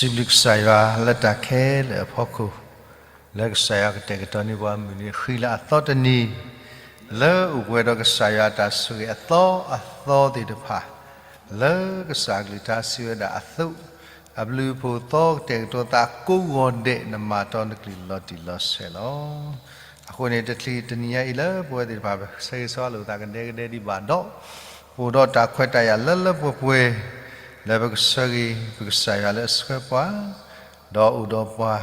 စံးဘျုးကစၢ်ယွၤလၢတၢ်ခဲလၢာ်အဖီခိၣ်, လၢကစၢ်ယွၤကတဲာ်ကတီၤန့ၢ်ပှၤမုၢ်နံၤဃံလၤအသီတနံၤ, လၢအိၣ်ပှဲၤဒီးကစၢ်ယွၤအတၢ်ဆိၣ်ဂ့ၤအသီအသီသ့ၣ်တဖၣ်, လၢကစၢ်အကလုၢ်ကထါစံးဝဲဒၣ်အသိး, အဘျုးအဖှိၣ်သီကတဲာ်ကတီၤသးကိးဂီၤဒဲး နမၤတီနကလုၢ်လီၤတံၢ်လီၤဆဲးလီၤ. အဃိန့ၣ် တချုးတနံၤညါအံၤလၢပဝဲသ့ၣ်တဖၣ် ပဆၢဂ့ၤဆၢဝါလိာ်သးကဒဲကဒဲဒံးဘၣ်ဒီး, ပအိၣ်ဒီးတၢ်ခွဲးတၢ်ယာ်လၢလၢပှဲၤပှဲၤ, လၢပကဆၢဂ့ၤပကစၢ်ယွၤလၢအဆှၢပှၤ, ဒီးအိၣ်ဒီးပှၤ,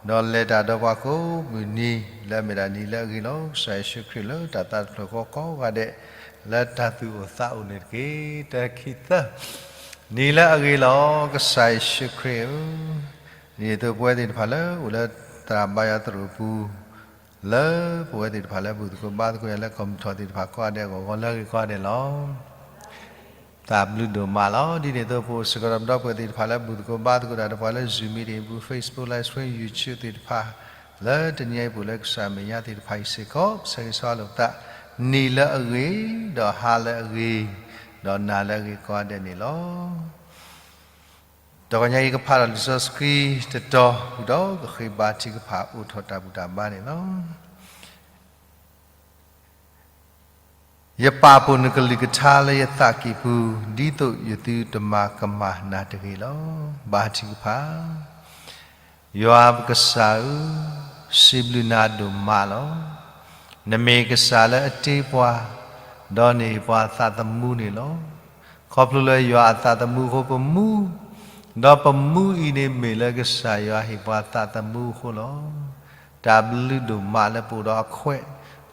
ဒီးလဲၤတၢ်ဒီးပှၤကိးမုၢ်နံၤ လၢအမ့ၢ်ဒၣ်နံၤလၢအဂ့ၤလီၤ. ကစၢ်ယ့ၣ်ၡူးခရံာ်လၢတၢ်သးတဖျၢၣ်ဃီကိးဂၤဒဲး, လၢတၢ်သူၣ်အိၣ်သးအိၣ်န့ၣ်တက့ၢ်. တၢ်ခံသၢ, နံၤလၢအဂ့ၤလီၤ. ကစၢ်ယ့ၣ်ၡူးခရံာ်ဧၢ, ဒ်သိးပဝဲသ့ၣ်တဖၣ်လၢအိၣ်လၢသရၣ်ဘါယွၤသရိာ်ပူၤ, လၢပဝဲသ့ၣ်တဖၣ်လၢဘူၣ်သကိးဘါသကိးယၤလၢကီၢ်မုၢ်ထီၣ်သ့ၣ်တဖၣ်ကိးဂၤဒဲးအဂီၢ် ဂီၤလၢအဂ့ၤကိးဂၤဒဲးလီၤ. သးဘျုးဒိၣ်မးလီၤ. ဒ်န့ၣ်အသိး ပအိၣ်စ့ၢ်ကီးဒီးပဒီပုၢ်ဝဲၢ်သ့ၣ်တဖၣ်လၢဘူၣ်သကိးဘါသကိးတၢ်ဒီးပှၤလၢ Zoom meeting ပူၤ Facebook live stream YouTube သ့ၣ်တဖၣ်, လၢတနံၤအံၤပအိၣ်လၢကစၢ်အမဲာ်ညါသ့ၣ်တဖၣ်အံၤစ့ၢ်ကီး ပဆၢဂ့ၤဆၢဝါလိာ်ပသး, နံၤလၢအဂ့ၤ, ဒီးဟါလၢအဂ့ၤ, ဒီးနၤလၢအဂ့ၤကိးဂၤဒဲးန့ၣ်လီၤ. တဂီၤညါအံၤကဖးဒီးလံာ်စီဆှံတတီၤ ဃုာ်ဒီးကဃ့ဘါထုကဖၣ်အိးထီၣ်တၢ်ဘူၣ်တၢ်ဘါန့ၣ်လီၤ. ယပာ်ဖှိၣ်နကလုၢ်ကထါလၢယသးကံၢ်ပူၤ, ဒ်သိးယသုတမၤကမၣ်နၤတဂ့ၤလီၤ. ဘါထုကဖၣ်. ယွၤပကစၢ်ဧၢ, စံးဘျုးနၤဒိၣ်မးလီၤ. နမ့ၢ်ကစၢ်လၢအတ့ပှၤ, ဒီးနဟ့ၣ်ပှၤသးသမူန့ၣ်လီၤ. ခီဖျိလၢယွၤအသးသမူအဃိပမူ, ဒီးပမူအံၤန့ၣ်မ့ၢ်လၢကစၢ်ယွၤဟ့ၣ်ပှၤသးသမူအဃိလီၤ. တၢ်ဘျုးဒိၣ်မးလၢပအိၣ်ဒီးအခွဲး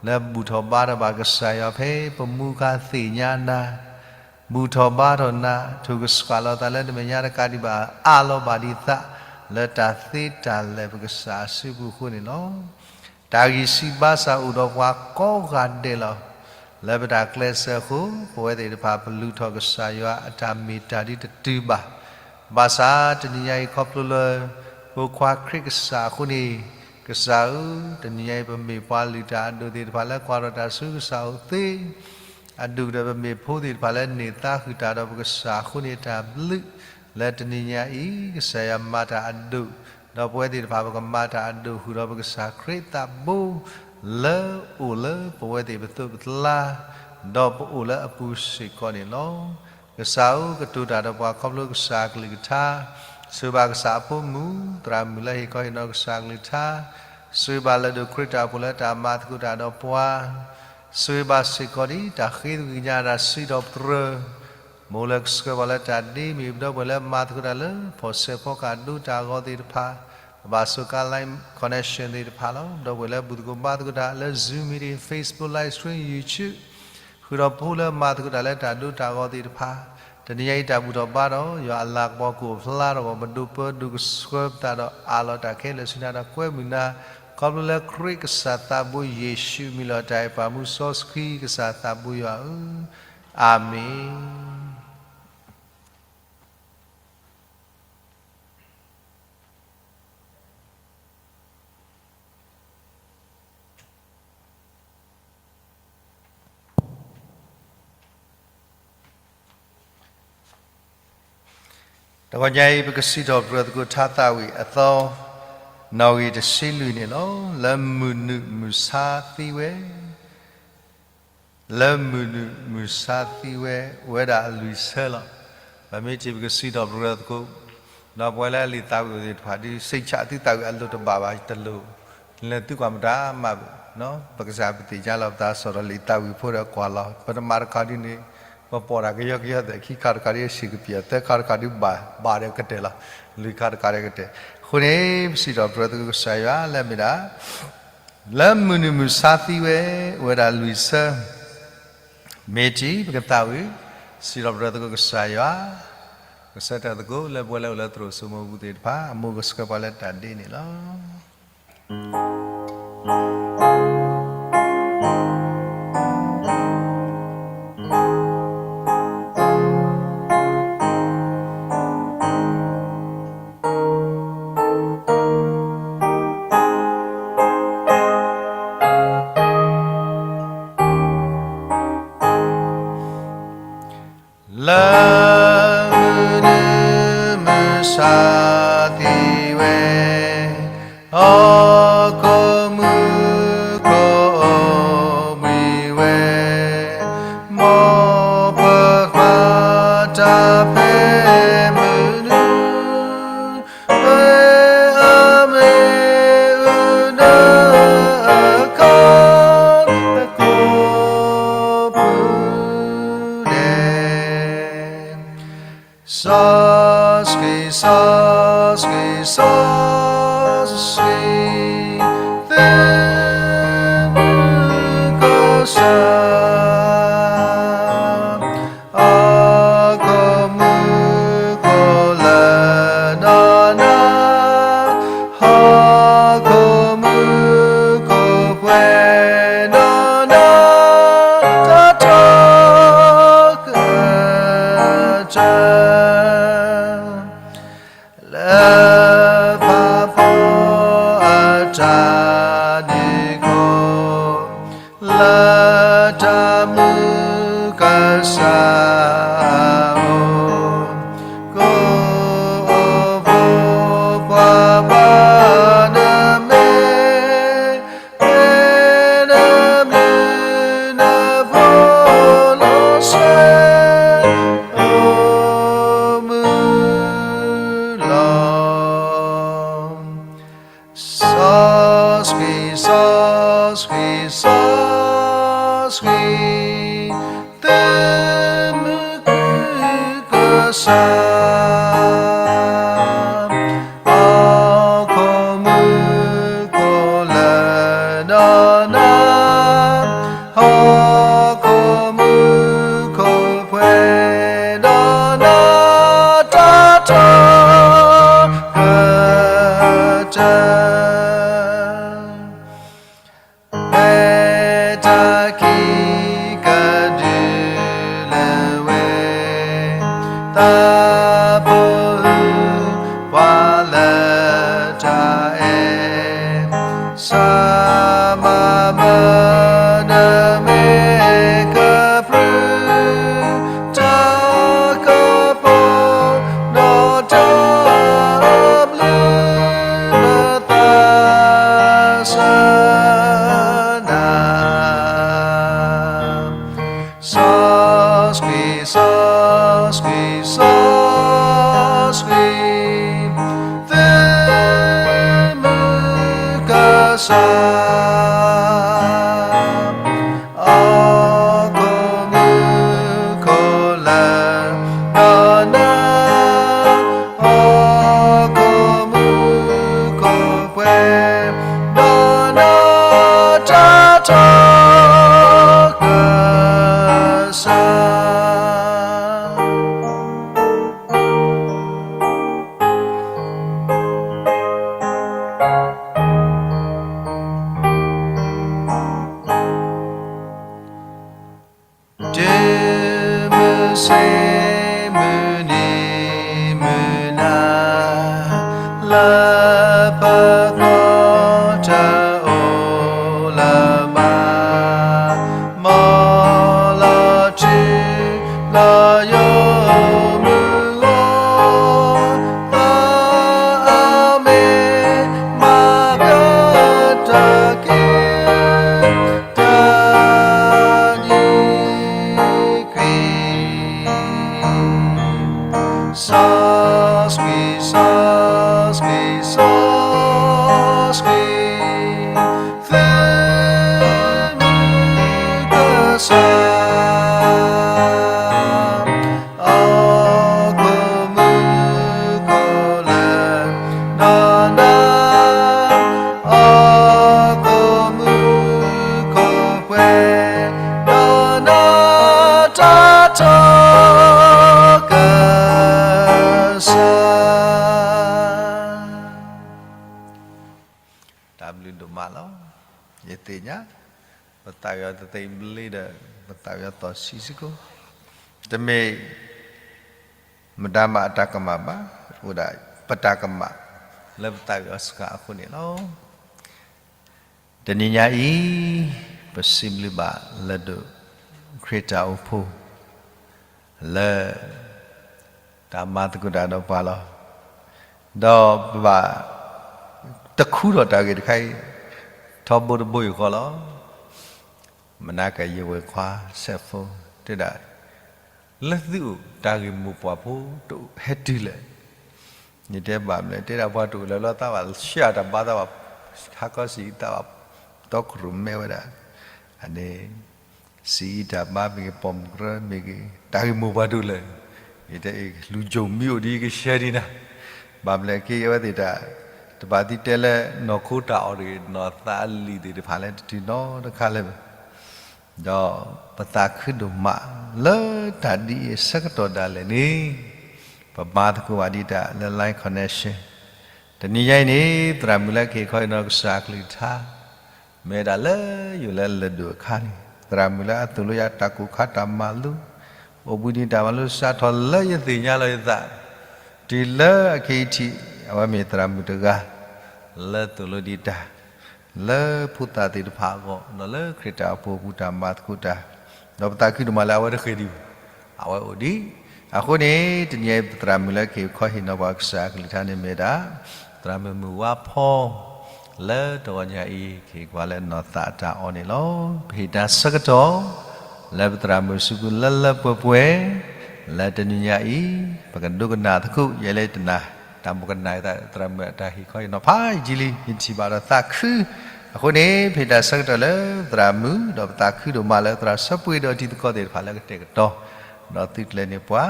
လၢဘူၣ်ထီၣ်ဘါထီၣ်ဘၣ်ကစၢ်ယွၤဖဲပမူခါသ့ၣ်ညါနၤ ဘူၣ်ထီၣ်ဘါထီၣ်နၤ, ထိၣ်ကဆှၣ်လီၤသးလၢနမဲာ်ညါတကးဒံးဘၣ် အးလီၤဘၣ်ဒံးသး လၢတၢ်သ့တၢ်လၢာ်ပကစၢ်အစုပူၤအဃိန့ၣ်လီၤ. တၢ်ဂံၢ်စၢ်ဘါစၢ်အိၣ်ဒီးပှၤကိးဂၤဒဲးလီၤ. လၢပတၢ်ကျဲးစၢးအဃိ ပဝဲသ့ၣ်တဖၣ်ပလူၤထီၣ်ကစၢ်ယွၤအတၢ်မ့ၢ်တၢ်ဒ်တတုၤဘၣ်. ဘၣ်ဆၣ်တနံၤညါအံၤခီဖျိလၢ ဖိခွါခရံာ်ကစၢ်အဃိန့ၣ်, ကစၢ်ဧၢ, တနံၤညါအံၤပမ့ၢ်ပှၤလုၢ်တၢ်အဒိၣ်သ့ၣ်တဖၣ်လၢကွၢ်ထီၣ်တၢ်ဆူကစၢ်အအိၣ်သ့ အဒိၣ်ကတၢၢ်ပမ့ၢ်ဖိသ့ၣ်တဖၣ်လၢန့ၢ်သါဃုာ်တၢ်ဒီးပကစၢ်အဃိန့ၣ် တၢ်ဘျုးလၢတနံၤညါအံၤ ကစၢ်ယွၤမၤတၢ်အဒိၣ်, ဒီးပဝဲသ့ၣ်တဖၣ်ပကမၤတၢ်အဒိၣ်ဃုာ်ဒီးပကစၢ်ခရံာ်သးဘိ လၢအိၣ်လၢပဝဲသ့ၣ်ပသိးပကျါ, ဒီးပအိၣ်လၢအပူၤစ့ၢ်ကီးန့ၣ်လီၤ. ကစၢ်ဧၢ, ကတိၤတၢ်ဒီးပှၤခီဖျိကစၢ်အကလုၢ်ကထါ, ဆိၣ်ဂ့ၤဘၣ်ကစၢ်အဖိမုၣ် သရၣ်မုၣ်လၢဟ့ၣ်ခီဟ့ၣ်နီၤကစၢ်အကလုၢ်ကထါ, ဆိၣ်ဂ့ၤဘၣ်လၢဒိၣ်ခရံာ်တၢ်အိၣ်ဖှိၣ်လၢတၢ်မၤသကိးတၢ်ဒီးပှၤ, ဆိၣ်ဂ့ၤဘၣ်စ့ၢ်ကီးဒ်တၢ်ဃ့သကွံၢ်ကညးတၢ်စံးထီၣ်ပတြၢၤ မ့ၢ်လၢကဆှၢပှၤလၢတၢ်ဒ့မ့ၢ်ပဒီပုၢ်ဝဲၢ်လၢမၤသကိးတၢ်လၢ ဖီၣ်ဆဲးဖီကၢ်ဒိတၢ်ဂီၤသ့ၣ်တဖၣ်, ဘၣ်ဆိကါ line connection သ့ၣ်တဖၣ်လီၤ. ပဒီပုၢ်ဝဲၢ်လၢဘူၣ်သကိးဘါသကိးတၢ်လၢ Zoom meeting, Facebook live stream, YouTube, ဃုာ်ဒီးဖိလၢမၤသကိးတၢ်လၢတၢ်ဒိတၢ်ဂီၤသ့ၣ်တဖၣ်, တနံၤညါအံၤတၢ်ဘူၣ်ထီၣ်ဘါထီၣ် ယွၤအလၤကပီၤကအိၣ်ဖျါထီၣ်ပှၤ ပဒိးပၢဒိးကဆှၢပသးဒီးအးလီၤတၢ်ခဲလၢာ်ဆူညါဒီးကွဲမုာ်နၤ, ခီဖျိလၢခရံာ်ကစၢ်သးဘိယ့ၣ်ၡူးမံၤလီၤတၢ်အဲၣ်ပှၤမူစီဆှံကစၢ်သးဘိယွၤဧၢ, အၤမ့ၣ်. တဂီၤညါအံၤ ပကစံးထီၣ်ပတြၢၤသကိးထါသးဝံၣ်အသီ နီၣ်ဂံၢ်တဆံလွံၢ်န့ၣ်လီၤ. လၢမုၢ်နုာ်မုၢ်ဆါသံဝဲ လၢမုၢ်နုာ်မုၢ်ဆါသံဝဲ အိၣ်ဝဲဒၣ်အလွံၢ်ဆၢလီၤ. ပမ့ၢ်ထံၣ်ပကစံးထီၣ်ပတြၢၤသကိး, ဒီးပဝဲလၢလံာ်သးဝံၣ်အိၣ်သ့ၣ်တဖၣ်ဒ် စ့ၢ်ဆၣ်သုသးဝံၣ်အလိၣ်တဘၣ်ဘၣ်တလိၣ်, လဲၤသုကွၢ်မတၤမး, ပကစၢ်ပသ့ၣ်ညါလီၤပသးစီၤဒီးလံာ်သးဝံၣ်ဖိဒီးကွၢ်လီၤ. ပတမၤတခီဒ်န့ၣ်, ပပိာ်တၢ်ကယီကယီသဲး ခံခါတခါဒ်အဆံးကပျဲၢ် သၢခါတခါဒ်ဘၣ်ဘၣ်ဒီးကတၢၢ်လီၤ, လွံၢ်ခါတခါဒီးကတၢၢ်. အဃိန့ၣ် ပစံးထီၣ်ပတြၢၤသကိးကစၢ်ယွၤလၢမ့ၢ်ဒၣ် လၢမုၢ်နုာ်မုၢ်ဆါသံဝဲ အိၣ်ဝဲဒၣ်လွံၢ်ဆၢ, မ့ၢ်ထံၣ်ပကသးဝံၣ် စံးထီၣ်ပတြၢၤသကိးကစၢ်ယွၤ, ကဆၢထၢၣ်သကိးလၢပဝဲလၢအိၣ်လၢသရိာ်စိမိၤပူၤသ့ၣ်တဖၣ် အမိၢ်ကဆှၢပှၤလၢတၢ်ဒ့န့ၣ်လီၤ. လၢမုၢ်နုာ်မုၢ်ဆါ လၢတၢ်မုၢ်ကစၢ်အအိၣ်, ကိးအိၣ်ဖိခွါဘၣ်နမဲာ်, ဖဲနမုၢ်နဖိလီၤဆဲး, အိၣ်မုာ်လီၤ. စီဆှံ, စီဆှံ, စီဆှံ, သုမုၢ်ကုၢ်ကစၢ်, ဟီၣ်ခိၣ်မူခိၣ်လၢာ်ဒီးနၤ, ဟီၣ်ခိၣ်မူခိၣ်ပှဲၤ ဒီးနၤတၢ်ထီၣ်ကတၢၢ်, ဖဲတၢ်ခံးကဒုးလဲၤဝဲ, သးဖိဝဲပှၤလၢတၢ်အဲၣ်, စမၤမၢနမဲာ်ကပြုၢ်, တၢ်ကပီၤဒီးတၢ်ဘျုးနသးစၢ်နၤ. စီဆှံ, စီဆှံ, စီဆှံ, သုမုၢ်ကစၢ်, ဟီၣ်ခိၣ်မူခိၣ်လၢာ်ဒီးနၤ, ဟီၣ်ခိၣ်မူခိၣ်ပှဲၤ ဒီးနၤတၢ်ထီၣ်ကစၢ်. တုၤမုၢ်ဆ့ၣ်မုၢ်နံၤမုၢ်နၤ, လၢပသီတအိၣ်လၢၤဘၣ်, မ်လီၤတုၤလၢယိာ်မုၢ်ဂီၤ, သးအမဲမၤကတၢၢ်က့ၤ တၢ်နံၤကွံာ်, စီဆှံ, စီဆှံ, စီဆှံ, သုမုၢ်ကစၢ်, ဟီၣ်ခိၣ်မူခိၣ်လၢာ်ဒီးနၤ, ဟီၣ်ခိၣ်မူခိၣ်ပှဲၤဒီးနၤ, တၢ်ထီၣ်ကစၢ်. တၢ်ဘျုးဒိၣ်မးလီၤ. ယသ့ၣ်ညါ ပသးဝံၣ်အီၤတသ့ဘျ့ဒီး ပသးဝံၣ်အီၤသီဆံးစ့ၢ်ကီး, တမ့ၢ်မတၤမၤအတၢ်ကမၣ်ဘၣ်, အိၣ်ဒၣ်ပတၢ်ကမၣ် လၢပသးဝံၣ်အီၤစှၤအဃိန့ၣ်လီၤ. တနံၤညါအံၤ ပစံးဘျုးဘၣ်လၢဒိးခရံာ်တၢ်အိၣ်ဖှိၣ် လၢ တၢ်မၤသကိးတၢ်ဒီးပှၤလီၤ. ဒီးပဘၣ်တခူထီၣ်တၢ်ဂ့ၢ်တခါအံၤ ထီဘိတဘိယူၢ်ဃီလီၤ. မနၤကယဝဲၢ်ခွါစဲးဖိ တဲဒၣ် လၢသုအိၣ်တၢ်ဂ့ၢ်မိၢ်ပှၢ်ဖိတအိၣ်ဟဲတုၤလဲၣ်. ယတဲဘၣ်မနုၤလဲၣ်, တဲဒၣ်ပှၤတအိၣ်လၢၤဘၣ် သးဘၣ်ဆှၢအတၢ်ဘါ သးဘၣ်ဟးကီဆံး သးဘၣ်တီခိၣ်ရိၣ်မဲဝဲဒၣ်, အန့ၣ် စံးအံၤတၢ်ဘါမ့ၢ်ဂ့ၤ ပိာ်မုၣ်ကရၢမ့ၢ်ဂ့ၤ တၢ်ဂ့ၢ်မိၢ်ပှၢ်တအိၣ်လၢၤ. ယတဲအံၤ လူၤကိၣ်မံအိၣ်ဒ်ယကဆှၢဒံးနၤ, ဘၣ်မနုၤလဲၣ်က့ အဝဲသ့ၣ်တၢ် တဘၣ်သံတဲလၢ နီၢ်ခိတၢ်အီၣ်တဂ့ၤ နီၢ်သးအလံာ်သ့ၣ်တဖၣ်လၢတတုၤနီတခါလၢၤဘၣ်. ဒီးပသးခုဒိၣ်မးလၢတၢ်ဒ်အံၤအဆၢကတီၢ်ဒၣ်လဲာ်န့ၣ် ပမၤသကိးဘၣ်ဒံးတၢ်လၢ Line Connection တနံၤညါအံၤန့ၣ် သရၣ်မုၣ်လၢကဟ့ၣ်ခီအံၤနီၢ်ကစၢ်အကလုၢ်ကထါ မ့ၢ်ဝဲဒၣ်လၢယိာ်လၢလၢၢ်ဒိၣ်အခါန့ၣ် သရၣ်မုၣ်လၢအသိၣ်လိယၤတၢ်ကူၣ်ခါတၢ်မၤလိ အိၣ်ဘှံးနံၤတၢ်မၤလိစးထီၣ်လၢယသ့ၣ်ညါလီၤယသး တုၤလၢအခဲအံၤထံး အဝဲမ့ၢ်သရၣ်မုၣ်တဂၤ လၢသိၣ်လိဒံးတၢ် လၢဖိသၣ်သ့ၣ်တဖၣ်အဂီၢ် ဒီးလၢခရံာ်တၢ်အိၣ်ဖှိၣ်အပူၤတၢ်မၤသကိးတၢ်, ဒီးပသးခုဒိၣ်မးလၢအဝဲတဃ့ၢ်ဒံးဘၣ်, အဝဲအိၣ်ဒံး. အဃိန့ၣ် တနံၤအံၤပသရၣ်မုၣ်လၢကဟ့ၣ်ခီဟ့ၣ်နီၤပှၤကစၢ်အကလုၢ်ကထါန့ၣ်မ့ၢ်ဝဲဒၣ် သရၣ်မုၣ်မုၢ်ဝါဖီ လၢတဂီၤညါအံၤ ကဟ့ၣ်ကွၢ်လၢနီၢ်သးအတၢ်အီၣ်န့ၣ်လီၤ. ပဟ့ၣ်တၢ်ဆၢကတီၢ် လၢပသရၣ်မုၣ်အစုပူၤလၢလၢပှဲၤပှဲၤ လၢတနံၤညါအံၤ ပကဒိကနၣ်သကိး ယဲလၢတနၤ တၢ်မိၣ်ကနၣ်သရၣ်မုၣ်အတၢ်ဟ့ၣ်ခီဟ့ၣ်နီၤဖးယံာ်လံ ယထံၣ်ဘၣ်ဒီးသးခု. အဃိန့ၣ် ပဟ့ၣ်တၢ်ဆၢကတီၢ်လၢပသရၣ်မုၣ် ဒီးပသးခုဒိၣ်မးလၢသရၣ်ဆၢပှ့ၤဒီးတံၤသကိးသ့ၣ်တဖၣ်လၢကတဲာ်ကတီၤ ဒီးသုးကျဲၤန့ၢ်ပှၤ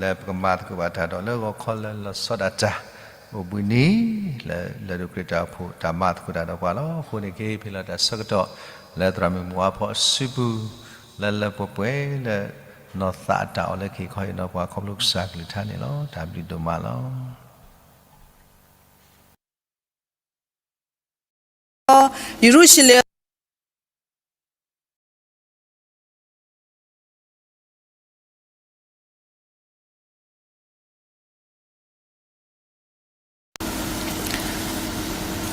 လၢပကမၤသကိးဘၣ်တၢ်ဒီးလၢဂီၤခီလၢလီၤဆီဒၣ်တၢ် အိၣ်ဘှံးနံၤ လၢလၢၢ်ဒိၣ်ခရံာ်တၢ်အိၣ်ဖှိၣ်တၢ်မၤသကိးတၢ်ဒီးပှၤလီၤ. အဃိန့ၣ်က့ၤဖဲလီၤတၢ်ဆၢကတီၢ် လၢသရၣ်မုၣ်မုၢ်ဝါဖီအစုပူၤ လၢလၢပှဲၤပှဲၤလၢ နီၢ်သးအတၢ်အီၣ်လၢကဟ့ၣ်ခီဟ့ၣ်နီၤပှၤခီဖျိကစၢ်ကလုၢ်ကထါန့ၣ်လီၤ. တၢ်ဘျုးဒိၣ်မးလီၤ. ယရူၤၡလ့ၣ်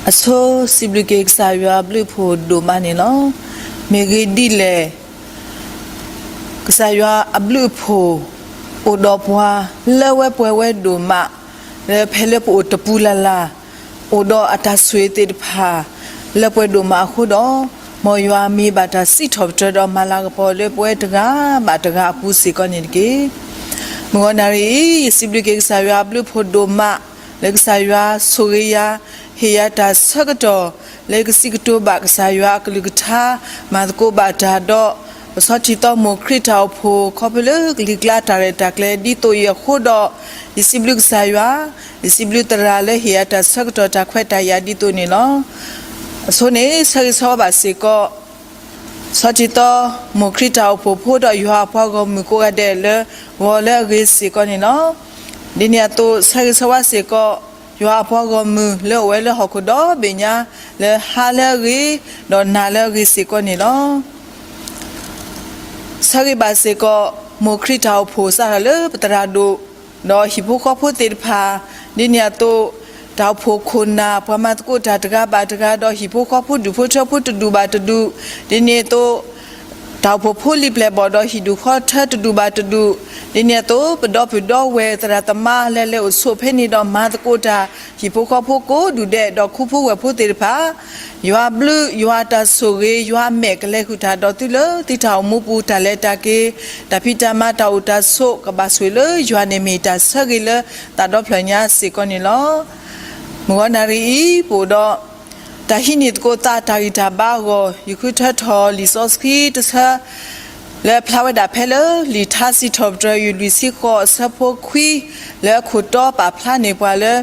အဆိစံးဘျုးက့ၤကစၢ်ယွၤအဘျုးအဖှိၣ်ဒိၣ်မးန့ၣ်လီၤ. မ့ၢ်ဂ့ၢ်ဒ်လဲၣ်, ကစၢ်ယွၤအဘျုးအဖှိၣ် အိၣ်ဒီးပှၤလၢဝဲပှဲၤဝဲဒိၣ်မး, လၢဖဲလၢပအိၣ်တပူၤလၢ်လၢ်, အိၣ်ဒီးအတၢ်ဆိၣ်ဂ့ၤသ့ၣ်တဖၣ် လၢပှဲၤဒိၣ်မးအဃိဒီး, မ်ယွၤမ့ၢ်ဘၣ်တၢ်စံးထီၣ်ပတြၢၤဒီးမၤလၤကပီၤလၢပဝဲတဂၤဘၣ်တဂၤအပူၤစ့ၢ်ကီးန့ၣ်တက့ၢ်. မုၢ်ဂီၤနၣ်ရံၣ်အံၤ ယစံးဘျုးက့ၤကစၢ်ယွၤအဘျုးအဖှိၣ်ဒိၣ်မး, လၢကစၢ်ယွၤဆိၣ်ဂ့ၤယၤ, ဟ့ၣ်ယၤတၢ်ဆၢကတီၢ် လၢယကစံးကတိၤဘၣ်ကစၢ်ယွၤအကလုၢ်ကထါ, မၤသကိးဘၣ်တၢ်ဒီး ပဆီၣ်ထံသီမိၢ်ခရံာ်တၢ်အိၣ်ဖှိၣ် ခီဖျိလၢကလံၤကျါတၢ်ရဲၣ်တၢ်ကျဲၤဒ်သိးအံၤအဃိဒီး, ယစံးဘျုးကစၢ်ယွၤ, ယစံးဘျုးသရၣ်လၢဟ့ၣ်ယၤတၢ်ဆၢကတီၢ်တၢ်ခွဲးတၢ်ယာ်ဒ်သိးန့ၣ်လီၤ. အဆိန့ၣ် ဆၢဂ့ၤဆၢဝါဘၣ်စ့ၢ်ကီး ဆီၣ်ထံသီမိၢ်ခရံာ်တၢ်အိၣ်ဖှိၣ်ဖိဒီးယွၤအပှၤဂီၢ်မုၢ်ကိးဂၤဒဲးလၢဂီၤလၢအဂ့ၤစ့ၢ်ကီးန့ၣ်လီၤ. ဒ်န့ၣ်အသိး ဆၢဂ့ၤဆၢဝါစ့ၢ်ကီး ယွၤအပှၤဂီၢ်မုၢ်လၢအအိၣ်ဝဲလၢဟီၣ်ခိၣ်ဒီဘ့ၣ်ညါ လၢဟါလၢအဂ့ၤ ဒီးနၤလၢအဂ့ၤစ့ၢ်ကီးန့ၣ်လီၤ. ဆၢဂ့ၤဘၣ်စ့ၢ်ကီး မိၢ်ခရံာ်တၢ်အိၣ်ဖှိၣ်စးထီၣ်လၢပသရၣ်ဒိၣ် ဒီးဟံၣ်ဖိဃီဖိသ့ၣ်တဖၣ်, ဒ်န့ၣ်အသိး တၢ်အိၣ်ဖှိၣ်ခိၣ်နၢ် ပှၤမၤသကိးတၢ်တဂၤဘၣ်တဂၤ ဒီးဟံၣ်ဖိဃီဖိဒူၣ်ဖိထၢဖိတဒူၣ်ဘၣ်တဒူၣ်, ဒ်န့ၣ်အသိး တၢ်အိၣ်ဖှိၣ်ဖိလံၤပျဲၢ်ဘီၣ်ဒီးဟံၣ်ဒူၣ်ဃီထၢတဒူၣ်ဘၣ်တဒူၣ်, ဒ်န့ၣ်အသိး ပဒီပုၢ်ဒီဝဲၢ်သရၣ်သမါလၢလဲၤအိၣ်ဆိးဖဲန့ၣ်ဒီးမၤသကိးတၢ် ဟံၣ်ဖိဃီဖိကိးဒူၣ်ဒဲး ဒီးခူဖိဝဲၢ်ဖိသ့ၣ်တဖၣ် ယွၤအဘျုး ယွၤအတၢ်ဆိၣ်ဂ့ၤ ယွၤအမဲာ်ကလဲၤဃုာ်တၢ်ဒီးသုလၢသုတၢ်အိၣ်မူပူၤ တၢ်လဲၤတၢ်က့ၤ တၢ်ဖံးတၢ်မၤ တၢ်အိၣ်တၢ်ဆိး ကဘၣ်ဆိၣ်ဂ့ၤလၢယွၤန့ၣ်မ့ၢ်တၢ်ဆၢဂ့ၤလၢသးဒီဖျၢၣ်ညါစ့ၢ်ကီးန့ၣ်လီၤ. မုၢ်ဂီၤနၣ်ရံၣ်အံၤ ပအိၣ်ဒီး တၢ်ဟံးန့ၢ်သကိးသးတၢ်ဂံၢ်တၢ်ဘါအဂီၢ် ယဃုထၢထီၣ်လံာ်စီဆှံတဆၢ လၢအဖျါဝဲဒၣ်ဖဲလၢ လံာ်ထါစံးထီၣ်ပတြၢၤ ယူၢ်လွံၢ်ဆံဃိး အဆၢဖိခွံ လၢအခိၣ်တီပာ်ဖျါန့ၢ်ပှၤလၢ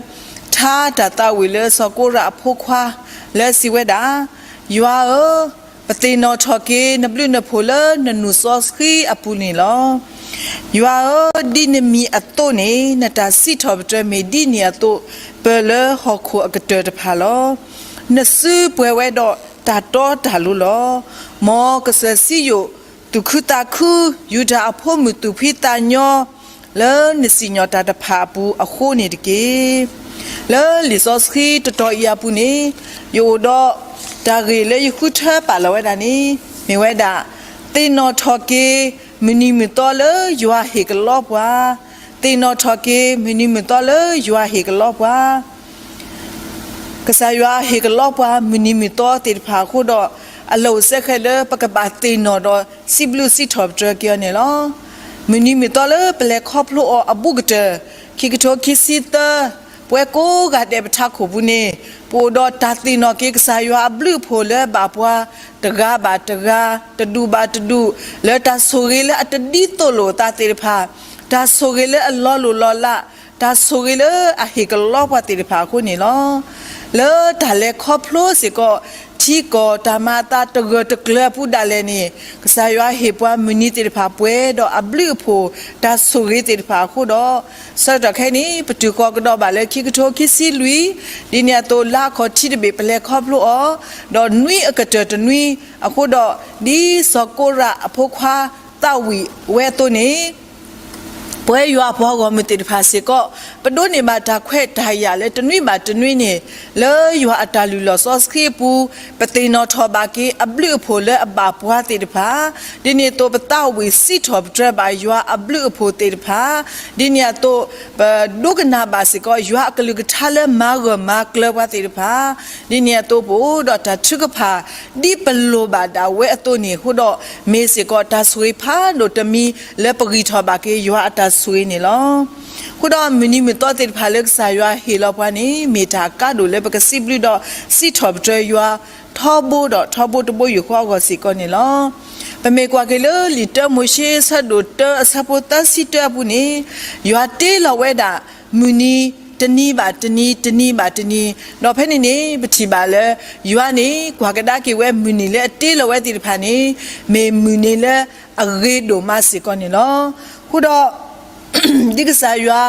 ထါတၢ်သးဝံၣ်လၢစီၤကိရးအဖိခွါ လၢအစံးဝဲဒၣ်, ယွၤဧၢ, ပသ့ၣ်နီၣ်ထီၣ်က့ၤ နဘျုးနဖှိၣ်လၢနနုာ်စီဆှံအပူၤန့ၣ်လီၤ. ယွၤဧၢ, ဒ်နမံၤအသိးန့ၣ် နတၢ်စံးထီၣ်ပတြၢၤမ့ၢ်ဒ်န့ၣ်အသိး ပၢၢ်လၢဟီၣ်ခိၣ်အကတၢၢ်တဖၣ်လီၤ. နစုပှဲၤဝဲဒီးတၢ်တီတၢ်လိၤလီၤ. မ်ကစၢၢ်စံယိၣ်သူၣ်ခုသးခု, ယူဒၤအဖိမုၣ်သူၣ်ဖှံသးညီ, လၢနစံၣ်ညီၣ်တၢ်တဖၣ်အပူၤအဃိန့ၣ်တက့ၢ်. လၢလံာ်စီဆှံတတီၤအံၤအပူၤန့ၣ် ယအိၣ်ဒီးတၢ်ဂ့ၢ်လၢယဃုထၢပာ်လီၤဝဲဒၣ်န့ၣ် မ့ၢ်ဝဲဒၣ်, သ့ၣ်နီၣ်ထီၣ်က့ၤ မုၢ်နံၤမုၢ်သီလၢယွၤဟ့ၣ်ကလီပှၤ, သ့ၣ်နီၣ်ထီၣ်က့ၤ မုၢ်နံၤမုၢ်သီလၢယွၤဟ့ၣ်ကလီပှၤ ကစၢ်ယွၤဟ့ၣ်ကလီပှၤမုၢ်နံၤမုၢ်သီသ့ၣ်တဖၣ်အဃိဒီး, အလီၢ်အိၣ်စဲဃဲးလၢပကဘၣ်သ့ၣ်နီၣ်ဒီးစံးဘျုးစံးထီၣ်ပတြၢၤက့ၤအီၤန့ၣ်လီၤ. မုၢ်နံၤမုၢ်သီလၢပလဲၤခီဖျိအီၤအဘူးကတၢၢ်, ခံကထိခံဆံသၢ, ပဝဲကိးဂၤဒဲးပထးခိၣ်ပူၤန့ၣ်, ပအိၣ်ဒီးတၢ်သ့ၣ်နီၣ်က့ၤကစၢ်ယွၤအဘျုးအဖှိၣ်လၢဘၣ်ပှၤ တဂၤဘၣ်တဂၤ, တဒူၣ်ဘၣ်တဒူၣ်, လၢတၢ်ဆိၣ်ဂ့ၤလၢအတဒ်သိးလိာ်အသးသ့ၣ်တဖၣ်, တၢ်ဆိၣ်ဂ့ၤလၢအလီၤလိၢ်လီၤလး, တၢ်ဆိၣ်ဂ့ၤလၢအဟ့ၣ်ကလီပှၤသ့ၣ်တဖၣ်အဃိန့ၣ်လီၤ. လၢတၢ်လဲၤခီဖျိစ့ၢ်ကီး ထံကီၢ်တၢ်မၤအသးတဂၢၢ်တကျၢၤအပူၤဒၣ်လဲာ်န့ၣ်, ကစၢ်ယွၤဟ့ၣ်ပှၤမုၢ်နံၤသ့ၣ်တဖၣ်ပှဲၤဒီးအဘျုးအဖှိၣ် တၢ်ဆိၣ်ဂ့ၤသ့ၣ်တဖၣ်အဃိဒီး, ဆၢကတီၢ်ခဲအံၤန့ၣ် ပတုၤဃီၤကဒီးဘၣ်လၢခံကထိခံဆံလွံၢ်, ဒ်န့ၣ်အသိးလါအခီၣ်ထံးတဘ့ၣ်ပလဲၤခီဖျိအီၤ, ဒီးနွံအကတၢၢ်တနွံအဃိဒီး, ဒ်စီၤကိရးအဖိခွါသးဝံၣ်ဝဲအသိးန့ၣ်, ပဝဲယွၤအပှၤဂီၢ်မုၢ်သ့ၣ်တဖၣ်စ့ၢ်ကီး ပဒိးန့ၢ်ဘၣ်တၢ်ခွဲးတၢ်ယာ်လၢတနွံဘၣ်တနွံန့ၣ် လၢယွၤအတၢ်လုၢ်လီၢ်စီဆှံအပူၤ ပသ့ၣ်နီၣ်ထီၣ်ဘၣ်က့ၤအဘျုးအဖှိၣ်လၢအဘၣ်ပှၤသ့ၣ်တဖၣ်, ဒ်န့ၣ်အသိး ပသးအိၣ်ဘှံးစံးထီၣ်ပတြၢၤဘၣ်ယွၤအဘျုးအဖှိၣ်သ့ၣ်တဖၣ်, ဒ်န့ၣ်အသိး ပဒိကနၣ်ဘၣ်စ့ၢ်ကီး ယွၤအကလုၢ်ကထါလၢမၤဂၢၢ်မၤကျၢၤပှၤသ့ၣ်တဖၣ်, ဒ်န့ၣ်အသိး ပအိၣ်ဒီးတၢ်ထုကဖၣ် ဒ်ပလိၣ်ဘၣ်ဒၣ်ဝဲအသိးန့ၣ်အဃိဒီး မ့ၢ်စ့ၢ်ကီးတၢ်ဆိၣ်ဂ့ၤဖးဒိၣ်တမံၤ လၢပဂံၢ်ထီၣ်ဘၣ်က့ၤယွၤအတၢ်ဆိၣ်ဂ့ၤန့ၣ်လီၤ. အဃိဒီးမုၢ်နံၤမုၢ်သီသ့ၣ်တဖၣ်လၢကစၢ်ယွၤဟ့ၣ်လီၤပှၤန့ၣ် မ့ၢ်တၢ်အကါဒိၣ်လၢပကစံးဘျုးဒီးစံးထီၣ်ပတြၢၤယွၤ ထီဘိဒီးထီဘိတဘိယူၢ်ဃီအဂီၢ်စ့ၢ်ကီးန့ၣ်လီၤ. ပမ့ၢ်ကွၢ်က့ၤလၢလံာ်တၢမိၤၡ့ဆၢဒိၣ်တၢအဆၢဖိသၢဆံတၢအပူၤန့ၣ် ယွၤတ့လီၤဝဲဒၣ် မုၢ်နံၤတနံၤဘၣ်တနံၤ တနံၤဘၣ်တနံၤ, ဒီးဖဲန့ၣ်န့ၣ် ပထံၣ်ဘၣ်လၢ ယွၤန့ၣ် ကွၢ်ကဒါက့ၤဝဲမုၢ်နံၤလၢအတ့လီၤဝဲသ့ၣ်တဖၣ်န့ၣ် မ့ၢ်မုၢ်နံၤလၢအဂ့ၤဒိၣ်မးစ့ၢ်ကီးန့ၣ်လီၤ. အဃိဒီး ဒ်ကစၢ်ယွၤ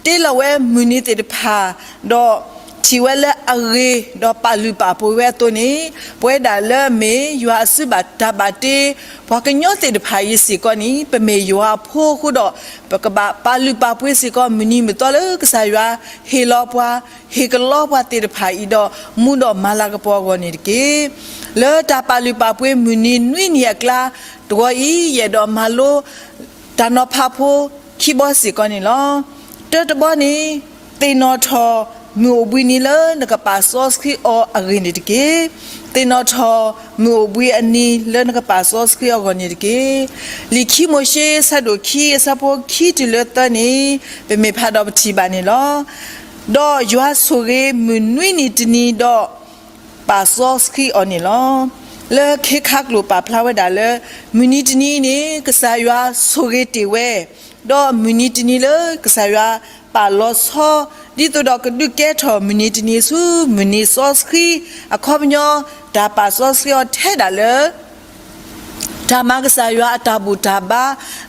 တ့လီၤဝဲမုၢ်နံၤသ့ၣ်တဖၣ် ဒီးထံၣ်ဝဲလၢအဂ့ၤ ဒီးပာ်လုၢ်ပာ်ပှ့ၤဝဲအသိးန့ၣ် ပဝဲဒၣ်လၢအမ့ၢ်ယွၤအစုဘၣ်တၢ်ဘၣ်တ့ ပှၤကညီသ့ၣ်တဖၣ်အံၤစ့ၢ်ကီးန့ၣ် ပမ့ၢ်ယွၤအဖိအဃိဒီး ပကဘၣ်ပာ်လုၢ်ပာ်ပှ့ၤစ့ၢ်ကီး မုၢ်နံၤမုၢ်သီလၢကစၢ်ယွၤဟ့ၣ်လီၤပှၤ ဟ့ၣ်ကလီပှၤသ့ၣ်တဖၣ်အံၤဒီး မူဒီးမၤလၤကပီၤအဂီၢ်န့ၣ်တက့ၢ်. လၢတၢ်ပာ်လုၢ်ပာ်ပှ့ၤမုၢ်နံၤနွံနံၤအကျါ တဂီၤအံၤ ယအဲၣ်ဒိးမၤလိ တၢ်နီၤဖးဖိခံဘီစ့ၢ်ကီးန့ၣ်လီၤ. တၢတဘီန့ၣ် သ့ၣ်နီၣ်ထီၣ်မုၢ်အိၣ်ဘှံးနံၤလၢနကပာ်စီဆှံအီၤအဂ့ၢ်န့ၣ်တက့ၢ်. သ့ၣ်နီၣ်ထီၣ်မုၢ်အိၣ်ဘှံးအနံၤလၢနကပာ်စီဆှံအီၤအဂီၢ်န့ၣ်တက့ၢ်. လံာ်ခံမိၤၡ့ဆၢဒိၣ်ခံအဆၢဖိခံတုၤလၢသၢန့ၣ် ပမ့ၢ်ဖးဒီးပထံၣ်ဘၣ်န့ၣ်လီၤ. ဒီးယွၤဆိၣ်ဂ့ၤမုၢ်နွံနံၤတနံၤဒီး ပာ်စီဆှံအီၤန့ၣ်လီၤ. လၢခ့ခါကျိာ်ပာ်ဖျါဝဲဒၣ်လၢ မုၢ်နံၤတနံၤန့ၣ် ကစၢ်ယွၤဆိၣ်ဂ့ၤတ့ၢ်ဝဲ, ဒီးမုၢ်နံၤတနံၤလၢကစၢ်ယွၤပာ်လီၤဆီ ဒ်သိးဒီးကဒုးကဲထီၣ်မုၢ်နံၤတနံၤဆူမုၢ်နံၤစီဆှံ အခီပညီ တၢ်ပာ်စီဆှံအီၤထဲဒၣ်လၢ တၢ်မၤကစၢ်ယွၤအတၢ်ဘူၣ်တၢ်ဘါ,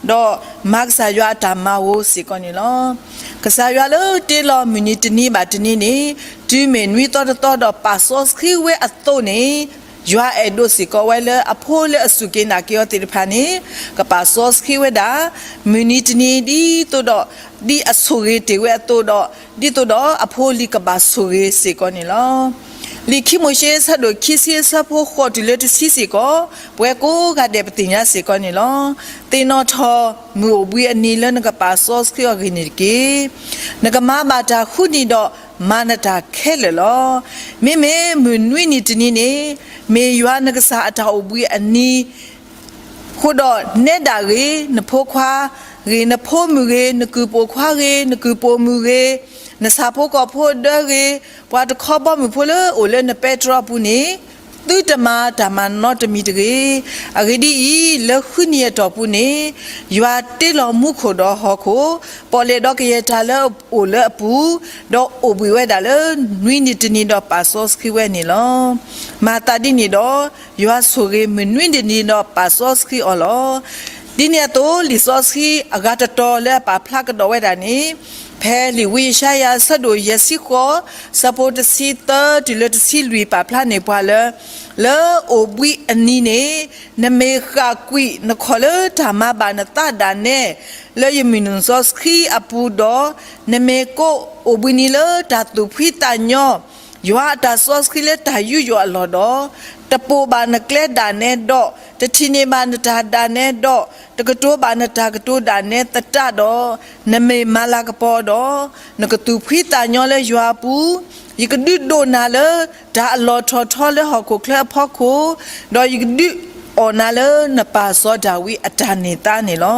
ဒီးမၤကစၢ်ယွၤအတၢ်မၤဧိၤစ့ၢ်ကီးန့ၣ်လီၤ. ကစၢ်ယွၤလၢတ့လီၤမုၢ်နံၤတနံၤဘၣ်တနံၤန့ၣ် တုၤမ့ၢ်နွံသီတသီဒီးပာ်စီဆှံဝဲအသိးန့ၣ်, ယွၤအဲၣ်ဒိးစ့ၢ်ကီးဝဲလၢအဖိလၢအစူၢ်က့ၤနာ်က့ၤအီၤသ့ၣ်တဖၣ်န့ၣ် ကပာ်စီဆှံဝဲဒၣ် မုၢ်နံၤတနံၤဒ်သိးဒီး ဒ်အဆိၣ်ဂ့ၤတ့ၢ်ဝဲအသိးဒီး ဒ်သိးဒီးအဖိလံၤကဘၣ်ဆိၣ်ဂ့ၤစ့ၢ်ကီးန့ၣ်လီၤ. လံာ်ခံမိၤၡ့ဆၢဒိၣ်ခံဆံအဆၢဖိဃိးတုၤလၢတဆံစ့ၢ်ကီး ပဝဲကိးဂၤဒဲးပသ့ၣ်ညါစ့ၢ်ကီးန့ၣ်လီၤ. သ့ၣ်နီၣ်ထီၣ်မုၢ်အိၣ်ဘှံးအနံၤလၢနကပာ်စီဆှံအီၤဂ့ၢ်န့ၣ်တက့ၢ်. နကမၤဘၣ်တၢ်ဃုနံၤဒီး မၤနတၢ်ခဲလၢာ်လီၤ. မ့မ့ၢ်မုၢ်နွံနံၤတနံၤန့ၣ် မ့ၢ်ယွၤနကစၢ်အတၢ်အိၣ်ဘှံးအနံၤ အဃိဒီးနဲဒၣ်ဂ့ၤ, နဖိခွါဂ့ၤ, နဖိမုၣ်ဂ့ၤ, နကုၢ်ပိာ်ခွါဂ့ၤ, နကုၢ်ပိာ်မုၣ်ဂ့ၤ, နဆၣ်ဖိကီၢ်ဖိဒၢဂ့ၤ, ပှၤတခီဘီမုၢ်ဖိလၢအိၣ်လၢနပဲတြီအပူၤန့ၣ် သုတမၤတၢ်မၤနီတမံၤတဂ့ၤ. အဂ့ၢ်ဒ်အံၤ, လၢဃုနံၤအတီၢ်ပူၤန့ၣ် ယွၤတ့လီၤမူခိၣ်ဒီးဟီၣ်ခိၣ်, ပီၣ်လဲၣ်ဒီးကယဲၢ်တၢ်လၢအအိၣ်လၢအပူၤ, ဒီးအိၣ်ဘှံးဝဲဒၣ်လၢနွံနံၤတနံၤဒီးပာ်စီဆှံဝဲန့ၣ်လီၤ. မၤသးဒ်န့ၣ်ဒီး ယွၤဆိၣ်ဂ့ၤမုၢ်နွံနံၤတနံၤဒီးပာ်စီဆှံအီၤလီၤ. ဒ်န့ၣ်အသိး လံာ်စီဆှံအဂၤတတီၤလၢအပာ်ဖျါကဒီးဝဲဒၣ်န့ၣ် ဖဲလံာ်ဝံယၡါယၤအဆၢဒိၣ်ယဲၢ်ဆံဃိး ဆၢဖိတဆံသၢတုၤလၢတဆံလွံၢ်ပာ်ဖျါန့ၢ်ပှၤလၢ လၢအိၣ်ဘှံးအနံၤန့ၣ် နမ့ၢ်ဃၣ်ကွံာ်နခီၣ်လၢတၢ်မၤဘၣ်နသးဒၣ်နဲ လၢယမုၢ်နံၤစီဆှံအပူၤဒီး နမ့ၢ်ကိးအိၣ်ဘှံးနံၤလၢတၢ်သူၣ်ဖှံသးညီ ယွၤအတၢ်စီဆှံလၢတၢ်ယူးယီၣ်အလီၢ်ဒီး တပိာ်ဘၣ်နကျဲဒၣ်နဲဒီး တထံၣ်န့ၢ်ဘၣ်နတၢ်ဒၣ်နဲဒီး တကတိၤဘၣ်နတၢ်ကတိၤဒၣ်နဲသတးဒီး နမ့ၢ်မၤလၤကပီၤဒီး နကသူၣ်ဖှံသးညီလၢယွၤအပူၤ, ယကဒုးဒိးနၤလၢတၢ်အလီၢ်ထီၣ်ထီလၢဟီၣ်ခိၣ်ချၢအဖီခိၣ်, ဒီးယကဒုးအီၣ်နၤလၢနပၢ်စီၤဒၤဝံးအတၢ်န့ၢ်သါန့ၣ်လီၤ.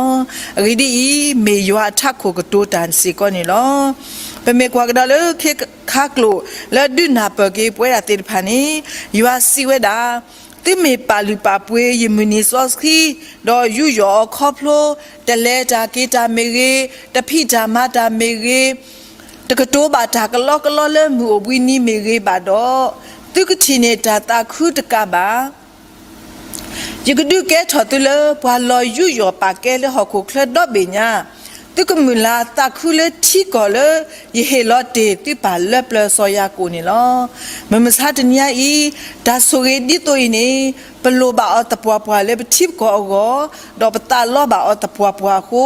အဂ့ၢ်ဒ်အံၤ, မ့ၢ်ယွၤအထးခိၣ်ကတိၤတၢ်စ့ၢ်ကီးန့ၣ်လီၤ. ပမ့ၢ်ကွၢ်ကဒီးလၢခ့ခါကျိာ်လၢဒုးနၢ်ပၢၢ်က့ၤပဝဲဒၣ်သ့ၣ်တဖၣ်န့ၣ် ယွၤစံးဝဲဒၣ်, သုမ့ၢ်ပာ်လုၢ်ပာ်ပှ့ၤယမုၢ်နံၤစီဆှံ, ဒီးယူးယီၣ်အီၤခီဖျိ တလဲၤတၢ်က့ၤတၢ်မ့ၢ်ဂ့ၤ, တဖံးတၢ်မၤတၢ်မ့ၢ်ဂ့ၤ, တကတိၤဘၣ်တၢ်ကလီကလီလၢမုၢ်အိၣ်ဘှံးနံၤမ့ၢ်ဂ့ၤဘၣ်ဒီး, သုကထံၣ်န့ၢ်တၢ်သးခုတကးဘၣ်. ယကဒုးကဲထီၣ်သုလၢပှၤလီၤယူးယီၣ်ပာ်ကဲလၢဟီၣ်ခိၣ်ချၢဒီဘ့ၣ်ညါ, သုကမုၢ်လၢ်သးခုလၢထံကီၢ်လၢ ယဟ့ၣ်လီၤတ့ၢ်သုပၢ်လၢပျၢၤစီၤယၤကိာ်န့ၣ်လီၤ. မုၢ်မဆါတနံၤအံၤ, တၢ်ဆိၣ်ဂ့ၤဒ်သိးအံၤန့ၣ်, ပလိၣ်ဘၣ်အီၤသပှၢ်ပှၢ်လၢပထံပကီၢ်အဂီၢ်, ဒီးပသးလီဘၣ်အီၤသပှၢ်ပှၢ်အဃိ,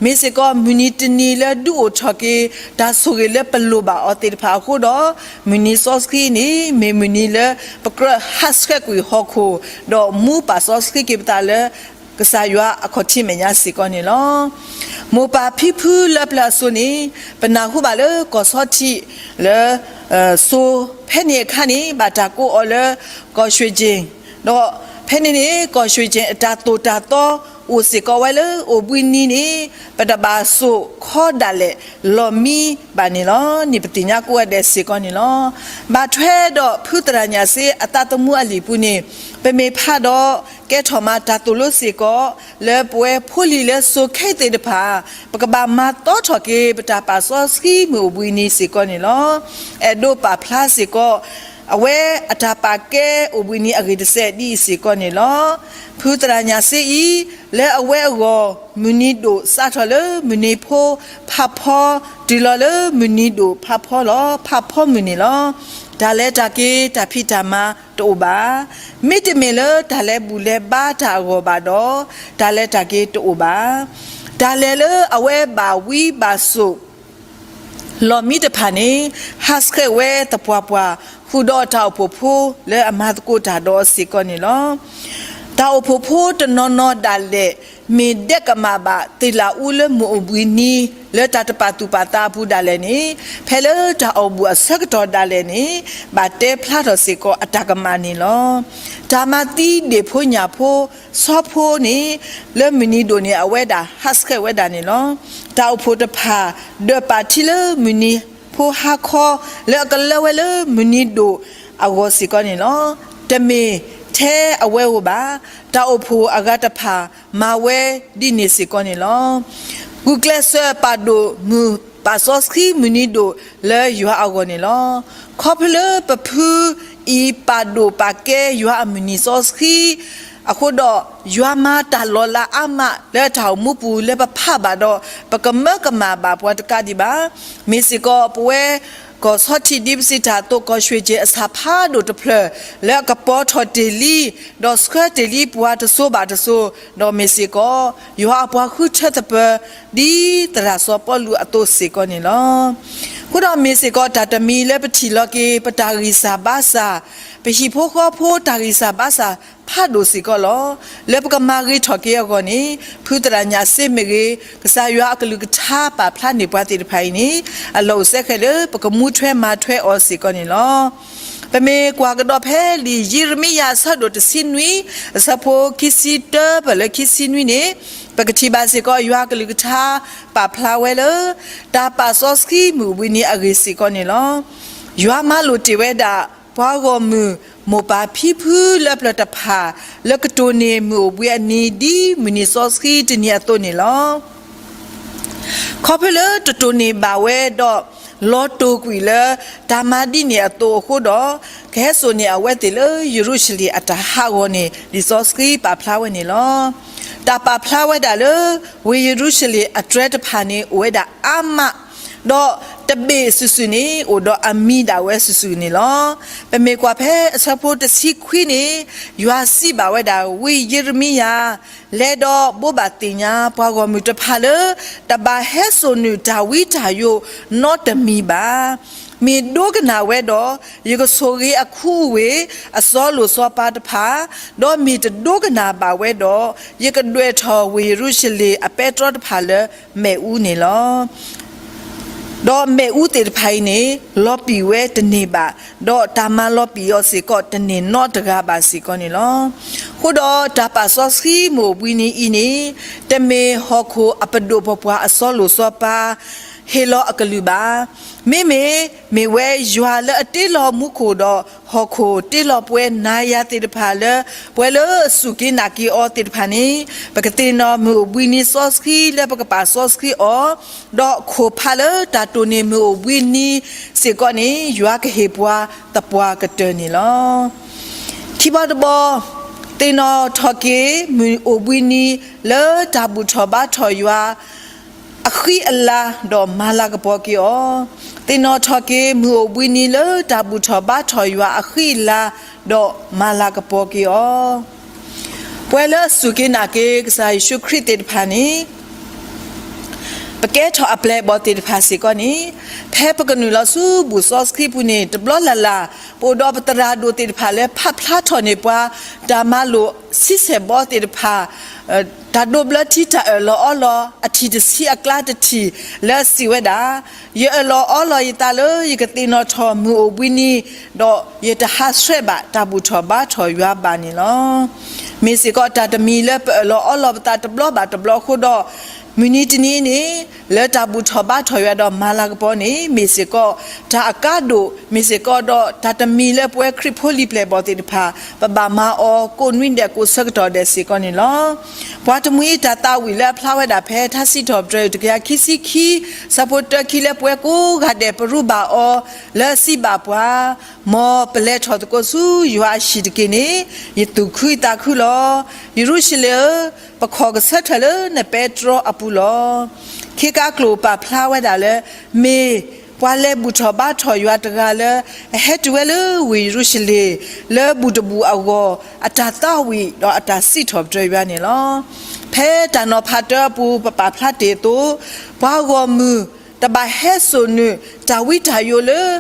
မ့ၢ်စ့ၢ်ကီးမုၢ်နံၤတနံၤလၢဒုးအိၣ်ထီၣ်က့ၤ တၢ်ဆိၣ်ဂ့ၤလၢပလိၣ်ဘၣ်အီၤသ့ၣ်တဖၣ်အဃိဒီး, မုၢ်နံၤစီဆှံန့ၣ် မ့ၢ်မုၢ်နံၤလၢပကြၢးဟးဆှဲးကွံာ်ဟီၣ်ခိၣ်, ဒီးမူပာ်စီဆှံက့ၤပသးလၢ ကစၢ်ယွၤအခီၣ်ထံးမဲာ်ညါစ့ၢ်ကီးန့ၣ်လီၤ. မိၢ်ပၢ်ဖံဖုလၢပျၢၤအစိၤန့ၣ်, ပနၢ်ဟူဘၣ်လၢကီၢ်ဆီထံးလၢ စိၤဖဲန့ၣ်အခါန့ၣ် ဘၣ်တၢ်ကိးအီၤလၢ ကီၢ်ရွှ့ၣ်ကျိန်, ဒီးဖဲန့ၣ်န့ၣ် ကီၢ်ရွှ့ၣ်ကျိန်အတၢ်သိၣ်တၢ်သီအိၣ်စ့ၢ်ကီးဝဲလၢအိၣ်ဘှံးနံၤန့ၣ် ပတဘၣ်စိာ်ခီဒၣ်လဲာ်လီၢ်မံဘၣ်န့ၣ်လီၤန့ၣ် ပသ့ၣ်ညါကိးဂၤဒဲးစ့ၢ်ကီးန့ၣ်လီၤ. ဘၣ်ထွဲဒီးဖုသရၣ်ညၣ်စ့အသးသမူအလံာ်ပူၤန့ၣ်, ပမ့ၢ်ဖးဒီးကဲထီၣ်မၤတၢ်သိၣ်လိစ့ၢ်ကီး လၢပဝဲဖိလံၤလၢစိၤခဲအံၤသ့ၣ်တဖၣ် ပကဘၣ်မၤသီထီၣ်က့ၤ ပတၢ်ပာ်စီဆှံမုၢ်အိၣ်ဘှံးနံၤစ့ၢ်ကီးန့ၣ်လီၤ. အဲၣ်ဒိးပာ်ဖျါစ့ၢ်ကီး အဝဲအတၢ်ပာ်ကဲအိၣ်ဘှံးနံၤအဂ့ၢ်တစဲးဒ်အံၤစ့ၢ်ကီးန့ၣ်လီၤ. ဖုသရၣ်ညၣ်စ့အံၤ, လၢအဝဲအဂီၢ် မုၢ်နံၤဒိၣ်စးထီၣ်လၢမုၢ်နံၤဖိဖးဖီ, တုၤလီၤလၢမုၢ်နံၤဒိၣ်ဖးဖီလီၤ ဖးဖီမုၢ်န့ၣ်လီၤ. တၢ်လဲၤတၢ်က့ၤတၢ်ဖံးတၢ်မၤတအိၣ်ဘၣ်. မ့တမ့ၢ်လၢတၢ်လဲၤဘူၣ်လဲၤဘါတၢ်အဂီၢ်ဘၣ်ဒီး, တၢ်လဲၤတၢ်က့ၤတအိၣ်ဘၣ်. တၢ်လဲၤလၢအဝဲဘၣ်ဝံဘၣ်စိာ် လီၢ်မံတဖၣ်န့ၣ် ဟးဆှဲးဝဲသပှၢ်ပှၢ် ဃုာ်ဒီးတၢ်အိၣ်ဖှိၣ်ဖိလၢအမၤသကိးတၢ်ဒီးအီၤစ့ၢ်ကီးန့ၣ်လီၤ. တၢ်အိၣ်ဖှိၣ်ဖိတနီၤနီၤဒၣ်လဲာ် မ့ၢ်ဒဲးကမၣ်ဘၣ်သ့ၣ်လၣ်အူလၢမုၢ်အိၣ်ဘှံးနံၤ လၢတၢ်တပာ်သူၣ်ပာ်သးအပူၤဒၣ်လဲာ်န့ၣ်, ဖဲလၢတၢ်အီၣ်ဘူၣ်အဆၢကတီၢ်ဒၣ်လဲာ်န့ၣ် ဘၣ်တဲဖျါထီၣ်စ့ၢ်ကီးအတၢ်ကမၣ်န့ၣ်လီၤ. တၢ်မၤသံဒ့ၣ်ဖိညၣ်ဖိ ဆီဖိန့ၣ် လၢမုၢ်နံၤဒိၣ်န့ၣ် အဝဲဒၣ်ဟးဆှဲးဝဲဒၣ်န့ၣ်လီၤ. တၢ်အိၣ်ဖှိၣ်တဖၣ် ဒၢးပာ်ထံလၢမုၢ်နံၤဖိဟါခီ လၢအကလၢဝဲလၢမုၢ်နံၤဒိၣ်အဂီၢ်စ့ၢ်ကီးန့ၣ်လီၤ. တမ့ၢ်ထဲအဝဲဧိၤဘၣ်. တၢ်အိၣ်ဖှိၣ်အဂၤတဖၣ် မၤဝဲဒ်န့ၣ်စ့ၢ်ကီးန့ၣ်လီၤ. ဂုာ်ကျဲးစၢးပာ်ဒိၣ်မုၢ်ပာ်စီဆှံမုၢ်နံၤဒိၣ်လၢယွၤအဂီၢ်န့ၣ်လီၤ. ခီဖျိလၢပဖုအံၤပာ်ဒိၣ်ပာ်ကဲယွၤအမုၢ်နံၤစီဆှံ အဃိဒီး ယွၤမၤတၢ်လီၤလးအါမးလၢတၢ်အိၣ်မူပူၤလၢပဖးဘၣ်ဒီး ပကမၢကမၣ်ဘၣ်ပှၤတကးဒံးဘၣ်. မ့ၢ်စ့ၢ်ကီးပဝဲ ကီၢ်ဆီထံးဒ်ပစံးတၢ်အသိး ကီၢ်ရွှ့ၣ်ကျိန်အဆၣ်ဖးဒိၣ်တဖျၢၣ် လၢအကပီၤထီၣ်တ့ၢ်လံ ဒီးဆှၢတ့ၢ်လံပှၤတစိၤဘၣ်တစိၤ, ဒီးမ့ၢ်စ့ၢ်ကီး ယွၤအပှၤဃုထၢသပၢၤ ဒ်သရၣ်စီၤပီလူးအသိးစ့ၢ်ကီးန့ၣ်လီၤ. အဃိဒီးမ့ၢ်စ့ၢ်ကီးတၢ်တမံၤလၢပထံၣ်လီၤက့ၤ ပတၢ်ဂံၢ်စၢ်ဘါစၢ်, ပဟံၣ်ဖိဃီဖိတၢ်ဂံၢ်စၢ်ဘါစၢ်ဖးဒိၣ်စ့ၢ်ကီးလီၤ. လၢပကမၤဂ့ၤထီၣ်က့ၤအဂီၢ်န့ၣ် ဖုသရၣ်ညၣ်စ့မ့ၢ်ဂ့ၤ, ကစၢ်ယွၤအကလုၢ်ကထါပာ်ဖျါန့ၢ်ပှၤသ့ၣ်တဖၣ်အံၤန့ၣ် အလီၢ်အိၣ်စဲဃဲးလၢပကမူထွဲမၤထွဲအီၤစ့ၢ်ကီးန့ၣ်လီၤ. ပမ့ၢ်ကွၢ်ကဒီးဖဲလံာ်ယံးရမံယၤအဆၢဒိၣ်တဆံနွံ, အဆၢဖိခံဆံတၢပၢၢ်လၢခံဆံနွံန့ၣ်, ပကထံၣ်ဘၣ်စ့ၢ်ကီး ယွၤအကလုၢ်ကထါပာ်ဖျါဝဲလၢ တၢ်ပာ်စီဆှံမုၢ်အိၣ်ဘှံးနံၤအဂ့ၢ်စ့ၢ်ကီးန့ၣ်လီၤ. ယွၤမၤလိာ်တ့ၢ်ဝဲဒၣ် ပှၤဂီၢ်မုၢ် မိၢ်ပၢ်ဖံဖုလၢပျၢၤတဖၣ် လၢကတိၢ်န့ၢ်မုၢ်အိၣ်ဘှံးအနံၤ ဒ်မုၢ်နံၤစီဆှံတနံၤအသိးန့ၣ်လီၤ. ခီဖျိလၢတတိၢ်န့ၢ်ဘၣ်ဝဲဒီး လီၤတိာ်ကွံာ်လၢတၢ်မၤဒ်န့ၣ်အသိးအဃိဒီး, ကဟဲစိာ်န့ၢ်အဝဲသ့ၣ်လၢယရူၤၡလ့ၣ်အတၢ်ဟးဂီၤန့ၣ် လံာ်စီဆှံပာ်ဖျါဝဲန့ၣ်လီၤ. တၢ်ပာ်ဖျါဝဲဒၣ်လၢ ဝ့ၢ်ယရူၤၡလ့ၣ်အတြဲၤတဖၣ်န့ၣ် အိၣ်ဝဲဒၣ်အါမး, ဒီးတဘ့ၣ်စုာ်စုာ်န့ၣ် အိၣ်ဒီးအမံၤဒၣ်ဝဲစုာ်စုာ်န့ၣ်လီၤ. ပမ့ၢ်ကွၢ်ဖဲအဆၢဖိတဆံခွံန့ၣ်, ယွၤစံးဘၣ်ဝဲဒၣ်ဝံယံးရမံယၤ, လဲၤဒီးဘိးဘၣ်သ့ၣ်ညါပှၤဂီၢ်မုၢ်တဖၣ်လၢ တဘၣ်ဟဲစိာ်နုာ်တၢ်ဝံတၢ်ယိာ်နီတမံၤဘၣ်. မ့ၢ်ဒိကနၣ်ဝဲဒီး, ယကဆိၣ်ဂ့ၤအခူအဝ့ၢ် အစီလိာ်စီၤပၤတဖၣ်, ဒီးမ့ၢ်တဒိကနၣ်ဘၣ်ဝဲဒီး, ယကဒွဲၣ်ထီၣ်ဝ့ၢ်ယရူၤၡလ့ၣ်အပဲတြီတဖၣ်လၢမ့ၣ်အူန့ၣ်လီၤ. ဒီးမ့ၣ်အူသ့ၣ်တဖၣ်အံၤန့ၣ် လီၤပံာ်ဝဲတန့ၢ်ဘၣ်, ဒီးတၢ်မၤလီၤပံာ်အီၤစ့ၢ်ကီးတန့ၢ်နီတဂၤဘၣ်စ့ၢ်ကီးန့ၣ်လီၤ. အဃိဒီးတၢ်ပာ်စီဆှံမုၢ်အိၣ်ဘှံးနံၤအံၤန့ၣ်, တမ့ၢ်ဟီၣ်ခိၣ်အပဒိၣ်ပပှၢ်အစီလိာ်စီၤပၤ ဟ့ၣ်လီၤအကလုၢ်ဘၣ်. မ့မ့ၢ်, မ့ၢ်ဝဲယွၤလၢအတ့လီၤမူခိၣ်ဒီးဟီၣ်ခိၣ် တ့လီၤပဝဲနၤယၤသ့ၣ်တဖၣ်လၢ ပှၤလၢအစူၢ်က့ၤနာ်က့ၤအီၤသ့ၣ်တဖၣ်န့ၣ်, ပကသ့ၣ်နီၣ်မုၢ်အိၣ်ဘှံးနံၤစီဆှံလၢပကပာ်စီဆှံအီၤ, ဒီးခိၣ်ဖးလၢတၢ်တိၢ်န့ၢ်မုၢ်အိၣ်ဘှံးနံၤစ့ၢ်ကီးန့ၣ် ယွၤကဟ့ၣ်ပှၤသပှၢ်ကတၢၢ်န့ၣ်လီၤ. ခံဘီတဘီ, သ့ၣ်နီၣ်ထီၣ်က့ၤမုၢ်အိၣ်ဘှံးနံၤလၢတၢ်ဘူၣ်ထီၣ်ဘါထီၣ်ယွၤ အဃံအလၤဒီးမၤလၤကပီၤက့ၤအီၤ, သ့ၣ်နီၣ်ထီၣ်က့ၤမုၢ်အိၣ်ဘှံးနံၤလၢတၢ်ဘူၣ်ထီၣ်ဘါထီၣ်ယွၤအဃံအလၤဒီးမၤလၤကပီၤက့ၤအီၤ. ပဝဲလၢအစူၢ်က့ၤနာ်က့ၤကစၢ်ယ့ၣ်ၡူးခရံာ်သ့ၣ်တဖၣ်န့ၣ် ပကဲထီၣ်အပျဲၢ်အဘီၣ်သ့ၣ်တဖၣ်စ့ၢ်ကီးန့ၣ် ဖဲပကနုာ်လီၤဆူဘူၣ်စီဆှံပူၤန့ၣ် တဘျီလၢ်လၢ် ပအိၣ်ဒီးပသရၣ်ဒိၣ်သ့ၣ်တဖၣ်လၢဖးဖျါထီၣ်န့ၢ်ပှၤ တၢ်မၤလိာ်ဆံဆဲၣ်ဘီသ့ၣ်တဖၣ် တၢ်ဒိးဘျၢထံတၢ်အၢၣ်လီၤအီလီၤ အထံၣ်တဆံအကျါတထံၣ် လၢအစံးဝဲဒၣ်, ယအၢၣ်လီၤအီလီၤယသးလၢယကသ့ၣ်နီၣ်ထီၣ်မုၢ်အိၣ်ဘှံးနံၤ, ဒီးယတဟးဆှဲးဘၣ်တၢ်ဘူၣ်ထီၣ်ဘါထီၣ်ယွၤဘၣ်န့ၣ်လီၤ. မ့ၢ်စ့ၢ်ကီးတၢ်တမံၤလၢပအၢၣ်လီၤအီလီၤပသးတဘျီဘၣ်တဘျီအဃိဒီး, မုၢ်နံၤတနံၤန့ၣ် လၢတၢ်ဘူၣ်ထီၣ်ဘါထီၣ်ယွၤဒီးမၤလၤကပီၤန့ၣ် မ့ၢ်စ့ၢ်ကီး တၢ်အကါဒိၣ် မ့ၢ်စ့ၢ်ကီးဒီးတၢ်တမံၤလၢပဝဲခရံာ်ဖိလံၤပျဲၢ်ဘီၣ်သ့ၣ်တဖၣ် ပဘၣ်မၤအီၤကိးနွံဒဲးကိးဆၢကတီၢ်ဒဲးစ့ၢ်ကီးန့ၣ်လီၤ. ပှၤတမှံၤအံၤတၢ်သးဝံၣ်လၢအဖျါဝဲဒၣ်ဖဲ ထါစံးထီၣ်ပတြၢၤတကယၤခံဆံခံ ဆၢဖိတၢခံလၢပဝဲကိးဂၤဒဲးပရူးဘၣ်အီၤ လၢအစံးဘၣ်ပှၤ, မ်ပလဲၤထီၣ်သကိးဆူယွၤအဟံၣ်တက့ၢ်န့ၣ် ယသူၣ်ခုသးခုလီၤ. ယရူၤၡလ့ၣ်ဧၢ, ပခီၣ်ကဆၢထၢၣ်လၢနပဲတြီအပူၤလီၤ. ခ့ကါကျိာ်ပာ်ဖျါဝဲဒၣ်လၢ မ့ၢ်ပှၤလဲၤဘူၣ်ထီၣ်ဘါထီၣ်ယွၤတဂၤလၢ အဟဲတုၤဝဲလၢဝ့ၢ်ယရူၤၡလ့ၣ် လၢဘူၣ်တဘူၣ်အဂီၢ် အတၢ်သးဝံၣ်ဒီးအတၢ်စံးထီၣ်ပတြၢၤယွၤန့ၣ်လီၤ. ဖဲတၢ်နီၤဖးတၢအပူၤ ပပာ်ဖျါတ့ၢ်အသိး, ပှၤဂီၢ်မုၢ် တဘၣ်ဟဲစိာ်နုာ်တၢ်ဝံတၢ်ယိာ်လၢ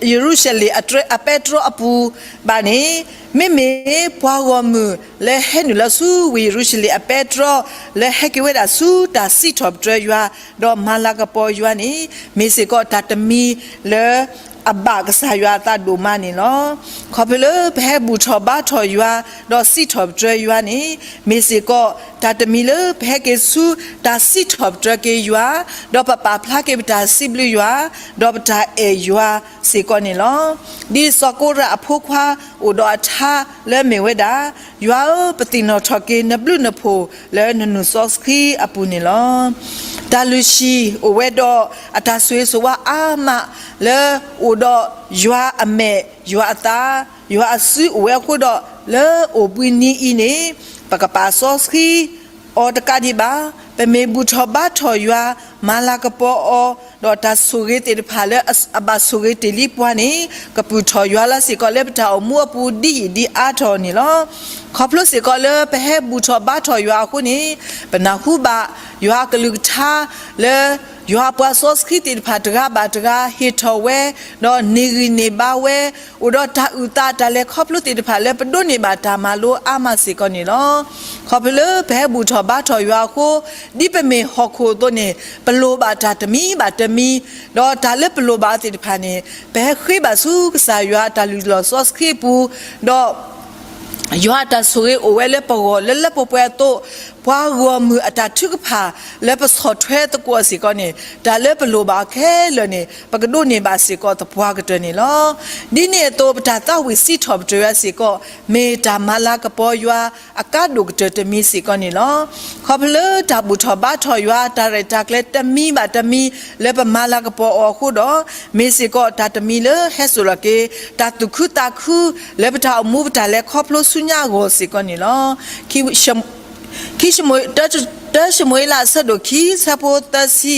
ယရူၤၡလ့ၣ်အပဲတြီအပူၤဘၣ်န့ၣ်, မ့မ့ၢ်ပှၤဂီၢ်မုၢ်လၢဟဲနုာ်လီၤဆူဝ့ၢ်ယရူၤၡလ့ၣ်အပဲတြီ လၢဟဲက့ၤဝဲဒၣ်ဆူတၢ်စံးထီၣ်ပတြၢၤယွၤ ဒီးမၤလၤကပီၤယွၤန့ၣ် မ့ၢ်စ့ၢ်ကီးတၢ်တမံၤလၢ အဘၣ်ကစၢ်ယွၤအသးဒိၣ်မးန့ၣ်လီၤ. ခီဖျိလၢပဟဲဘူၣ်ထီၣ်ဘါထီၣ်ယွၤ ဒီးစံးထီၣ်ပတြၢၤယွၤန့ၣ် မ့ၢ်စ့ၢ်ကီး တၢ်တမံၤလၢပဟဲက့ၤဆူတၢ်စံးထီၣ်ပတြၢၤက့ၤယွၤ, ဒီးပပာ်ဖျါက့ၤပတၢ်စံးဘျုးယွၤ, ဒီးပတၢ်အဲၣ်ယွၤစ့ၢ်ကီးန့ၣ်လီၤ. ဒ်စီၤကိရးအဖိခွါအိၣ်ဒီးအထါလၢအမ့ၢ်ဝဲဒၣ်, ယွၤဧၢ, ပသ့ၣ်နီၣ်ထီၣ်က့ၤနဘျုးနဖှိၣ်လၢနနုာ်စီဆှံအပူၤန့ၣ်လီၤ. တၢ်လုၢ်ဟံၣ်အိၣ်ဝဲဒီးအတၢ်ဆိၣ်ဂ့ၤဆိၣ်ဝါအါမး လၢအိၣ်ဒီးယွၤအမဲာ်ယွၤအသး ယွၤအစုအိၣ်ဝဲအဃိဒီး လၢအိၣ်ဘှံးနံၤအံၤန့ၣ် ပကပာ်စီဆှံအီၤတကးဒံးဘၣ်, ပမ့ၢ်ဘူၣ်ထီၣ်ဘါထီၣ်ယွၤ မၤလၤကပီၤအီၤ, ဒီးတၢ်ဆိၣ်ဂ့ၤသ့ၣ်တဖၣ်လၢအဘၣ်ဆိၣ်ဂ့ၤတ့ၢ်လံပှၤန့ၣ် ကပုာ်ထီၣ်ယွၤလီၤစ့ၢ်ကီးလၢပတၢ်အိၣ်မူအပူၤဒ်ယံာ်ဒ်အါထီၣ်န့ၣ်လီၤ. ခီဖျိစ့ၢ်ကီးလၢပဟဲဘူၣ်ထီၣ်ဘါထီၣ်ယွၤအဃိန့ၣ် ပနၢ်ဟူဘၣ်ယွၤအကလုၢ်ကထါလၢ ယွၤအပှၤစီဆှံသ့ၣ်တဖၣ်တဂၤဘၣ်တဂၤဟ့ၣ်ထီၣ်ဝဲ, ဒီးန့ၢ်ဂံၢ်န့ၢ်ဘါဝဲ, အိၣ်ဒီးတၢ်အုၣ်သးတၢ်လဲၤခီဖျိသ့ၣ်တဖၣ်လၢပဒိးန့ၢ်ဘၣ်တၢ်မၤလိအါမးစ့ၢ်ကီးန့ၣ်လီၤ. ခီဖျိလၢပဟဲဘူၣ်ထီၣ်ဘါထီၣ်ယွၤအဃိ, ဒ်ပမ့ၢ်ဟီၣ်ခိၣ်အသိးန့ၣ် ပလိၣ်ဘၣ်တၢ်တမံၤဘၣ်တမံၤ, ဒီးတၢ်လၢပလိၣ်ဘၣ်အီၤသ့ၣ်တဖၣ်န့ၣ် ပဟဲဃ့ဘၣ်ဆူကစၢ်ယွၤအတၢ်လုၢ်လီၢ်စီဆှံအပူၤ, ဒီး ယွၤအတၢ်ဆိၣ်ဂ့ၤအိၣ်ဝဲလၢပဂီၢ်လၢလၢပှဲၤပှဲၤအသိး, ပှၤဂီၢ်မုၢ်အတၢ်ထုကဖၣ်လၢပဆီၣ်ထွဲသကိးအီၤစ့ၢ်ကီးန့ၣ် တၢ်လၢပလိၣ်ဘၣ်အီၤခဲလၢာ်န့ၣ် ပကဒိးန့ၢ်ဘၣ်စ့ၢ်ကီးသပှၢ်ကတၢၢ်န့ၣ်လီၤ. ဒ်န့ၣ်အသိး ပတၢ်သးဝံၣ်စံးထီၣ်ပတြၢၤယွၤစ့ၢ်ကီး မ့ၢ်တၢ်မၤလၤကပီၤယွၤအကါဒိၣ်ကတၢၢ်တမံၤစ့ၢ်ကီးန့ၣ်လီၤ. ခီဖျိလၢတၢ်ဘူၣ်ထီၣ်ဘါထီၣ်ယွၤ တၢ်ရဲၣ်တၢ်ကျဲၤတမံၤဘၣ်တမံၤလၢပမၤလၤကပီၤအီၤအဃိဒီး, မ့ၢ်စ့ၢ်ကီးတၢ်တမံၤလၢဟဲစိာ်လီၤက့ၤ တၢ်သူၣ်ခုသးခုလၢပတၢ်အိၣ်မူပတၢ်လဲၤခီဖျိဆူညါအဂီၢ်စ့ၢ်ကီးန့ၣ်လီၤ. ခံ, တၢၡမူၤအ့လးအဆၢဒိၣ်ခံ ဆၢဖိသၢဆံ,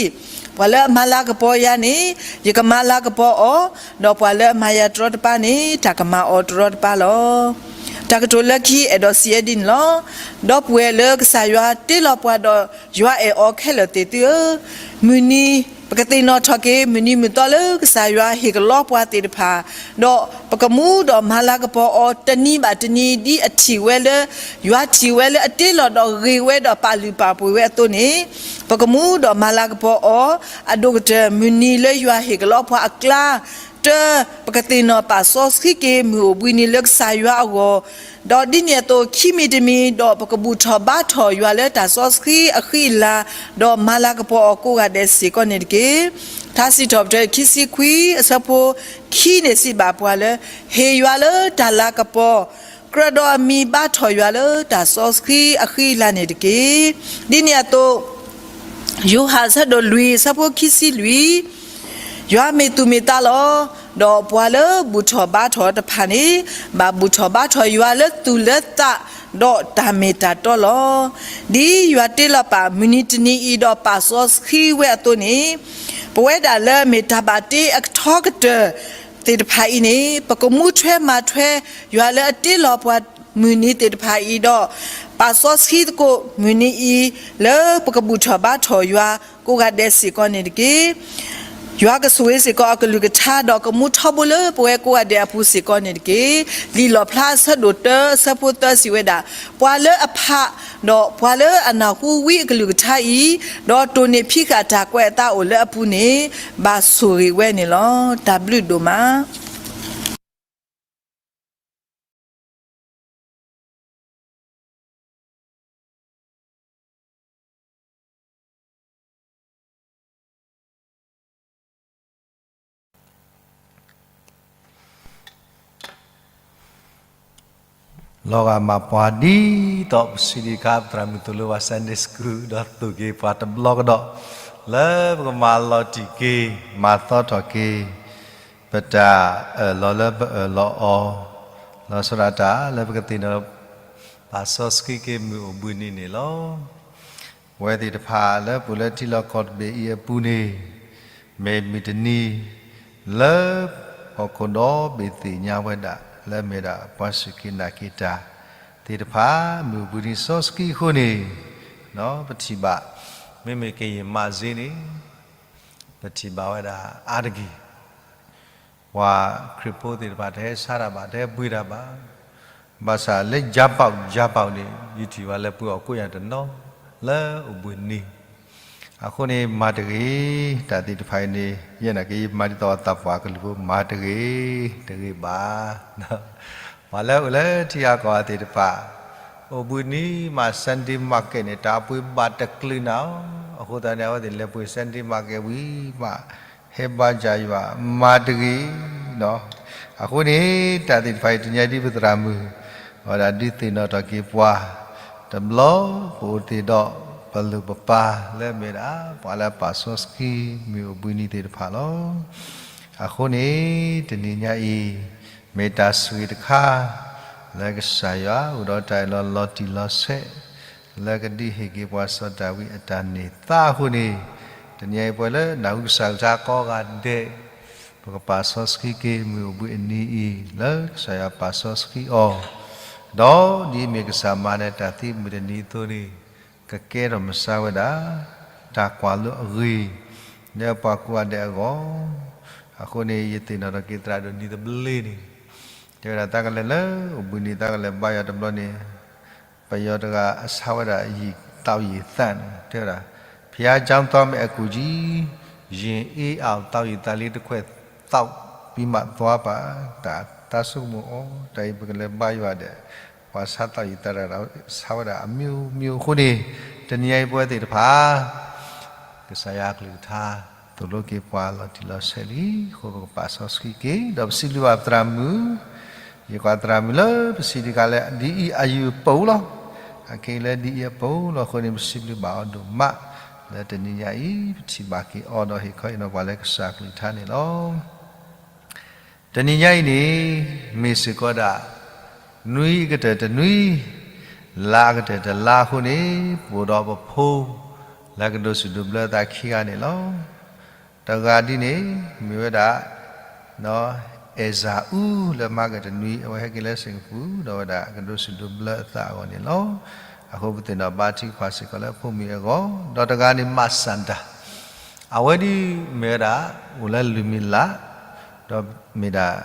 ပှၤလၢအမၤလၤကပီၤယၤန့ၣ် ယကမၤလၤကပီၤအီၤ, ဒီးပှၤလၢအမၤယၤတရီတပါန့ၣ် တၢ်ကမၤအီၤတရီတပါလီၤ. တၢ်ကတိၤလၢခံအဲၣ်ဒိးစံးဝဲဒ်န့ၣ်လီၤ. ဒီပုၢ်ဝဲၢ်လၢကစၢ်ယွၤတ့လီၤပှၤဒီး ယွၤအဲၣ်အီၤခဲလၢာ်သ့ၣ်သုဧၢ, မုၢ်နံၤ ပကသ့ၣ်နီၣ်ထီၣ်က့ၤ မုၢ်နံၤမုၢ်သီလၢကစၢ်ယွၤဟ့ၣ်ကလီပှၤသ့ၣ်တဖၣ်, ဒီးပကမူဒီးမၤလၤကပီၤအီၤတနံၤဘၣ်တနံၤ ဒ်အထံၣ်ဝဲလၢ ယွၤထံၣ်ဝဲလၢအတ့လီၤဒီးဂ့ၤဝဲဒီးပာ်လုၢ်ပာ်ပှ့ၤဝဲအသိးန့ၣ်, ပကမူဒီးမၤလၤကပီၤအီၤ အဒိၣ်ကတၢၢ် မုၢ်နံၤလၢယွၤဟ့ၣ်ကလီပှၤအကျါ တၢ ပကသ့ၣ်နီၣ်ပာ်စီဆှံက့ၤ မုၢ်အိၣ်ဘှံးနံၤလၢကစၢ်ယွၤအဂီၢ်, ဒီးဒ်န့ၣ်အသိး ခံမံၤတမံၤ ဒီးပကဘူၣ်ထီၣ်ဘါထီၣ်ယွၤလၢတၢ်စီဆှံအဃံအလၤ, ဒီးမၤလၤကပီၤအီၤကိးဂၤဒဲးစ့ၢ်ကီးန့ၣ်တက့ၢ်. ထါစံးထီၣ်ပတြၢၤခံဆံခွံ အဆၢဖိခံန့ၣ်စံးဘၣ်ပှၤလၢ ဟ့ၣ်ယွၤလၢတၢ်လၤကပီၤ ကြၢးဒီးအမံၤဘါထီၣ်ယွၤလၢတၢ်စီဆှံအဃံအလၤန့ၣ်တက့ၢ်. ဒ်န့ၣ်အသိး ယိၤဟၣ်အဆၢဒိၣ်လွံၢ် အဆၢဖိခံဆံလွံၢ်, ယွၤမ့ၢ်သူၣ်မ့ၢ်သးလီၤ. ဒီးပှၤလၢဘူၣ်ထီၣ်ဘါထီၣ်တဖၣ်န့ၣ် ဘၣ်ဘူၣ်ထီၣ်ဘါထီၣ်ယွၤလၢသူၣ်လၢသး ဒီးတၢ်မ့ၢ်တၢ်တီလီၤ. ဒ်ယွၤတ့လီၤပာ်မုၢ်နံၤတနံၤအံၤဒီးပာ်စီဆှံဝဲအသိးန့ၣ်, ပဝဲဒၣ်လၢမ့ၢ်တၢ်ဘၣ်တ့အကထီကတၢၢ်သ့ၣ်တဖၣ်အံၤန့ၣ် ပကမူထွဲမၤထွဲယွၤလၢအတ့လီၤပှၤမုၢ်နံၤသ့ၣ်တဖၣ်အံၤဒီး ပာ်စီဆှံသကိးမုၢ်နံၤအံၤ လၢပကဘူၣ်ထီၣ်ဘါထီၣ်ယွၤကိးဂၤဒဲးစ့ၢ်ကီးန့ၣ်တက့ၢ်. ယွၤကဆိၣ်ဂ့ၤစ့ၢ်ကီးအကလုၢ်ကထါ ဒီးကမူထီဘိလၢပဝဲကိးဂၤဒဲးအပူၤစ့ၢ်ကီးန့ၣ်တက့ၢ်. လံာ်လီၣ်ဖျါအဆၢဒိၣ်တၢ အဆၢဖိသၢစံးဝဲဒၣ်, ပှၤလၢအဖး ဒီးပှၤလၢအနၢ်ဟူဝံအကလုၢ်ကထါအံၤ, ဒီးတိၢ်န့ၢ်ဖံးဃာ်တၢ်ကွဲးအသးအိၣ်လၢအပူၤန့ၣ် ဘၣ်ဆိၣ်ဂ့ၤဝဲန့ၣ်လီၤ. တၢ်ဘျုးဒိၣ်မး. လီၤဂာ်မးပှၤဒ်သိးပစံးဒံးခါ ပသရၣ်မုၣ်သိၣ်လိဝဲ Sunday School ဒီးသိၣ်က့ၤပှၤတဘျီကဒီး လၢပကမၤလီၤတံၢ်က့ၤ မၤသီထီၣ်က့ၤ ပတၢ်အၢၣ်လီၤလၢပအၢၣ်လီၤအီၤ လီၤဆီဒၣ်တၢ်လၢပကသ့ၣ်နီၣ် ပာ်စီဆှံက့ၤမုၢ်အိၣ်ဘှံးနံၤန့ၣ်လီၤ. ပဝဲသ့ၣ်တဖၣ်လၢပအိၣ်လၢထံလီၢ်ကီၢ်တဘ့ၣ်အံၤအပူၤန့ၣ် မ့ၢ်မုၢ်တနံၤ လၢဟီၣ်ခိၣ်ဒီဘ့ၣ်သ့ၣ်ညါဝဲဒၣ် လၢမ့ၢ်ဒၣ်ပှၤစူၢ်က့ၤနာ်က့ၤတၢ်သ့ၣ်တဖၣ် မုၢ်အိၣ်ဘှံးနံၤစီဆှံအဃိန့ၣ် ပထံၣ်ဘၣ် မ့မ့ၢ်ကရင်မဇ္ဈိမ်န့ၣ် ပထံၣ်ဘၣ်ဝဲဒၣ်အါတက့ၢ် ပှၤခရံာ်ဖိသ့ၣ်တဖၣ် တဟဲဆါတၢ်ဘၣ် တဟဲပှ့ၤတၢ်ဘၣ်. ဘၣ်ဆၣ်လၢယါပာ်ယါပာ်န့ၣ် ယထံၣ်ဘၣ်လၢပှ့ၤအီၣ်ကိးညါတနီၤ လၢအိၣ်ဘှံးနံၤ. အဃိန့ၣ် မၤတဂ့ၤ တၢ်သ့ၣ်တဖၣ်အံၤန့ၣ် ယဲနာ်က့ၤ ယမၤဒ်သိးအသးပှၢ်ကလုၢ်ဖိ မၤတဂ့ၤ တဂ့ၤဘၣ်. ပှၤလၢအိၣ်လၢထံဂၤကီၢ်ဂၤသ့ၣ်တဖၣ် အိၣ်ဘှံးနံၤမး Sunday market န့ၣ် တၢ်ပှ့ၤဘၣ်တကျုးနၤအီၤ. အဃိသတးန့ၣ် အဝဲသ့ၣ်လဲၤပှ့ၤ Sunday market ဝံၤမး ဟဲဘါယွၤ မၤတဂ့ၤ. အဃိန့ၣ် တၢ်သ့ၣ်တဖၣ်အံၤ တနံၤအံၤဒ်ပသရၣ်မုၣ် အဝဲဒၣ်ဒုးသ့ၣ်နီၣ်ထီၣ်က့ၤပှၤ တဘျီ ပအိၣ်တ့ၢ်ဒီးပလိၣ်ပပၢ်လၢမ့ၢ်ဒၣ် ပှၤလၢအပာ်စီဆှံမုၢ်အိၣ်ဘှံးနံၤသ့ၣ်တဖၣ်လီၤ. အဃိန့ၣ် တနံၤညါအံၤ မ့ၢ်တၢ်ဆိၣ်ဂ့ၤတခါ လၢကစၢ်ယွၤအိၣ်ဒီးတၢ်အၢၣ်လီၤလီၤတံၢ်လီၤဆဲး လၢကဒုးဟ့ၣ်က့ၤပှၤစီၤဒၤဝံးအတၢ်န့ၢ်သါအဃိန့ၣ်, တနံၤအံၤပဝဲလၢနၢ်ဟူကစၢ်ကလုၢ်ကထါကိးဂၤဒဲး, ပကပာ်စီဆှံက့ၤမုၢ်အိၣ်ဘှံးအနံၤအံၤ လၢကစၢ်ယွၤပာ်စီဆှံအီၤ, ဒီးဒ်အမ့ၢ်ကစၢ်မၤနၢၤတၢ်သံမုၢ်တနံၤအသိးန့ၣ်, ကကဲထီၣ်မၤစၢၤဝဲဒၣ် တၢ်ကွၢ်လိအဂ့ၢ် လၢပှၤကိးဂၤဒဲးအဂီၢ်, အဃိန့ၣ် ယသ့ၣ်နီၣ်ထီၣ်က့ၤသရၣ်ဒိၣ်နံၤသဘျ့န့ၣ်, တဲဝဲဒၣ်သးကလဲၤလၢအိၣ်ဘှံးနံၤ သးကလဲၤဘါယွၤတဘျီန့ၣ်, ပယီၤတဂၤအဆါဝဲဒၣ်ယံာ်သးယံာ်သးန့ၣ် တဲဝဲဒၣ်, ဘုရားကျောင်းသွားမယ်အကူကြီး, ရေအေးအောင်သောက်ရေသန့်လေးတစ်ခွက်သောက်ပြီးမှသွားပါ, တၢ်သးဆိကမိၣ်အီၤ တၢ်အံၤပကလဲၤဘါယွၤဒီး ပှၤဆါသးယံာ်သးတဂၤ ဆါဝဲဒၣ်အမျိုးမျိုးအဃိန့ၣ်, တနံၤအံၤပဝဲသ့ၣ်တဖၣ် ကစၢ်ယွၤအကလုၢ်ကထါ သိၣ်လိက့ၤပှၤလီၤတံၢ်လီၤဆဲးလံအဃိ ပကပာ်စီဆှံက့ၤ ဒီးပစံးဘျုးဘၣ်ပသရၣ်မုၣ်, ယကွၢ်သရၣ်မုၣ်လၢပစံးတခါလၢ ဒ်အံၤအယုၢ်အပူၤလီၤ. အခဲအံၤလၢဒ်အံၤအပူၤလီၤအဃိန့ၣ် ပစံးဘျုးဘၣ်အီၤဒိၣ်မး လၢတနံၤညါအံၤ ပထံၣ်ဘၣ်က့ၤအီၤဒီးဟ့ၣ်ခီဟ့ၣ်နီၤပှၤလၢကစၢ်အကလုၢ်ကထါန့ၣ်လီၤ. တနံၤညါအံၤန့ၣ် မ့ၢ်စ့ၢ်ကီးဒၣ် နွံအကတၢၢ်တနွံ, လါအကတၢၢ်တလါအဃိန့ၣ် ပအိၣ်ဒီးပဖိ လၢကဒိးစူၣ်ဒိးဘျၢအသးခံဂၤန့ၣ်လီၤ. တဂၤဒ်န့ၣ် မ့ၢ်ဝဲဒၣ် အဲၣ်စၢ်အူ လၢမၤကတနွံ အဝဲဟဲက့ၤလၢစ့ၣ်ကပူၤ ဒီးဝဲဒၣ်ကဒိးစူၣ်ဒိးဘျၢအသးအဂီၢ်န့ၣ်လီၤ. အဃိပသ့ၣ်နီၣ်ဘါထုကဖၣ်စ့ၢ်ကီးလၢဖိမုၣ်အဂီၢ်, ဒီးတဂၤန့ၣ်မးစၣ်ဒၣ် အဝဲဒ်မ့ၢ်ဝဲဒၣ် အိၣ်လၢလွံၢ်မံၤလး, ဒီးမ့ၢ်ဒၣ်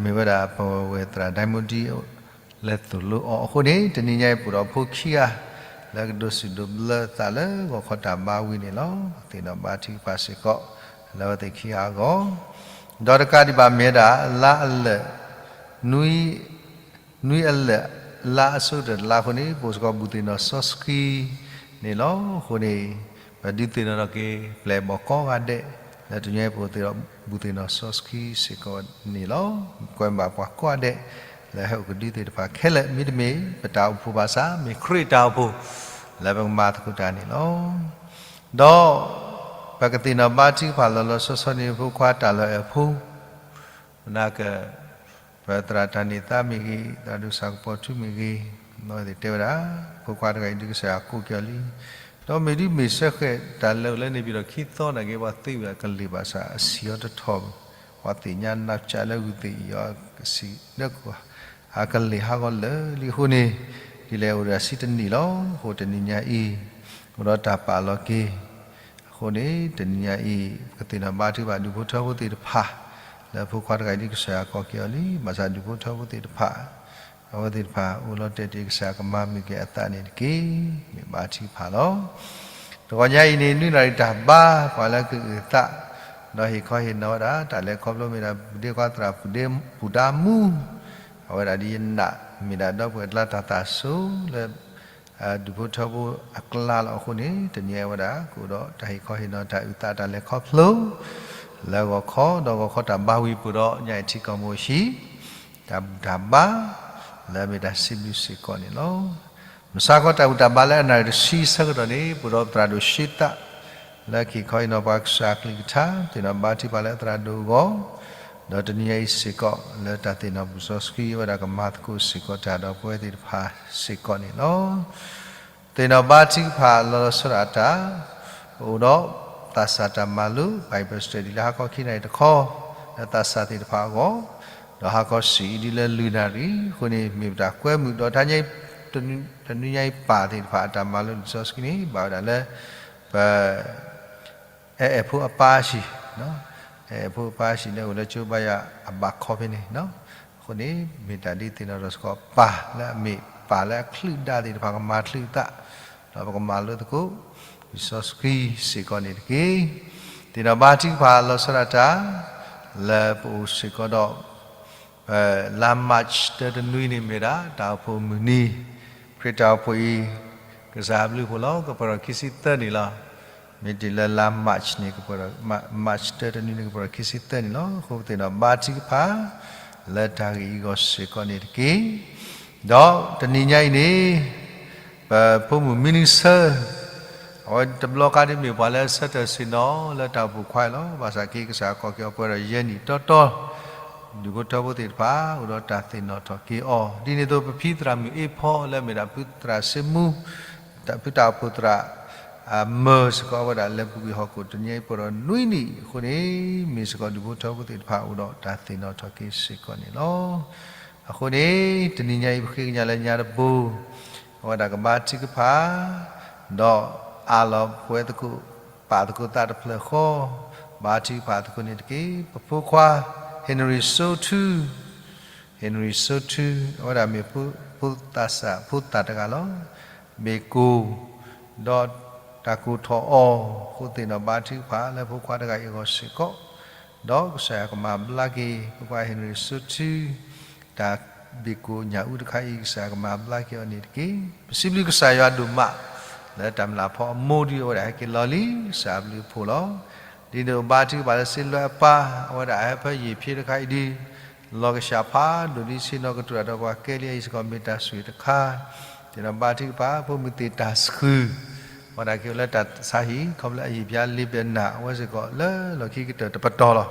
မ့ၢ်ဝဲဒၣ်ပဝဲၢ်သရၣ်ဒဲမူဒံ လဲၤသိၣ်လိအီၤအဃိန့ၣ် တနံၤညါအံၤပအိၣ်ဒီးဖိခံဂၤ လၢကဒိးစူၣ်ဒိးဘျၢအသးလၢဂီၤခီတၢ်ဘါဝံၤန့ၣ်လီၤ. သ့ၣ်နီၣ်ဘါထုကဖၣ်စ့ၢ်ကီး လၢအဝဲသ့ၣ်ခံဂၤအဂီၢ်, ဒီးတကးဒံးဘၣ်မ့ၢ်ဝဲဒၣ် လါအလၢာ် နွံ နွံအလၢာ် လါအဆိကတၢၢ်တလါအဃိန့ၣ် ပအိၣ်စ့ၢ်ကီးဘူၣ်သ့ၣ်နီၣ်စီဆှံန့ၣ်လီၤ. အဃိန့ၣ် ပဒုးသ့ၣ်နီၣ်ထီၣ်က့ၤ ပျဲၢ်ဘီၣ်ကိးဂၤဒဲး လၢတနံၤညါအံၤပအိၣ်သ့ၣ်ဒီးဘူၣ်သ့ၣ်နီၣ်စီဆှံစ့ၢ်ကီးန့ၣ်လီၤ. ကွဲးဘၣ်ပှၤကိးဂၤဒဲး လၢဟဲအိၣ်ကဒုသ့ၣ်တဖၣ်ခဲလၢာ် မ့တမ့ၢ် ပတၢ်အိၣ်ဖှိၣ်ဘၣ်ဆၣ် မ့ၢ်ခရံာ်တၢ်အိၣ်ဖှိၣ် လၢပကမၤသကိးတၢ်န့ၣ်လီၤ. ဒီးပကသ့ၣ်နီၣ်ဘါထုကဖၣ်လီၤလီၤဆီဆီန့ၣ် ဖိခွါတၢ်လီၢ်အဲၣ်ဖိ နာ်က့ ပသရၣ်တၢ်န့ၢ်သါမ့ၢ်ဂ့ၤ, သရၣ်ဒိၣ်စၢ်ကပီၤထူမ့ၢ်ဂ့ၤ, အဝဲသ့ၣ်တဲဝဲဒၣ်, ဖိခွါတဂၤအံၤဒုးကစၢ်ယွၤကိးက့ၤအီၤလံ, ဒီးမ့ၢ်ဒ်မ့ၢ်စဲဃဲးတၢ်လၢအိၣ်လၢန့ၣ် ပံၤဒီးခံသီနာ်က့ ပှၤသ့ဝံၤအကလ့ၢ်ဘၣ်ဆၣ် အဆံးအီၤတထီၣ်, ပှၤသ့ၣ်ညါနၢ်စၢ်လၢဂုၢ်သ့ၣ်အံၤအီၤကစံးလၢ အကလ့ၢ်ဟးဂီၤလၢာ်လံအဃိန့ၣ်, ဒ်လဲၣ်အိၣ်ဒီးဆံတနံၣ်လီၤ. အဃိတနံၤညါအံၤ အိၣ်ဒီးတၢ်ပာ်လီၤက့ၤ အဃိန့ၣ် တနံၤညါအံၤ ပကသ့ၣ်နီၣ်ဘါထုကဖၣ်ဒူၣ်ဖိထၢဖိသ့ၣ်တဖၣ် လၢဖိခွါတဂၤအံၤဒ်ကစၢ်ယွၤကိးက့ၤအီၤလံ, ဘၣ်ဆၣ်ဒူၣ်ဖိထၢဖိသ့ၣ်တဖၣ် အဝဲသ့ၣ်တဖၣ်အိၣ်လီၤတဲာ်တ့ၢ်ကစၢ်ကမၤမုာ်က့ၤအသးန့ၣ်တက့ၢ်. မ့ၢ်ဘါထုကဖၣ်လီၤ. တဂီၤညါအံၤန့ၣ် နွံနၣ်ရံၣ်တၢ်ဘါ ပှၤလၢကအုၣ်အသး ဒီးဟ့ၣ်ခီဟ့ၣ်နီၤဝဲဒၣ် တၢ်လဲၤခီဖျိမ့ၢ်ဒၣ် ပူၤဒ့ခွါသရၣ် ပူၤဒ့ပူၤဒါမူ အဝဲဒၣ်ဒ်ယနာ် မ့ၢ်ဒၣ်ဒီပုၢ်ဝဲၢ်အကျါတၢ်သးစိလၢ ဒူၣ်ဖိထၢဖိအကျါလီၤ. အဃိန့ၣ် တနံၤအံၤဝဲဒၣ် ကအိၣ်ဒီးတၢ်ဟ့ၣ်ခီဟ့ၣ်နီၤ တၢ်အုၣ်သးတၢ်လဲၤခီဖျိ လၢဂီၤခီ, ဒီးဂီၤခီတၢ်ဘါဝံၤပှဲၤဒီး ညါအံၤထံကီၢ်မိၢ်ဟံၣ် တၢ်ဘူၣ်တၢ်ဘါ လၢအမ့ၢ်တၢ်စံးဘျုးစ့ၢ်ကီးန့ၣ်လီၤ. မုၢ်ဆါခီတၢ်ဘူၣ်တၢ်ဘါလၢအနၣ်ရံၣ်တဆံဆၢကတီၢ်န့ၣ် ပအိၣ်ဒီးသရၣ်ဒိၣ်ရှ့သး လၢကဟ့ၣ်ခီဟ့ၣ်နီၤပှၤကစၢ်အကလုၢ်ကထါ သ့ၣ်နီၣ်ဘါထုကဖၣ်လၢသရၣ်ဒိၣ်အဂီၢ်, ဒီးတနံၤညါအံၤစ့ၢ်ကီး လၢတၢ်သ့ၣ်နီၣ်ဘူၣ်စီဆှံ အဝဲဒၣ်ကမၤသကိးစ့ၢ်ကီးတၢ်ဒီးပဝဲသ့ၣ်တဖၣ်စ့ၢ်ကီးန့ၣ်လီၤ. သ့ၣ်နီၣ်ဘါထုကဖၣ်လီၤလီၤဆီဒၣ်တၢ် အိၣ်ဒီးသးစၢ်တၢ်မၤလိ Bible study လၢဟါခီခံနၣ်ရံၣ်တခီ လၢသးစၢ်သ့ၣ်တဖၣ်အဂီၢ်, ဒီးဟါခီဆံးအံၤဒ်လၢလွံၢ်နၣ်ရံၣ်အဃိန့ၣ် မ့ၢ်ပတၢ်ကွဲမုာ်ဒီးတနံၤညါအံၤ တနွံညါအံၤပၢ်သ့ၣ်တဖၣ်အတၢ်မၤလိလံာ်စီဆှံန့ၣ် ဘၣ်ဝဲဒၣ်လၢ ပ အဲၣ်အဲၣ်ဖိအပၢ်ဆံး, အဲၣ်အဲၣ်ဖိအပၢ်ဆံးလၢအိၣ်လၢကၠိဘါယွၤအဘးခီဖဲန့ၣ်, အဃိန့ၣ် မ့ၢ်တၢ်ဒ်သ့ၣ်နီၣ်ထီၣ်စ့ၢ်ကီးပၢ်လၢအမ့ၢ်ပၢ်လၢအချုးဒါသ့ၣ်တဖၣ်ကမၤချုးအသး, ဒီးပကမၤလိသကိး လံာ်စီဆှံစ့ၢ်ကီးန့ၣ်တက့ၢ်. သ့ၣ်နီၣ်ဘါထုကဖၣ်လီၤဆီဒၣ်တၢ် လၢပအိၣ်စ့ၢ်ကီးဒီး လါ March တၢတနွံန့ၣ်မ့ၢ်ဒၣ် တၢ်အိၣ်ဖှိၣ်မုၢ်နံၤ, ခရံာ်တၢ်အိၣ်ဖှိၣ်အံၤ ကစၢ်အဘျုးအဖှိၣ်လီၤ ကပှဲၤဒီးခံဆံသၢနံၣ်လီၤ. မ့ၢ်တုၤလၢလါ March န့ၣ် March တၢတနွံန့ၣ် ကပှဲၤဒီးခံဆံသၢနံၣ်လီၤ. အဃိပသ့ၣ်နီၣ်ဘါထုကဖၣ် လၢတၢ်ဂ့ၢ်အံၤအဂီၢ်စ့ၢ်ကီးန့ၣ်တက့ၢ်. ဒီးတနံၤညါအံၤန့ၣ် ပဖိမုၣ်မံနံဆၢ အဝဲတဘျီခါဒ်မ့ၢ်ပှၤလၢအဆၢထၢၣ်ဆ့ၣ်နီၤလၢတၢ်အိၣ်ဖှိၣ်ခွါအံၤလီၤ. ဘၣ်ဆၣ်က့ၤကစၢ်ကိးက့ၤအီၤပှဲၤဒီးယဲၢ်နံၣ်တီတီ ဒူၣ်ဖိထၢဖိသ့ၣ်တဖၣ် အိၣ်ဒီးတၢ်သ့ၣ်နီၣ်ထီၣ်က့ၤအီၤ. ဒ်န့ၣ်အသိး ပဖံသရၣ်မုၣ်အ့ဖီလၢအမ့ၢ်ဒၣ်ဖုသရၣ်စ့မူ ဖုတၢ်အိၣ်ဖှိၣ်သရၣ် အမၢစ့ၢ်ကီးအဝဲဒၣ်လၢပူၤကွံာ်ဟီၣ်ခိၣ်တနံၤအံၤပှဲၤဒီးနွံနံၣ်အဃိန့ၣ် မ့ၢ်စ့ၢ်ကီးဒူၣ်ဖိထၢဖိသ့ၣ်တဖၣ်အိၣ်ဒီးတၢ်သ့ၣ်နီၣ်ထီၣ်က့ၤစ့ၢ်ကီးန့ၣ်လီၤ. အဃိန့ၣ် တနံၤညါအံၤပဃ့ကညးလၢညါတဘိ အဝဲဒၣ်ကဘါထုကဖၣ် ဒီးအးလီၤပဝဲသကိး ပာ်သကိးသးတဖျၢၣ်ဃီ ဘါထုကဖၣ်သကိးန့ၣ်တက့ၢ်. ပဖိခွါ ဟ့ၣ်နရံၣ်စိထူ ဟ့ၣ်နရံၣ်စိထူ အဝဲဒၣ်မ့ၢ်ဖိသၣ်စၢ်ဖိသၣ်တဂၤလီၤ. ဘ့ၣ်ကိၣ် ဒီးတၢ်ကိၢ်ထီၣ်အီၤ အဃိသ့ၣ်နီၣ်ဘါထုကဖၣ်လၢဖိခွါတဂၤအံၤအဂီၢ်စ့ၢ်ကီး ဒီးကစၢ်ယွၤကမၤဘျါက့ၤ ဖိခွါဟ့ၣ်နရံၣ်စိထူ တၢ်ဘ့ၣ်ကိၣ်ညၣ်အူတခါအံၤ ကစၢ်ယွၤကမၤဘျါက့ၤအီၤန့ၣ်တက့ၢ်. ပစံးဘျုးကစၢ်ယွၤဒိၣ်မး လၢတၢ်မျၢ်ဖီအမိၢ်ဒုးအဝဲဒၣ်ဟဲက့ၤလီၤလံ ကစၢ်အဘျုးအဖှိၣ်လီၤ. ဒ်န့ၣ်အဘါထုကဖၣ်လၢစ့လွဲအပၢ် အဝဲဒၣ်အဟဲဖဲယံာ်ဖံးတခါအံၤဒုး လီၤကဆှၣ်ဖးဒိၣ်ဒ်ဆ့ၣ်နီၤကတြူၢ်ဒီးပှၤကဲလံအံၤစ့ၢ်ကီးမ့ၢ်တၢ်ဆိၣ်ဂ့ၤတခါ သ့ၣ်နီၣ်ဘါထုကဖၣ် ဖိမုၣ်သ့ၣ်တၢ်ဆှုၣ် အဝဲဒၣ်က့ၤအိၣ်လၢတၢ်ဆါဟံၣ် ခီဖျိအယံာ်ပၠးလံာ်ဘဲၣ်နၢ် အဝဲစ့ၢ်ကီးလၢလီၢ်ခံကတၢၢ်တပတီၢ်လီၤ.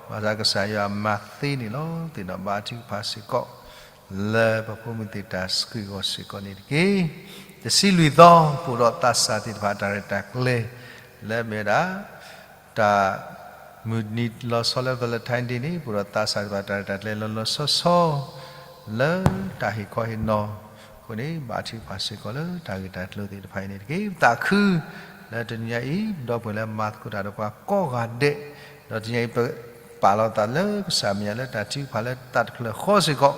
ဘၣ်ဆၣ်ကစၢ်ယွၤမၤသ့န့ၣ်လီၤ. သ့ၣ်နီၣ်ဘါထုကဖၣ်စ့ၢ်ကီး လၢပဖိမုၣ်သ့ၣ်တၢ်ဆှုၣ်အဂီၢ်စ့ၢ်ကီးန့ၣ်တက့ၢ်. တဆံလွံၢ်သီ ပအိၣ်ဒီးသးစၢ်သ့ၣ်တဖၣ်တၢ်ရဲၣ်တၢ်ကျဲၤ လၢအမ့ၢ်ဝဲဒၣ် တၢ်မုၢ်နံၤလီၤဆီလၢ Valentine Day န့ၣ် ပအိၣ်ဒီးသးစၢ်သ့ၣ်တဖၣ်တၢ်ရဲၣ်တၢ်ကျဲၤလီၤလီၤဆီဆီ လၢတၢ်ဟ့ၣ်ခီဟ့ၣ်နီၤအဃိန့ၣ် ဘါထုကဖၣ်စ့ၢ်ကီးလၢတၢ်ဂ့ၢ်တၢ်ကျိၤသ့ၣ်တဖၣ်အံၤန့ၣ်တက့ၢ်. ပသးခု လၢတနံၤညါအံၤ ဒီပုၢ်ဝဲၢ်လၢမၤသကိးတၢ်ဒီးပှၤကိးဂၤဒဲး ဒီးတနံၤညါအံၤ ပပာ်လီၤသးလၢကစၢ်မဲာ်ညါလၢတၢ်ထုကဖၣ်လၢသးတဖျၢၣ်ဃီစ့ၢ်ကီး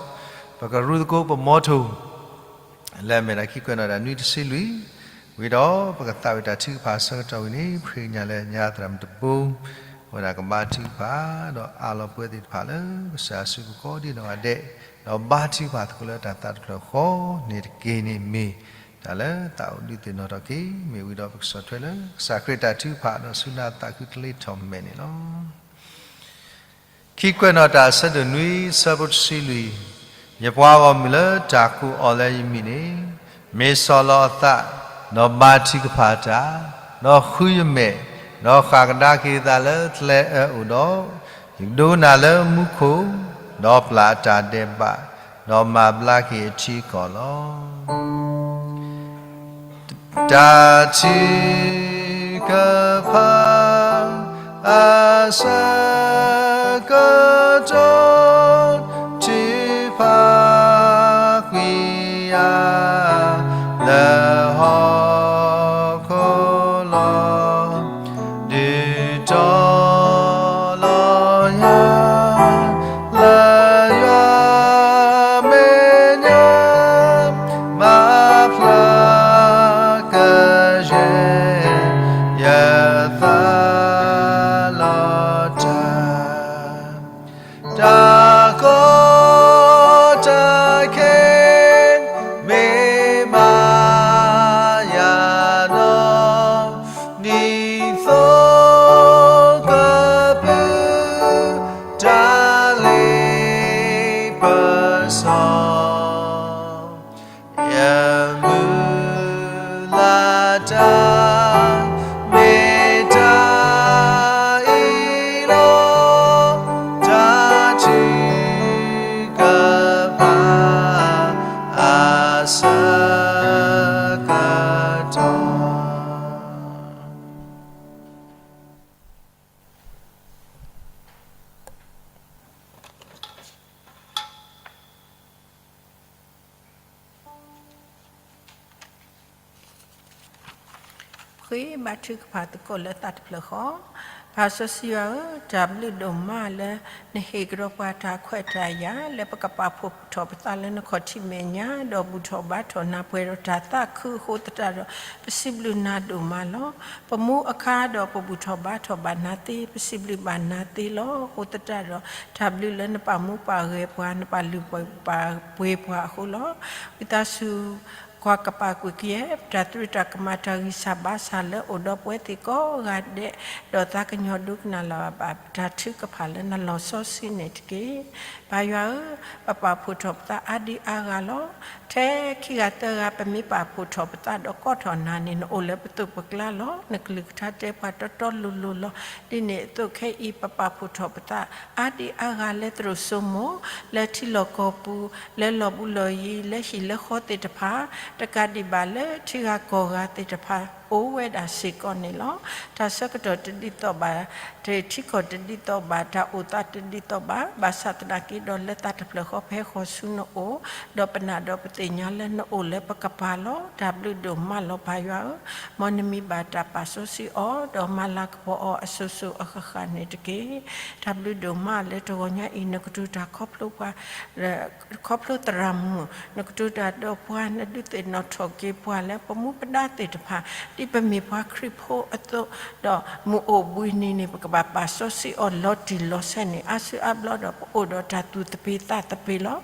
ပကရူသကိးပမီထိၣ် လၢအမ့ၢ်ဒၣ်ခံကွဲးနီၣ်ဒၣ်နွံတဆံလွံၢ် ဝံၤဒီးပကသးဝံၣ်တၢ်ထုကဖၣ်အဆၢကတီၢ်ဝံၤန့ၣ် ပဃ့ကညးလၢညါသရၣ်မုၣ်တဘိ အဝဲဒၣ်ကဘါထုကဖၣ် ဒီးအးလီၤပဝဲသ့ၣ်တဖၣ်လၢကစၢ်စုပူၤကိးဒံနီၢ်ဂၤဒဲး ဒီးဘါထုကဖၣ်သကိးလၢတၢ်သးတဖျၢၣ်ဃီန့ၣ်တက့ၢ်န့ၣ်မ့ၢ် တၢ်လၢသးအိၣ်ဒုးသ့ၣ်နီၣ်ထီၣ်က့ၤ မ့ၢ်ဝံၤဒီးပကဆီၣ်ထွဲလၢကစၢ်ခရံာ်တၢ်ထုကဖၣ် ဒီးဆူနၢ်သးခုတလ့ထီၣ်မဲာ်န့ၣ်လီၤ. ခံကွဲးနီၣ်တၢ်အဆၢဒိၣ်နွံ ဆၢဖိတဆံလွံၢ်, ယပှၤဂီၢ်မုၢ်လၢတၢ်ကိးအီၤလၢယမံၤန့ၣ်, မ့ၢ်ဆီၣ်လီၤအသး, ဒီးဘါထုကဖၣ်တၢ်, ဒီးဃုယမဲာ်, ဒီးဃၣ်ကဒါက့ၤအသးလၢကျဲအၢအိၣ်ဒီး, ဒိကနၣ်လၢမူခိၣ်, ဒီးပျၢ်အတၢ်ဒဲးဘး, ဒီးမၤဘျါက့ၤအထံအကီၢ်လီၤ. တၢ်ထုကဖၣ်အဆၢကတီၢ်, ထုကဖၣ်ကွံာ်ယၤလၢဟီၣ်ခိၣ်လီၤ. ဒုးတီလီၤယၤလၢယွၤမဲာ်ညါ, မၤဖျါကယဲၢ်ယသးလီၤတၢ်. တၢ်ကီတၢ်ခဲမ့ၢ်မၤယၤနီၢ်, ဒ်သိးကပုၢ်တၢ်လ့ပစီ ယမုၢ်လၢ်တၢ် မ့ၢ်တၢ်အံၤလီၤ, တၢ်ထုကဖၣ်အဆၢကတီၢ်. ပဃ့ဘါထုကဖၣ်သကိးလၢသးတဖျၢၣ်ဃီ. ပၢ်စီဆှံယွၤဧၢ, တၢ်ဘျုးဒိၣ်မးလၢ နဟ့ၣ်ကဒီးပှၤတၢ်ခွဲးတၢ်ယာ် လၢပကပာ်ဖှိၣ်ထီၣ်ပသးလၢနခီၣ်ထံးမဲာ်ညါ, ဒီးဘူၣ်ထီၣ်ဘါထီၣ်နၤ ပှဲၤဒီးတၢ်သးခုအဃိသတးဒီး ပစံးဘျုးနၤဒိၣ်မးလီၤ. ပမူအခါဒီးပဘူၣ်ထီၣ်ဘါထီၣ်ဘၣ်နၤသ့, ပစံးဘျုးဘၣ်နၤသ့လီၤ. အဃိသတးဒီး တၢ်ဘျုးလၢနပာ်မူပာ်ဂဲၤပှၤ, နပာ်လုၢ်ပာ်ပှ့ၤပှၤအဃိလီၤ. ဝံသးစူၤ ကွၢ်ကပာ်ကွံာ်က့ၤ ပတၢ်သရူးတၢ်ကမၣ် တၢ်ဂံၢ်စၢ်ဘါစၢ်လၢအိၣ်ဒီးပဝဲသ့ၣ်ကိးဂၤဒဲး, ဒီးသးကညီၤဒိကနၣ်လၢၤဘၣ် ပတၢ်ထုကဖၣ်လၢနလီၤစီဆှံန့ၣ်တက့ၢ်. ပၢ်ယွၤဧၢ, ပပာ်ဖှိၣ်ထီၣ်ပသးအါဒံအါဂၤလီၤ. ထဲခံဂၤသၢဂၤ ပမ့ၢ်ပာ်ဖှိၣ်ထီၣ်ပသးဒီးကိးထီၣ်နၤန့ၣ် နအိၣ်လၢပသိးပကျါလီၤ. နကလုၢ်ကထါတဲပှၤတီတီလိၤလိၤလီၤ. ဒ်န့ၣ်အသိးခဲအံၤ ပပာ်ဖှိၣ်ထီၣ်ပသး အါဒံအါဂၤလၢသရိာ်စိမိၤ, လၢထံလီၢ်ကီၢ်ပူၤ, လၢလီၢ်ဘူးလီၢ်ယံၤ, လၢဟံၣ်လၢဃီသ့ၣ်တဖၣ်, တကးဒံးဘၣ်လၢထံဂၤကီၢ်ဂၤသ့ၣ်တဖၣ် အိၣ်ဝဲဒၣ်စ့ၢ်ကီးန့ၣ်လီၤ. တၢ်ဆၢကတီၢ်တဒ်သိးဘၣ်, တၢ်ထံကီၢ်တဒ်သိးဘၣ်, တၢ်အိၣ်သးတဒ်သိးဘၣ်, ဘၣ်ဆၣ်သနာ်က့ဒီး လၢသးတဖျၢၣ်ဃီ ပဟဲဃီၤဆူနအိၣ်, ဒီးပနာ်ဒီးပသ့ၣ်ညါလၢနအိၣ်လၢပကပၤလီၤ. တၢ်ဘျုးဒိၣ်မးလီၤ ပၢ်ယွၤဧၢ, မ်နမံၤဘၣ်တၢ်ပာ်စီဆှံအီၤ, ဒီးမၤလၤကပီၤအီၤအစိၤစိၤအဃၣ်ဃၣ်န့ၣ်တက့ၢ်. တၢ်ဘျုးဒိၣ်မးလၢတဂီၤညါအံၤ နကတိၤတၢ်ခီဖျိပှၤ ခီဖျိသရၣ်မုၣ်, နကတိၤတၢ်ဒီးပှၤ, နဒုးသ့ၣ်နီၣ်ထီၣ်က့ၤပှၤလၢပမူပဒါသ့ၣ်တဖၣ်, ဒ်ပမ့ၢ်ပှၤခရံာ်ဖိအသိး, ဒီးမုၢ်အိၣ်ဘှံးနံၤန့ၣ် ပကဘၣ်ပာ်စီဆှံအီၤလီၤတံၢ်လီၤဆဲးန့ၣ် အါစုအါဘျီဒီး ပအိၣ်ဒီးတၢ်သူၣ်သပ့ၤသးသပ့ၤလီၤ.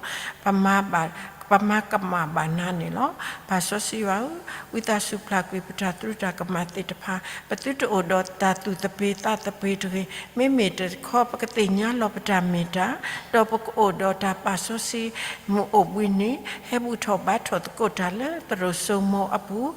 ပမၤဘၣ်, ပမၤကမၣ်ဘၣ်နၤန့ၣ်လီၤ. ပၢ်စီဆှံယွၤဧၢ, ဝံသးစူၤပျၢ်ကွံာ်ပတၢ်သရူးတၢ်ကမၣ်သ့ၣ်တဖၣ်, ပသုတအိၣ်ဒီးတၢ်သူၣ်သပ့ၤသးသပ့ၤတဂ့ၤ. မ့မ့ၢ်တခီ ပကသ့ၣ်ညါလီၤပတၢ်မ့ၢ်တၢ်, ဒီးပကအိၣ်ဒီးတၢ်ပာ်စီဆှံ မုၢ်အိၣ်ဘှံးနံၤ, ဟဲဘူၣ်ထီၣ်ဘါထီၣ်သကိးတၢ်လၢသရိာ်စိမိၤအပူၤ,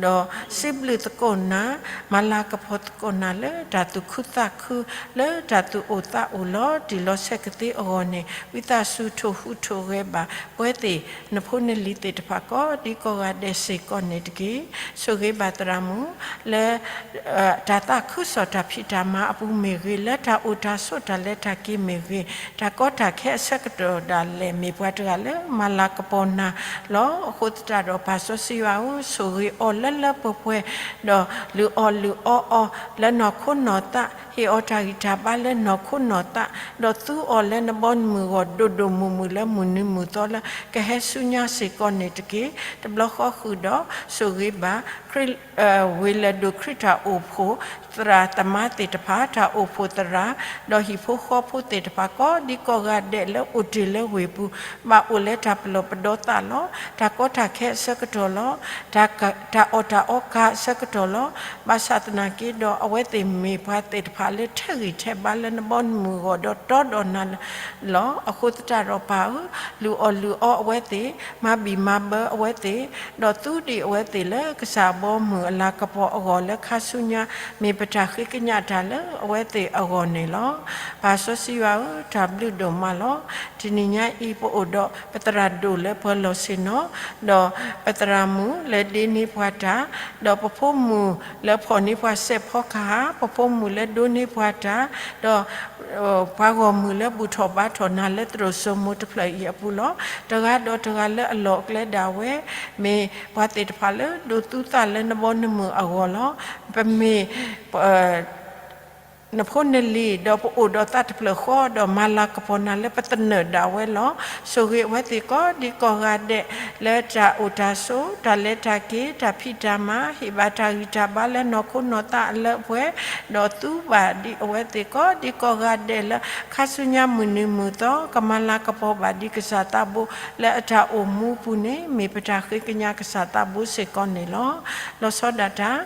ဒီးစံးဘျုးသကိးနၤ, မၤလၤကပီၤသကိးနၤလၢတၢ်သူၣ်ခုသးခု, လၢတၢ်သူၣ်အိၣ်သးအိၣ်လီၤတံၢ်လီၤဆဲးကသ့အဂီၢ်န့ၣ်, ဝံသးစူၤထိၣ်ဟူးထိၣ်ဂဲၤဘၣ် ပဝဲသ့ၣ် နဖိနလံၤသ့ၣ်တဖၣ်ကိးဒံကိးဂၤဒဲးစ့ၢ်ကီးန့ၣ်တက့ၢ်. ဆိၣ်ဂ့ၤဘၣ်သရၣ်မုၣ် လၢ တၢ်သးခုကစီၣ်တၢ်ဖံးတၢ်မၤအပူၤမ့ၢ်ဂ့ၤ, လၢတၢ်အိၣ်တၢ်ဆိးတၢ်လဲၤတၢ်က့ၤမ့ၢ်ဂ့ၤ, တၢ်ကီတၢ်ခဲအဆၢကတီၢ်ဒၣ်လဲာ် မ့ၢ်ပှၤတဂၤလၢမၤလၤကပီၤနၤလီၤ. အဃိသတးဒီး ပၢ်စီဆှံယွၤဧၢ, ဆိၣ်ဂ့ၤအီၤလၢလၢပှဲၤပှဲၤ, ဒီးလုၢ်အီၣ်လုၢ်အီအီၤလၢနီၢ်ခိနီၢ်သး, ဟ့ၣ်အီၤတၢ်ဂံၢ်တၢ်ဘါလၢနီၢ်ခိနီၢ်သး, ဒီးသူအီၤလၢနဘီမုၢ်ဂီၢ်ဒိၣ်ဒိၣ်မုၢ်မုၢ်လၢမုၢ်နံၤမုၢ်သီလၢ ကဟဲဆူညါစ့ၢ်ကီးန့ၣ်တက့ၢ်. တဘျီဃီဃုာ်ဒီး ဆိၣ်ဂ့ၤဘၣ် ဝ့ၢ်လဲၤဒိၣ်ခရံာ်တၢ်အိၣ်ဖှိၣ်သရၣ်သမါသ့ၣ်တဖၣ်, တၢ်အိၣ်ဖှိၣ်သရၣ်, ဒီးဟံၣ်ဖိဃီဖိသ့ၣ်တဖၣ် ကိးဒံကိးဂၤဒဲးလၢအိၣ်တ့ၢ်လၢဝ့ၢ်ပူၤ, ဘၣ်အိၣ်လၢတၢ်ပလီၢ်ပဒီသးလီၤ. တၢ်ကီတၢ်ခဲအဆၢကတီၢ်လီၤ. တၢ်အီၣ်တၢ်အီကၤအဆၢကတီၢ်လီၤ. ဘၣ်ဆၣ်သနာ်က့ဒီး အဝဲသ့ၣ်မ့ၢ်ပှၤသ့ၣ်တဖၣ်လၢထဲးဂံၢ်ထဲးဘါလၢနဘီမုၢ်ဂီၢ်ဒီးတီဒီးနၤလီၤ. အဃိသတးဒီးပၢ်ဧၢ, လုၢ်အီၣ်လုၢ်အီအဝဲ အဝဲသ့ၣ်မၤဘံၣ်မၤဘၢအဝဲသ့ၣ်, ဒီးသူဒံးအဝဲသ့ၣ်လၢကစၢ်အဘီအမုၢ်အလၤကပီၤအဂီၢ်လၢခါဆူညါ, မ့ၢ်ပတၢ်ဃ့ကညးတၢ်လၢအဝဲသ့ၣ်အဂီၢ်န့ၣ်လီၤ. ပၢ်စီဆှံယွၤဧၢ, တၢ်ဘျုးဒိၣ်မးလီၤ. တနံၤညါအံၤ ပအိၣ်ဒီးပသရၣ်ဒိၣ်လၢပှၤလီၢ်ဆ့ၣ်နီၤ, ဒီးပသရၣ်မုၣ်လၢဒ့န့ၢ်ပှၤတၢ်, ဒီးပဖိမုၣ်လၢဖီၣ်န့ၢ်ပှၤစဲးဖီကဟၣ်, ပဖိမုၣ်လၢဒိးန့ၢ်ပှၤတၢ်, ဒီး ပှၤဂီၢ်မုၢ်လၢဘူၣ်ထီၣ်ဘါထီၣ်နၤလၢသရိာ်စိမိၤတဖျၢၣ်အံၤအပူၤလီၤ. တဂၤဒီးတဂၤလၢအလီၢ်အကျဲဒၣ်ဝဲ, မ့ၢ်ပှၤသ့ၣ်တဖၣ်လၢဒိးသူသးလၢနဘီနမုၢ်အဂီၢ်လီၤ. ပမ့ၢ် နဖိနလံၤ, ဒီးပအိၣ်ဒီးသးတဖျၢၣ်ဃီ, ဒီးမၤလၤကပီၤနၤလၢပသနၢၣ်ဒၣ်ဝဲလီၤ. ဆိၣ်ဂ့ၤအဝဲသ့ၣ်ကိးဒံကိးဂၤဒဲး လၢတၢ်အိၣ်တၢ်ဆိး, တၢ်လဲၤတၢ်က့ၤ, တၢ်ဖံးတၢ်မၤ, ဟ့ၣ်ဘၣ်တၢ်ဂံၢ်တၢ်ဘါလၢနီၢ်ခိနီၢ်သးအလၢအပှဲၤ, ဒီးသူဘၣ်ဒံးအဝဲသ့ၣ်ကိးဒံကိးဂၤဒဲးလၢ ခါဆူညါမုၢ်နံၤမုၢ်သီ ကမၤလၤကပီၤဘၣ်ဒံးကစၢ်သးဘိလၢအတၢ်အိၣ်မူအပူၤန့ၣ် မ့ၢ်ပတၢ်ဃ့ကညးကစၢ်သးဘိစ့ၢ်ကီးန့ၣ်လီၤ. လီၤဆီဒၣ်တၢ်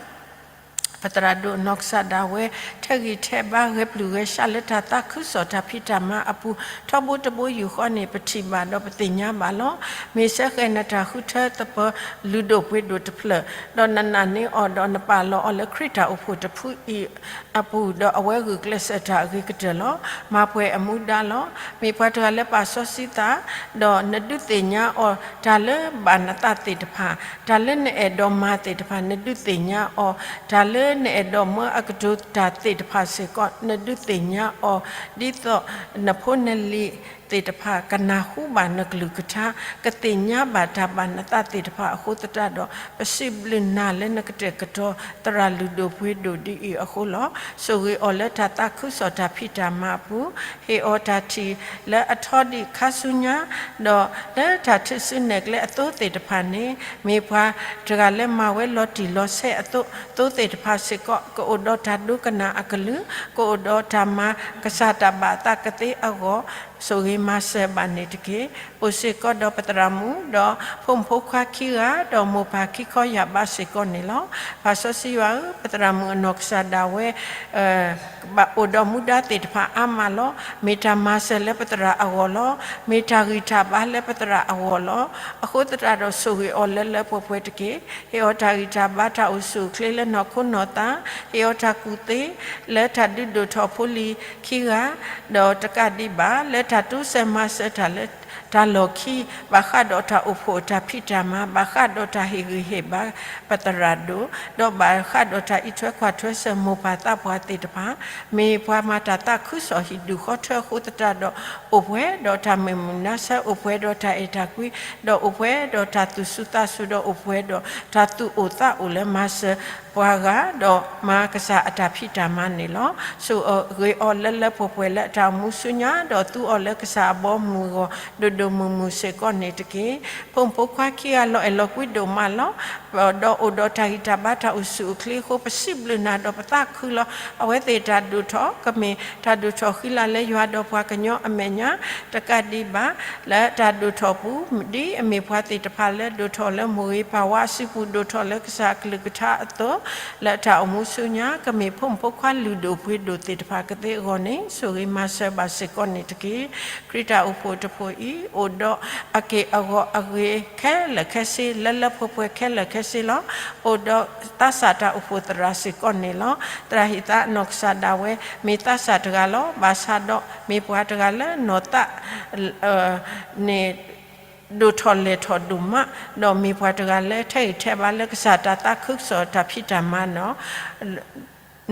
ပသရၣ်ဒိၣ်အနီၢ်ကစၢ်ဒၣ်ဝဲ ထဲးဂံၢ်ထဲးဘါဂဲၤပျုၢ်ဂဲၤဆှးလၢတၢ်သးခုကစီၣ်တၢ်ဖံးတၢ်မၤအပူၤ ထီဘိတဘိယူၢ်ဃီန့ၣ် ပထံၣ်ဘၣ်ဒီးပသ့ၣ်ညါဘၣ်လီၤ. မ့ၢ်စဲဃဲၤနတၢ်ဃုထၢသပၢၤလုၢ်ဒိၣ်ပှ့ၤဒိၣ်တဖျၢၣ်, ဒီးနနာ်န့ၢ်အီၤဒီးနပာ်လီၤအီၤလၢခရံာ်တၢ်အိၣ်ဖှိၣ်တဖုအံၤအပူၤ, ဒီးအဝဲဂုာ်ကျဲးစၢးတၢ်အဂ့ၤကတၢၢ်လီၤ. မၤပှဲၤအမူဒါလီၤ. မ့ၢ်ပှၤတဂၤလၢပာ်စီဆှံသး, ဒီးနဒုးသ့ၣ်ညါအီၤတၢ်လၢဘၣ်နသးသ့ၣ်တဖၣ်, တၢ်လၢနအဲၣ်ဒိးမၤသ့ၣ်တဖၣ် နဒုးသ့ၣ်ညါအီၤ, တၢ်လၢနအဲၣ်ဒိးမၢအကတိၤတၢ်သ့ၣ်တဖၣ်စ့ၢ်ကီး နဒုးသ့ၣ်ညါအီၤ, ဒ်သိးနဖိနလံၤသ့ၣ်တဖၣ် ကနၢ်ဟူဘၣ်နကလုၢ်ကထါ, ကသ့ၣ်ညါဘၣ်တၢ်ဘၣ်နသးသ့ၣ်တဖၣ်အဃိသတးဒီး ပစံးဘျုးနၤလၢနကတဲာ်ကတီၤသရၣ်လုၢ်ဒိၣ်ပှ့ၤဒိၣ်ဒ်အံၤအဃိလီၤ. ဆိၣ်ဂ့ၤအီၤလၢတၢ်သးခုကစီၣ်တၢ်ဖံးတၢ်မၤအပူၤ, ဟ့ၣ်အီၤတၢ်ထံၣ်လၢအထီဒံးခါဆူညါ, ဒီးလၢတၢ်ထုးစုနဲၣ်ကျဲအသိသ့ၣ်တဖၣ်န့ၣ် မ့ၢ်ပှၤတဂၤလၢမၤဝဲလီၤတံၢ်လီၤဆဲးအသိ, သိသ့ၣ်တဖၣ်စ့ၢ်ကီး ကအိၣ်ဒီးတၢ်ဒိကနၣ်အကလုၢ်, ကအိၣ်ဒီးတၢ်မၤကစၢ်တၢ်ဘၣ်အသးကသ့အဂီၢ်, ဆိၣ်ဂ့ၤမၤစၢၤဘၣ်န့ၣ်တက့ၢ်. အိၣ်စ့ၢ်ကီးဒီးပသရၣ်မုၣ်, ဒီးဖိမုၣ်ဖိခွါခံဂၤ, ဒီးမိၢ်ပၢ်ခံခီယာ်ဘးစ့ၢ်ကီးန့ၣ်လီၤ. ပၢ်စီဆှံယွၤဧၢ, ပသရၣ်မုၣ်အနီၢ်ကစၢ်ဒၣ်ဝဲ ဘၣ်အိၣ်ဒီးမူဒါသ့ၣ်တဖၣ်အါမးလီၤ. မ့ၢ်တၢ်မၤစၢၤလၢပသရၣ်အဂီၢ်လီၤ. မ့ၢ်တၢ်ဂံၢ်တၢ်ဘါလၢပသရၣ်အဂီၢ်လီၤ. အဃိသတးဒီးဆိၣ်ဂ့ၤအီၤလၢလၢပှဲၤပှဲၤတက့ၢ်. ဟ့ၣ်အီၤတၢ်ဂံၢ်တၢ်ဘါတၢ်အိၣ်ဆူၣ်အိၣ်ချ့လၢနီၢ်ခိနီၢ်သး, ဟ့ၣ်အီၤတၢ်ကူၣ်သ့ လၢတၢ်ဒုးဒိၣ်ထီၣ်ဖိလံၤခံဂၤ, ဒီးတကးဒံးဘၣ် လၢတၢ်တိစၢၤမၤစၢၤတၢ်လၢတၢ်လီၢ်ခံ, ဘၣ်ဃးဒီးတၢ်အိၣ်ဖှိၣ်တၢ်ဖံးတၢ်မၤ, ဘၣ်ဃးဒီးတၢ်ဟ့ၣ်ဂံၢ်ဟ့ၣ်ဘါပသရၣ်ဒိၣ်, ဒီးဘၣ်ဃးဒီးတၢ်အံးထွဲကွၢ်ထွဲစၢၤမိၢ်ပၢ်သးပှၢ်သ့ၣ်တဖၣ်, မ့ၢ်ပှၤမၤတၢ်သးခုကစီၣ်ဟံၣ်ဒူၣ်ဃီထၢအဃိသတးဒီး အိၣ်ပှဲၤဒီးတၢ်မုာ်မုာ်နါဆၢ, အိၣ်ပှဲၤဒီးတၢ်အဲၣ်တၢ်ကွံ, ဒီးအိၣ်ပှဲၤဒီးတၢ်သူၣ်စူၤသးစူၤ, ဒီးအိၣ်ပှဲၤဒီးတၢ်သူၣ်အိၣ်သးအိၣ်လၢမၤစၢၤပှၤဂၤ, ဒီးမၤကစၢ်အတၢ်ဖံးတၢ်မၤန့ၣ်လီၤ. ဆိၣ်ဂ့ၤအီၤလၢလၢပှဲၤပှဲၤလၢအတၢ်အိၣ်မူဆူညါ, ဒီးသူအီၤလၢကစၢ်အဘီအမုၢ်အဂီၢ် ဒိၣ်ဒိၣ်မုၢ်မုၢ်စ့ၢ်ကီးန့ၣ်တက့ၢ်. ဖိမုၣ်ဖိခွါခံဂၤလီၤအဲၣ်လီၤကွံဒိၣ်မးလီၤ. ဒီးအိၣ်ဒီးတၢ်ဂံၢ်တၢ်ဘါတၢ်အိၣ်ဆူၣ်အိၣ်ချ့အဃိ ပစံးဘျုးနၤဒီးပသးခုလီၤ. အဝဲသ့ၣ်တၢ်ဒိၣ်ထီၣ် ကမ့ၢ်တၢ်ဒိၣ်ထီၣ်ဃံလၤလၢယွၤဒီးပှၤကညီအမဲာ်ညါ, တကးဒံးဘၣ် လၢတၢ်ဒိၣ်ထီၣ်ပူၤ ဒ်အမ့ၢ်ပှၤသ့ၣ်တဖၣ်လၢဒိၣ်ထီၣ်လၢမိၢ်ဂ့ၤပၢ်ဝါအစုပူၤ ဒိၣ်ထီၣ်လၢကစၢ်အကလုၢ်ကထါအသိး, လၢတၢ်အိၣ်မူဆူညါ ကမ့ၢ်ဖိမုၣ်ဖိခွါလုၢ်ဒိၣ်ပှ့ၤဒိၣ်သ့ၣ်တဖၣ်ကသ့အဂီၢ်န့ၣ် ဆိၣ်ဂ့ၤမၤစၢၤဘၣ်စ့ၢ်ကီးန့ၣ်တက့ၢ်. ခရံာ်တၢ်အိၣ်ဖှိၣ်တဖှိၣ်အံၤ အိၣ်ဒီးအက့ၢ်အဂီၤအဂ့ၤခဲလၢာ်ခဲဆ့ လၢလၢပှဲၤပှဲၤခဲလၢာ်ခဲဆ့လီၤ. အိၣ်ဒီးသးစၢ်တၢ်အိၣ်ဖှိၣ်သရၣ်စ့ၢ်ကီးန့ၣ်လီၤ. သရၣ်ဟ့ၣ်သးအနီၢ်ကစၢ်ဒၣ်ဝဲ မ့ၢ်သးစၢ်တဂၤလီၤ. ဘၣ်ဆၣ်ဒီးမ့ၢ်ပှၤတဂၤလၢနီၢ်သး န့ၣ် ဒိၣ်ထီၣ်လဲၢ်ထီၣ်ဒိၣ်မး, ဒီးမ့ၢ်ပှၤတဂၤလၢထဲးဂံၢ်ထဲးဘါလၢကစၢ်တၢ်သးခုကစီၣ်တၢ်ဖံးတၢ်မၤနီၣ်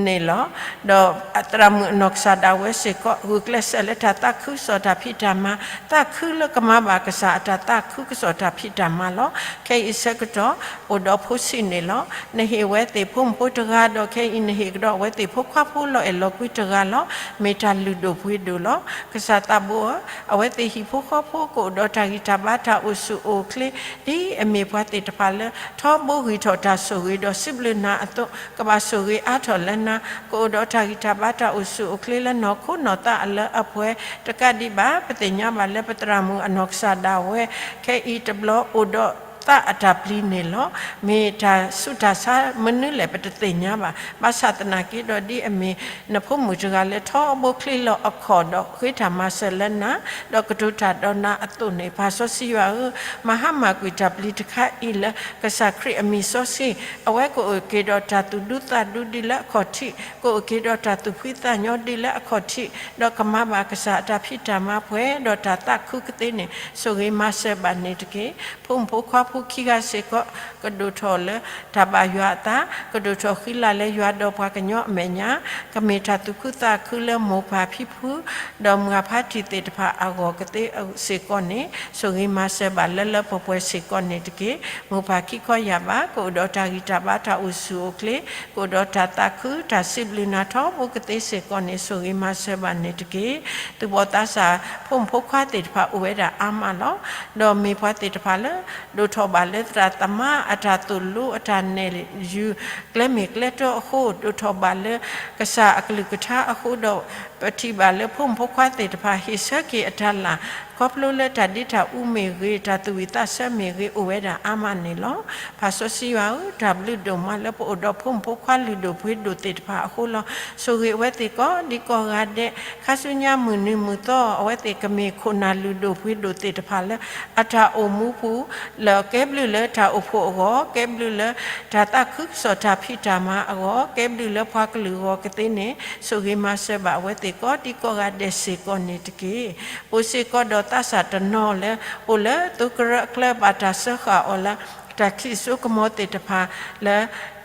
န့ၣ်လီၤ. ဒီးသရၣ်မုၣ်အနီၢ်ကစၢ်ဒၣ်ဝဲစ့ၢ်ကီး ဂုာ်ကျဲးစၢးလၢတၢ်သးခုကစီၣ်တၢ်ဖံးတၢ်မၤ, သးခုလၢကမၤဘၣ်ကစၢ်အတၢ်သးခုကစီၣ်တၢ်ဖံးတၢ်မၤလီၤ. ခဲအံၤဆၢကတီၢ် အိၣ်ဒီးဖိဆံးန့ၣ်လီၤ. နဟ့ၣ်ဝဲသ့ၣ်ဖိမုၣ်ဖိတဂၤဒီး ခဲအံၤနဟ့ၣ်ကဒီးအဝဲသ့ၣ်ဖိခွါဖိလီၤအဲၣ်လီၤကွံတဂၤလီၤ. မ့ၢ်တၢ်လုၢ်ဒိၣ်ပှ့ၤဒိၣ်လီၤ. ကစၢ်သးဘိဧၢ, အဝဲသ့ၣ်ဟံၣ်ဖိဃီဖိ ကအိၣ်ဒီးတၢ်ဂံၢ်တၢ်ဘါတၢ်အိၣ်ဆူၣ်အိၣ်ချ့ ဒ်အမ့ၢ်ပှၤသ့ၣ်တဖၣ်လၢ ထီဘိဂံၢ်ထီၣ်တၢ်ဆိၣ်ဂ့ၤဒီးစံးဘျုးနၤအသိး ကဘၣ်ဆိၣ်ဂ့ၤအါထီၣ်လၢနၤ, ကအိၣ်ဒီးတၢ်ဂံၢ်တၢ်ဘါတၢ်အိၣ်ဆူၣ်အိၣ်ချ့လၢနီၢ်ခိနီၢ်သးအလၢအပှဲၤ, တကးဒံးဘၣ် ပသ့ၣ်ညါဘၣ်လၢပသရၣ်မုၣ်အနီၢ်ကစၢ်ဒၣ်ဝဲ ခဲအံၤတဘျီအိၣ်ဒီး သးအတၢ်ပျံၤန့ၣ်လီၤ. မ့ၢ်တၢ်ဆူးတၢ်ဆါမနုၤလဲၣ် ပတသ့ၣ်ညါဘၣ်. ဘၣ်ဆၣ်သနာ်က့ဒီး ဒ်အမ့ၢ်နဖိမုၣ်တဂၤလၢ ထီဘိချ့လီၤအခီၣ်ဒီးဃ့တၢ်မၤစၢၤလၢနၤ, ဒီးကတိၤတၢ်ဒီးနၤအသိးန့ၣ်, ပၢ်စီဆှံယွၤဧၢ, မၤဟါမၢ်ကွံာ်တၢ်ပျံၤတခါအံၤလၢ ကစၢ်ခရံာ်အမံၤစီဆှံ, အဝဲကအိၣ်က့ၤဒီးတၢ်သူၣ်ဒူသးဒူဒ်လၢအခီၣ်ထံး, ကအိၣ်က့ၤဒီးတၢ်သူၣ်ဖှံသးညီဒ်လၢအခီၣ်ထံး, ဒီးကမၤဘၣ်ကစၢ်အတၢ်ဖံးတၢ်မၤပှဲၤဒီးတၢ်သးခုကသ့န့ၣ် ဆိၣ်ဂ့ၤမၤစၢၤဘၣ်န့ၣ်တက့ၢ်. ဖိမုၣ်ဖိခွါဖိခံဂၤစ့ၢ်ကီး ကဒိၣ်ထီၣ်လၢတၢ်ဘၣ်ယွၤအသး, ကဒိၣ်ထီၣ်ဃံလၤလၢယွၤဒီးပှၤကညီအမဲာ်ညါ, ကမ့ၢ်တၢ်သူၣ်ခုသးခုလၢမိၢ်ပၢ်ဖံဖု ဒီးမုၢ်ဂၢ်ဖါတံၢ်သ့ၣ်တဖၣ်အဂီၢ်ကသ့စ့ၢ်ကီးန့ၣ် ဆိၣ်ဂ့ၤမၤစၢၤဘၣ်လၢလၢပှဲၤပှဲၤစ့ၢ်ကီးန့ၣ်တက့ၢ်. မိၢ်ပၢ်ခံခီယာ်ဘး ကအိၣ်ဒီးတၢ်ဂံၢ်တၢ်ဘါ တၢ်အိၣ်ဆူၣ်အိၣ်ချ့, ကအိၣ်ဒီးတၢ်သးခု တၢ်စံးဘျုးနၤထီဘိကသ့စ့ၢ်ကီးန့ၣ် ဆိၣ်ဂ့ၤမၤစၢၤဘၣ်န့ၣ်တက့ၢ်. သူၣ်ဘီၣ်သးစၢ် ဖိမုၣ်ဖိခွါသ့ၣ်တဖၣ်အိၣ်ဝဲဒၣ်အါမးလီၤ. ဒီးမ့ၢ်ပှၤသ့ၣ်တဖၣ်လၢ ဒိၣ်ထီၣ်ဘၣ်လၢသရၣ်သမါအတၢ်သိၣ်လိအတၢ်နဲၣ်ယုၤ ကျဲမ့ၢ်ကျဲတီအဃိ, ဒိၣ်ထီၣ်ဘၣ်လၢကစၢ်အကလုၢ်ကထါအဃိဒီး ပထံၣ်ဘၣ်လၢဖိမုၣ်ဖိခွါသ့ၣ်တဖၣ် ဟ့ၣ်ဆၢက့ၤအတၢ်လၢ် ခီဖျိလၢတၢ်ဒ့တၢ်အူမ့ၢ်ဂ့ၤ, တၢ်သူၣ်ဝံၣ်သးဆၢမ့ၢ်ဂ့ၤ အိၣ်ဝဲဒၣ်အါမးန့ၣ်လီၤ. ပၢ်စီဆှံယွၤဧၢ, တၢ်ဘျုးဒိၣ်မးလၢပအိၣ်ဒီးဖိမုၣ်ဖိခွါလုၢ်ဒိၣ်ပှ့ၤဒိၣ်သ့ၣ်တဖၣ်အဃိလီၤ. ဆိၣ်ဂ့ၤအဝဲသ့ၣ်ကိးဒံကိးဂၤဒဲး, ခါဆူညါမုၢ်နံၤမုၢ်သီ အဝဲသ့ၣ်ကမ့ၢ်ခိၣ်နၢ်လုၢ်ဒိၣ်ပှ့ၤဒိၣ်သ့ၣ်တဖၣ်လၢ အတၢ်အိၣ်မူပူၤ လၢကဲဘျုးလၢတၢ်အိၣ်ဖှိၣ်အဂီၢ်, ကဲဘျုးလၢတၢ်သးခုကစီၣ်တၢ်ဖံးတၢ်မၤအဂီၢ်, ကဲဘျုးလၢပှၤကလုာ်အဂီၢ်ကသ့န့ၣ် ဆိၣ်ဂ့ၤမၤစၢၤဘၣ်အဝဲသ့ၣ်ကိးဒံကိးဂၤဒဲးစ့ၢ်ကီးန့ၣ်တက့ၢ်. အိၣ်စ့ၢ်ကီးဒီးသးစၢ်တနီၤလၢ အိၣ်လၢသိကရၢအကျဲ ဘၣ်တၢ်စၢဃာ်အီၤလၢ တၢ်ခံးစိကမီၤသ့ၣ်တဖၣ်လၢ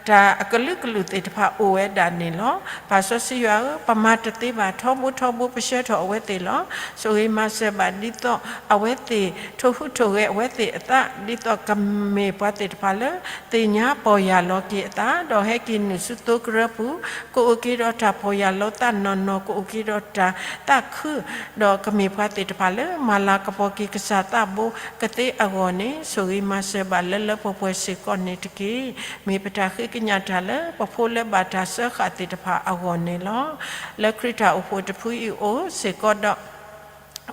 တၢ်အကလုာ်ကလုာ်သ့ၣ်တဖၣ်အိၣ်ဝဲဒၣ်န့ၣ်လီၤ. ပၢ်စီဆှံယွၤဧၢ, ပမၤတသ့ဘၣ်, ထီဘိထီဘိပဆှၢထီၣ်အဝဲသ့ၣ်လီၤ. ဆိၣ်ဂ့ၤမၤစၢၤဘၣ်ဒ်သိးအဝဲသ့ၣ် ထိၣ်ဟူးထိၣ်ဂဲၤအဝဲသ့ၣ်အသး ဒ်သိးကမ့ၢ်ပှၤသ့ၣ်တဖၣ်လၢ သ့ၣ်ညါပီၢ်ယၢ်လီၤက့ၤအသး ဒီးဟဲက့ၤနုာ်ဆူသိကရၢပူၤ, ကအိၣ်က့ၤဒီးတၢ်ပီၢ်ယၢ်လီၤသးနီၢ်နီၢ်, ကအိၣ်က့ၤဒီးတၢ်သးခု ဒီးကမ့ၢ်ပှၤသ့ၣ်တဖၣ်လၢ မၤလၤကပီၤက့ၤကစၢ်သးဘိကသ့အဂီၢ်န့ၣ် ဆိၣ်ဂ့ၤမၤစၢၤဘၣ်လၢလၢပှဲၤပှဲၤစ့ၢ်ကီးန့ၣ်တက့ၢ်. မ့ၢ်ပတၢ်ဃ့ကညးတၢ်လၢ ပဖိလၢဘၣ်တၢ်စၢဃာ်သ့ၣ်တဖၣ်အဂီၢ်န့ၣ်လီၤ. လၢခရံာ်တၢ်အိၣ်ဖှိၣ်တဖုအံၤအိၣ်စ့ၢ်ကီးဒီး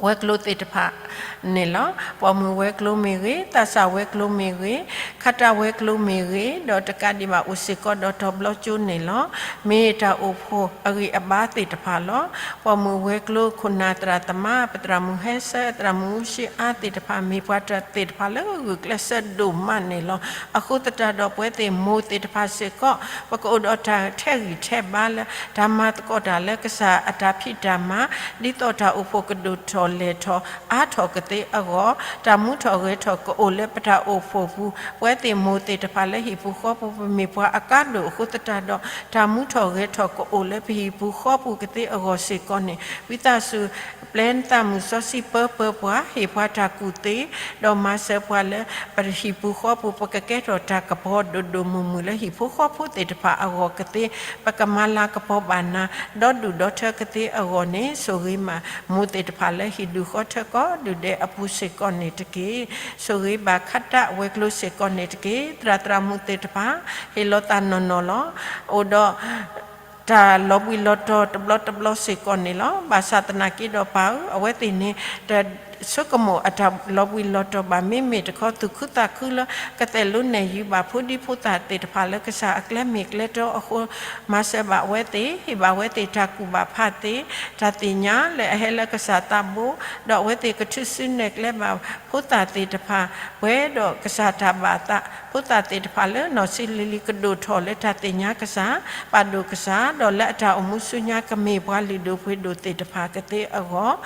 ဝဲၤကျိၤသ့ၣ်တဖၣ်န့ၣ်လီၤ. ပိာ်မုၣ်ဝဲၤကျိၤမ့ၢ်ဂ့ၤ, သးစၢ်ဝဲၤကျိၤမ့ၢ်ဂ့ၤ, ခါတၢ်ဝဲၤကျိၤမ့ၢ်ဂ့ၤ, ဒီးတကးဒံးဘၣ်အိၣ်စ့ၢ်ကီးဒီးတီၤဘျီကၠိန့ၣ်လီၤ. မ့ၢ်တၢ်အိၣ်ဖှိၣ်အဂံၢ်အဘါသ့ၣ်တဖၣ်လီၤ. ပိာ်မုၣ်ဝဲၤကျိၤ ခိၣ်နၢ်သရၣ်သမါ ပသရၣ်မုၣ်ဟဲဆၢ သရၣ်မုၣ်အူၡံအါသ့ၣ်တဖၣ် မ့ၢ်ပှၤသ့ၣ်တဖၣ်လၢဂုာ်ကျဲးစၢးဒိၣ်မးန့ၣ်လီၤ. အဃိသတးဒီးပဝဲသ့ၣ်မိၢ်သ့ၣ်တဖၣ်စ့ၢ်ကီး ပကအိၣ်ဒီးတၢ်ထဲးဂံၢ်ထဲးဘါလၢ တၢ်မၤသကိးတၢ်လၢကစၢ်အတၢ်ဖံးတၢ်မၤ ဒ်သိးတၢ်အိၣ်ဖှိၣ်ကဒိၣ်ထီၣ်လဲၢ်ထီၣ်အါထီၣ်ကသ့အဂီၢ်, တၢ်မူထီၣ်ဂဲၤထီၣ်ကအိၣ်လၢပတၢ်အိၣ်ဖှိၣ်ပူၤ, ပဝဲသ့ၣ်မိၢ်သ့ၣ်တဖၣ်လၢဟံၣ်ပူၤဃီပူၤ ပမ့ၢ်ပှၤအကါဒိၣ်အဃိသတးဒီး တၢ်မူထီၣ်ဂဲၤထီၣ်ကအိၣ်လၢပဟံၣ်ပူၤဃီပူၤကသ့အဂီၢ်စ့ၢ်ကီးန့ၣ် ဝံသးစူၤ ပျဲနသးမုၢ်စီဆှံပၢပၢပှၤ, ဟ့ၣ်ပှၤတၢ်ကူၣ်သ့, ဒီးမၤစၢၤပှၤလၢ ပဟံၣ်ပူၤဃီပူၤ ပကကဲထီၣ်တၢ်ကပီၤဒိၣ်ဒိၣ်မုၢ်မုၢ်လၢဟံၣ်ဖိဃီဖိသ့ၣ်တဖၣ်အဂီၢ်ကသ့, ပကမၤလၤကပီၤဘၣ်နၤ ဒီဒူၣ်ဒီထၢကသ့အဂီၢ်န့ၣ် ဆိၣ်ဂ့ၤမးမိၢ်သ့ၣ်တဖၣ်လၢဟံၣ်ဒူၣ်ဃီထၢကိးဒူၣ်ဒဲးအပူၤစ့ၢ်ကီးန့ၣ်တက့ၢ်. ဆိၣ်ဂ့ၤဘၣ်ခါတၢ်ဝဲၤကျိၤစ့ၢ်ကီးန့ၣ်တက့ၢ်. သရၣ်သရၣ်မုၣ်သ့ၣ်တဖၣ် ဟ့ၣ်လီၤသးနီၢ်နီၢ်လီၤ. အိၣ်ဒီး တၢ်လီၤဘှံးလီၤတီၤတဘျီတဘျီစ့ၢ်ကီးန့ၣ်လီၤ. ဘၣ်ဆၣ်သနာ်က့ဒီးပၢ်ဧၢ, အဝဲသ့ၣ်န့ၣ် တဆိကမိၣ်အတၢ်လီၤဘှံးလီၤတီၤဘၣ်, မ့မ့ၢ်တခီသူၣ်ခုသးခုလၢ ကသဲးလိနဲၣ်ယုၤဘၣ်ဖိဒံဖိသၣ်သ့ၣ်တဖၣ်လၢကစၢ်အကျဲမ့ၢ်ကျဲတီအဃိ, မၤစၢၤဘၣ်အဝဲသ့ၣ်, ဟ့ၣ်ဘၣ်အဝဲသ့ၣ်တၢ်ကူၣ်ဘၣ်ဖးသ့, တၢ်သ့ၣ်ညါလၢအဟဲလၢကစၢ်သးဘိ, ဒီးအဝဲသ့ၣ်ကထုးစုနဲၣ်ကျဲဘၣ်ဖိသၣ်သ့ၣ်တဖၣ် ပှဲၤဒီးကစၢ်တၢ်ဘၣ်သး, ဖိသၣ်သ့ၣ်တဖၣ်လၢနီၢ်ဆံးလံၤလံၤကဒိၣ်ထီၣ်လၢတၢ်သ့ၣ်ညါကစၢ်, ပာ်ဒိၣ်ကစၢ်, ဒီးလၢအတၢ်အိၣ်မူဆူညါကမ့ၢ်ပှၤလုၢ်ဒိၣ်ပှ့ၤဒိၣ်သ့ၣ်တဖၣ်ကသ့အဂီၢ်,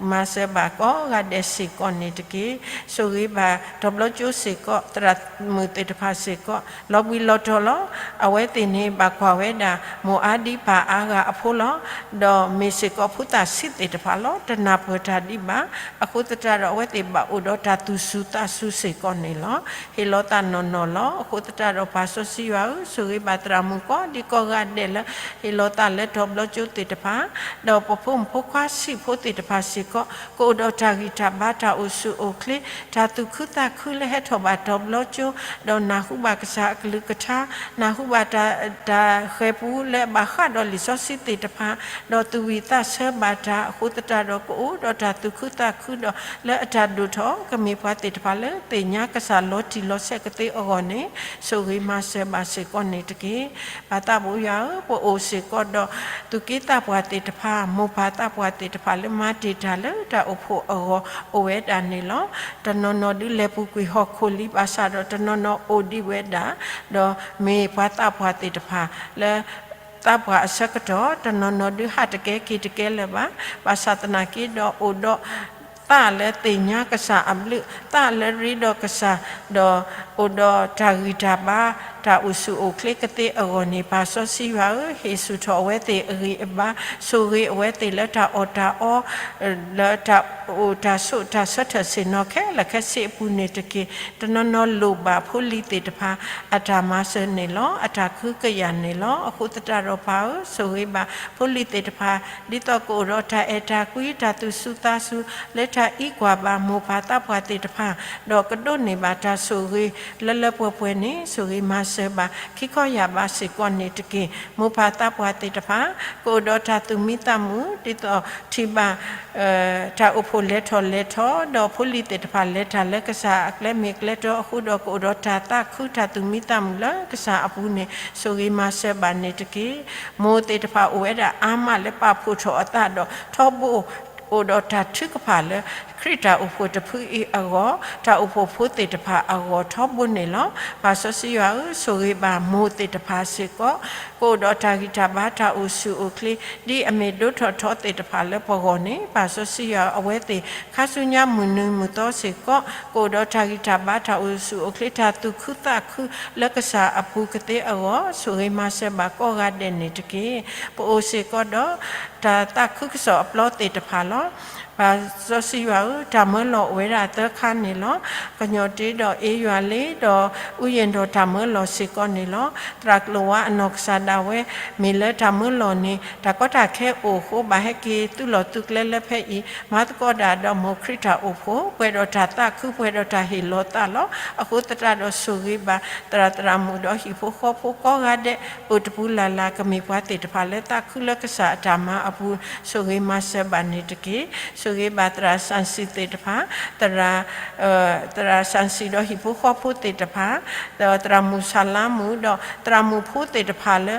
မၤစၢၤဘၣ်ကိးဂၤဒဲးစ့ၢ်ကီးန့ၣ်တက့ၢ်. ဆိၣ်ဂ့ၤဘၣ်တီၤဘျီကၠိစ့ၢ်ကီး သရၣ်မုၣ်သ့ၣ်တဖၣ်စ့ၢ်ကီး လီၤဘှံးလီၤတီၤလီၤ. အဝဲသ့ၣ်န့ၣ်ဘၣ်ကွၢ်ဝဲဒၣ် မိၢ်အါဒံပၢ်အါဂၤအဖိလီၤ. ဒီးမ့ၢ်စ့ၢ်ကီးဖိသၣ်ဆံးသ့ၣ်တဖၣ်လီၤ. တနၢ်ပၢၢ်တၢ်ဒံးဘၣ်. အဃိသတးဒီးအဝဲသ့ၣ်ဘၣ်အိၣ်ဒီးတၢ်သူၣ်စူၤသးစူၤစ့ၢ်ကီးန့ၣ်လီၤ. ဟ့ၣ်လီၤသးနီၢ်နီၢ်လီၤ. အဃိသတးဒီးပၢ်စီဆှံယွၤဧၢ, ဆိၣ်ဂ့ၤဘၣ်သရၣ်မုၣ်ကိးဒံကိးဂၤဒဲးလၢ ဟ့ၣ်လီၤသးလၢတီၤဘျီကၠိသ့ၣ်တဖၣ်, ဒီးပဖိမုၣ်ဖိခွါဆံးဖိသ့ၣ်တဖၣ်စ့ၢ်ကီး ကအိၣ်ဒီးတၢ်ဂံၢ် တၢ်ဂံၢ်တၢ်ဘါ တၢ်အိၣ်ဆူၣ်အိၣ်ချ့ တၢ်သူၣ်ခုသးခုလၢဟဲထီၣ်ဘၣ်တီၤဘျီကၠိ, ဒီးနၢ်ဟူဘၣ်ကစၢ်အကလုၢ်ကထါ, နၢ်ဟူဘၣ်တၢ် တၢ်ဃဲၤပူလၢအဘၣ်ဃးဒီးလံာ်စီဆှံသ့ၣ်တဖၣ်, ဒီးသူၣ်ဝံၣ်သးဆၢဘၣ်တၢ်အဃိသတးဒီး ကအိၣ်ဒီးတၢ်သူၣ်ခုသးခုဒီး လၢအတၢ်ဒိၣ်ထီၣ် ကမ့ၢ်ပှၤသ့ၣ်တဖၣ်လၢသ့ၣ်ညါကစၢ်လီၤတံၢ်လီၤဆဲးကသ့အဂီၢ်န့ၣ် ဆိၣ်ဂ့ၤမၤစၢၤဘၣ်စ့ၢ်ကီးန့ၣ်တက့ၢ်. ပၢ်သးဘိယွၤဧၢ, ပအိၣ်စ့ၢ်ကီးဒီး သူၣ်က့သးပှၢ်သ့ၣ်တဖၣ်, မိၢ်ပၢ်သးပှၢ်သ့ၣ်တဖၣ်လၢမၤတ့ၢ်တၢ်လၢတၢ်အိၣ်ဖှိၣ်အဂီၢ် အိၣ်ဝဲဒၣ်န့ၣ်လီၤ. တနီၤနီၤဒုးလဲၤပူၤကွံာ်ဟီၣ်ခိၣ်လံ ဘၣ်ဆၣ်ဒီးတနီၤနီၤအိၣ်ဒံးဝဲဒၣ်, ဒီးမ့ၢ်ပှၤသးပှၢ်သ့ၣ်တဖၣ်လၢ သးပှၢ်အဆၢကတီၢ် တနီၤနီၤဒုးဟးတကဲက့ၤတကဲလၢၤဘၣ်. ဘၣ်ဆၣ်သနာ်က့ဒီး အိၣ်ဒီးသးလၢသ့ၣ်ညါကစၢ်အဘျုး, သးလၢရ့ဒီးကစၢ်, ဒီးအိၣ်ဒီးတၢ်ဂံၢ်တၢ်ဘါ တၢ်အိၣ်ဆူၣ်အိၣ်ချ့ကသ့အဂီၢ်န့ၣ် ပၢ်စီဆှံယွၤဧၢ, ဟ့ၣ်ဆူၣ်ထီၣ်အဝဲသ့ၣ်အဂံၢ်အဘါ, ဆိၣ်ဂ့ၤအဝဲသ့ၣ်လၢတၢ်အီၣ်တၢ်အီ လၢတၢ်အိၣ်တၢ်ဆိးတၢ်ဆၢထၢၣ်ဆ့ၣ်နီၤခဲလၢာ်ခဲဆ့အပူၤန့ၣ်တက့ၢ်. တနီၤနီၤလိၣ်ဘၣ်ဖိလံၤသ့ၣ်တဖၣ် အတၢ်မၤစၢၤန့ၣ်လီၤ. အတၢ်ကဟုကယာ်န့ၣ်လီၤ. အဃိသတးဒီးပၢ်ဧၢ, ဆိၣ်ဂ့ၤဘၣ်ဖိလံၤသ့ၣ်တဖၣ် ဒ်သိးကအိၣ်ဒီးတၢ်အဲၣ်တၢ်ကွံ တၢ်သူၣ်စူၤသးစူၤ လၢတၢ်အံးကွၢ်ဘၣ်မိၢ်ပၢ်သးပှၢ်သ့ၣ်တဖၣ်, ဒီးကဒိးန့ၢ်ဘၣ်တၢ်ဆိၣ်ဂ့ၤလၢလၢပှဲၤပှဲၤန့ၣ် ဆိၣ်ဂ့ၤမၤစၢၤဘၣ် ခံခီယာ်ဘၣ်စ့ၢ်ကီးန့ၣ်တက့ၢ်. မိၢ်ပၢ်သးပှၢ်သ့ၣ်တဖၣ် ကအိၣ်ဒီးတၢ်သူၣ်မံသးမုာ် ဒ်သိးထံၣ်ဘၣ် တၢ်အိၣ်ဖှိၣ်လဲၤထီၣ်လဲၤထီ ဒီးဖိလံၤသ့ၣ်တဖၣ်လဲၤတၢ်လၢကစၢ်အကျဲမ့ၢ်ကျဲတီအဃိဒီး ကအိၣ်ဒီးတၢ်သးခုတၢ်သူၣ်မံသးမုာ်လၢကစၢ်အပူၤန့ၣ် ဆိၣ်ဂ့ၤမၤစၢၤဘၣ်န့ၣ်တက့ၢ်. မိၢ်သ့ၣ်တဖၣ်အိၣ်ဝဲဒၣ်အါမးလၢပာ်ဖှိၣ်ထီၣ်အသးဒီးထီဘိ အိၣ်ဒီးတၢ်ထုကဖၣ်လၢ ခရံာ်တၢ်အိၣ်ဖှိၣ်တဖုအံၤအဂီၢ် တၢ်အိၣ်ဖှိၣ်ဖိသ့ၣ်တဖၣ်အဂီၢ်ထီဘိန့ၣ်လီၤ. ပၢ်စီဆှံယွၤဧၢ, ဆိၣ်ဂ့ၤဘၣ်မိၢ်သ့ၣ်တဖၣ်စ့ၢ်ကီး ကအိၣ်ဒီးတၢ်ဂံၢ်တၢ်ဘါတၢ်အိၣ်ဆူၣ်အိၣ်ချ့ ဒ်အမ့ၢ်ဒိၣ်ထီၣ်ထီသ့ၣ်တဖၣ်လၢပဂီၢ်န့ၣ် ပၢ်စီဆှံယွၤဧၢ, အဝဲသ့ၣ်ခါဆူညါမုၢ်နံၤမုၢ်သီစ့ၢ်ကီး ကအိၣ်ဒီးတၢ်ဂံၢ်တၢ်ဘါတၢ်အိၣ်ဆူၣ်အိၣ်ချ့ တၢ်သူၣ်ခုသးခုလၢကစၢ်အပူၤကသ့အဂီၢ် ဆိၣ်ဂ့ၤမၤစၢၤဘၣ်ကိးဂၤဒဲးန့ၣ်တက့ၢ်. ပအိၣ်စ့ၢ်ကီးဒီး တၢ်သးခုကစီၣ်အပျီသ့ၣ်တဖၣ်လီၤ. ပၢ်စီဆှံယွၤဧၢ, တၢ်မၢလီၤအိၣ်ဝဲဒၣ်သၢခါန့ၣ်လီၤ. ကညီၣ်တ့ဒီးအ့ယွၤလ့ ဒီးအူယ့ၣ်ဒီးတၢ်မၢလီၤစ့ၢ်ကီးန့ၣ်လီၤ. သရၣ်ကျိၤဝါအနီၢ်ကစၢ်ဒၣ်ဝဲ မ့ၢ်လၢတၢ်မၢလီၤန့ၣ် တၢ်ကီတၢ်ခဲအိၣ်အဃိ ဘၣ်ဟဲက့ၤသုးလီၢ်သုးကျဲလၢဖဲအံၤ မၤသကိးတၢ်ဒီးမိၢ်ခရံာ်တၢ်အိၣ်ဖှိၣ် ပှဲၤဒီးတၢ်သးခု ပှဲၤဒီးတၢ်ဟ့ၣ်လီၤသးလီၤ. အဃိသတးဒီးဆိၣ်ဂ့ၤဘၣ် သရၣ်သရၣ်မုၣ်ဒီးဟံၣ်ဖိဃီဖိကိးဂၤဒဲး အိၣ်တပူၤလၢ်လၢ် ကမ့ၢ်ပှၤသ့ၣ်တဖၣ်လၢသးခုလၢကစၢ်အတၢ်မၤအပူၤ ဆိၣ်ဂ့ၤမၤစၢၤဘၣ်န့ၣ်တက့ၢ်. ဆိၣ်ဂ့ၤဘၣ်သရၣ်စၣ်စံၣ်သ့ၣ်တဖၣ်, သရၣ် သရၣ်စၣ်စံၣ်ဒီးဟံၣ်ဖိဃီဖိသ့ၣ်တဖၣ်, ဒီးသရၣ်မုၣ်ဆၣ်လါမုၣ် ဒီးသရၣ်မုၣ်ဖိသ့ၣ်တဖၣ်လၢ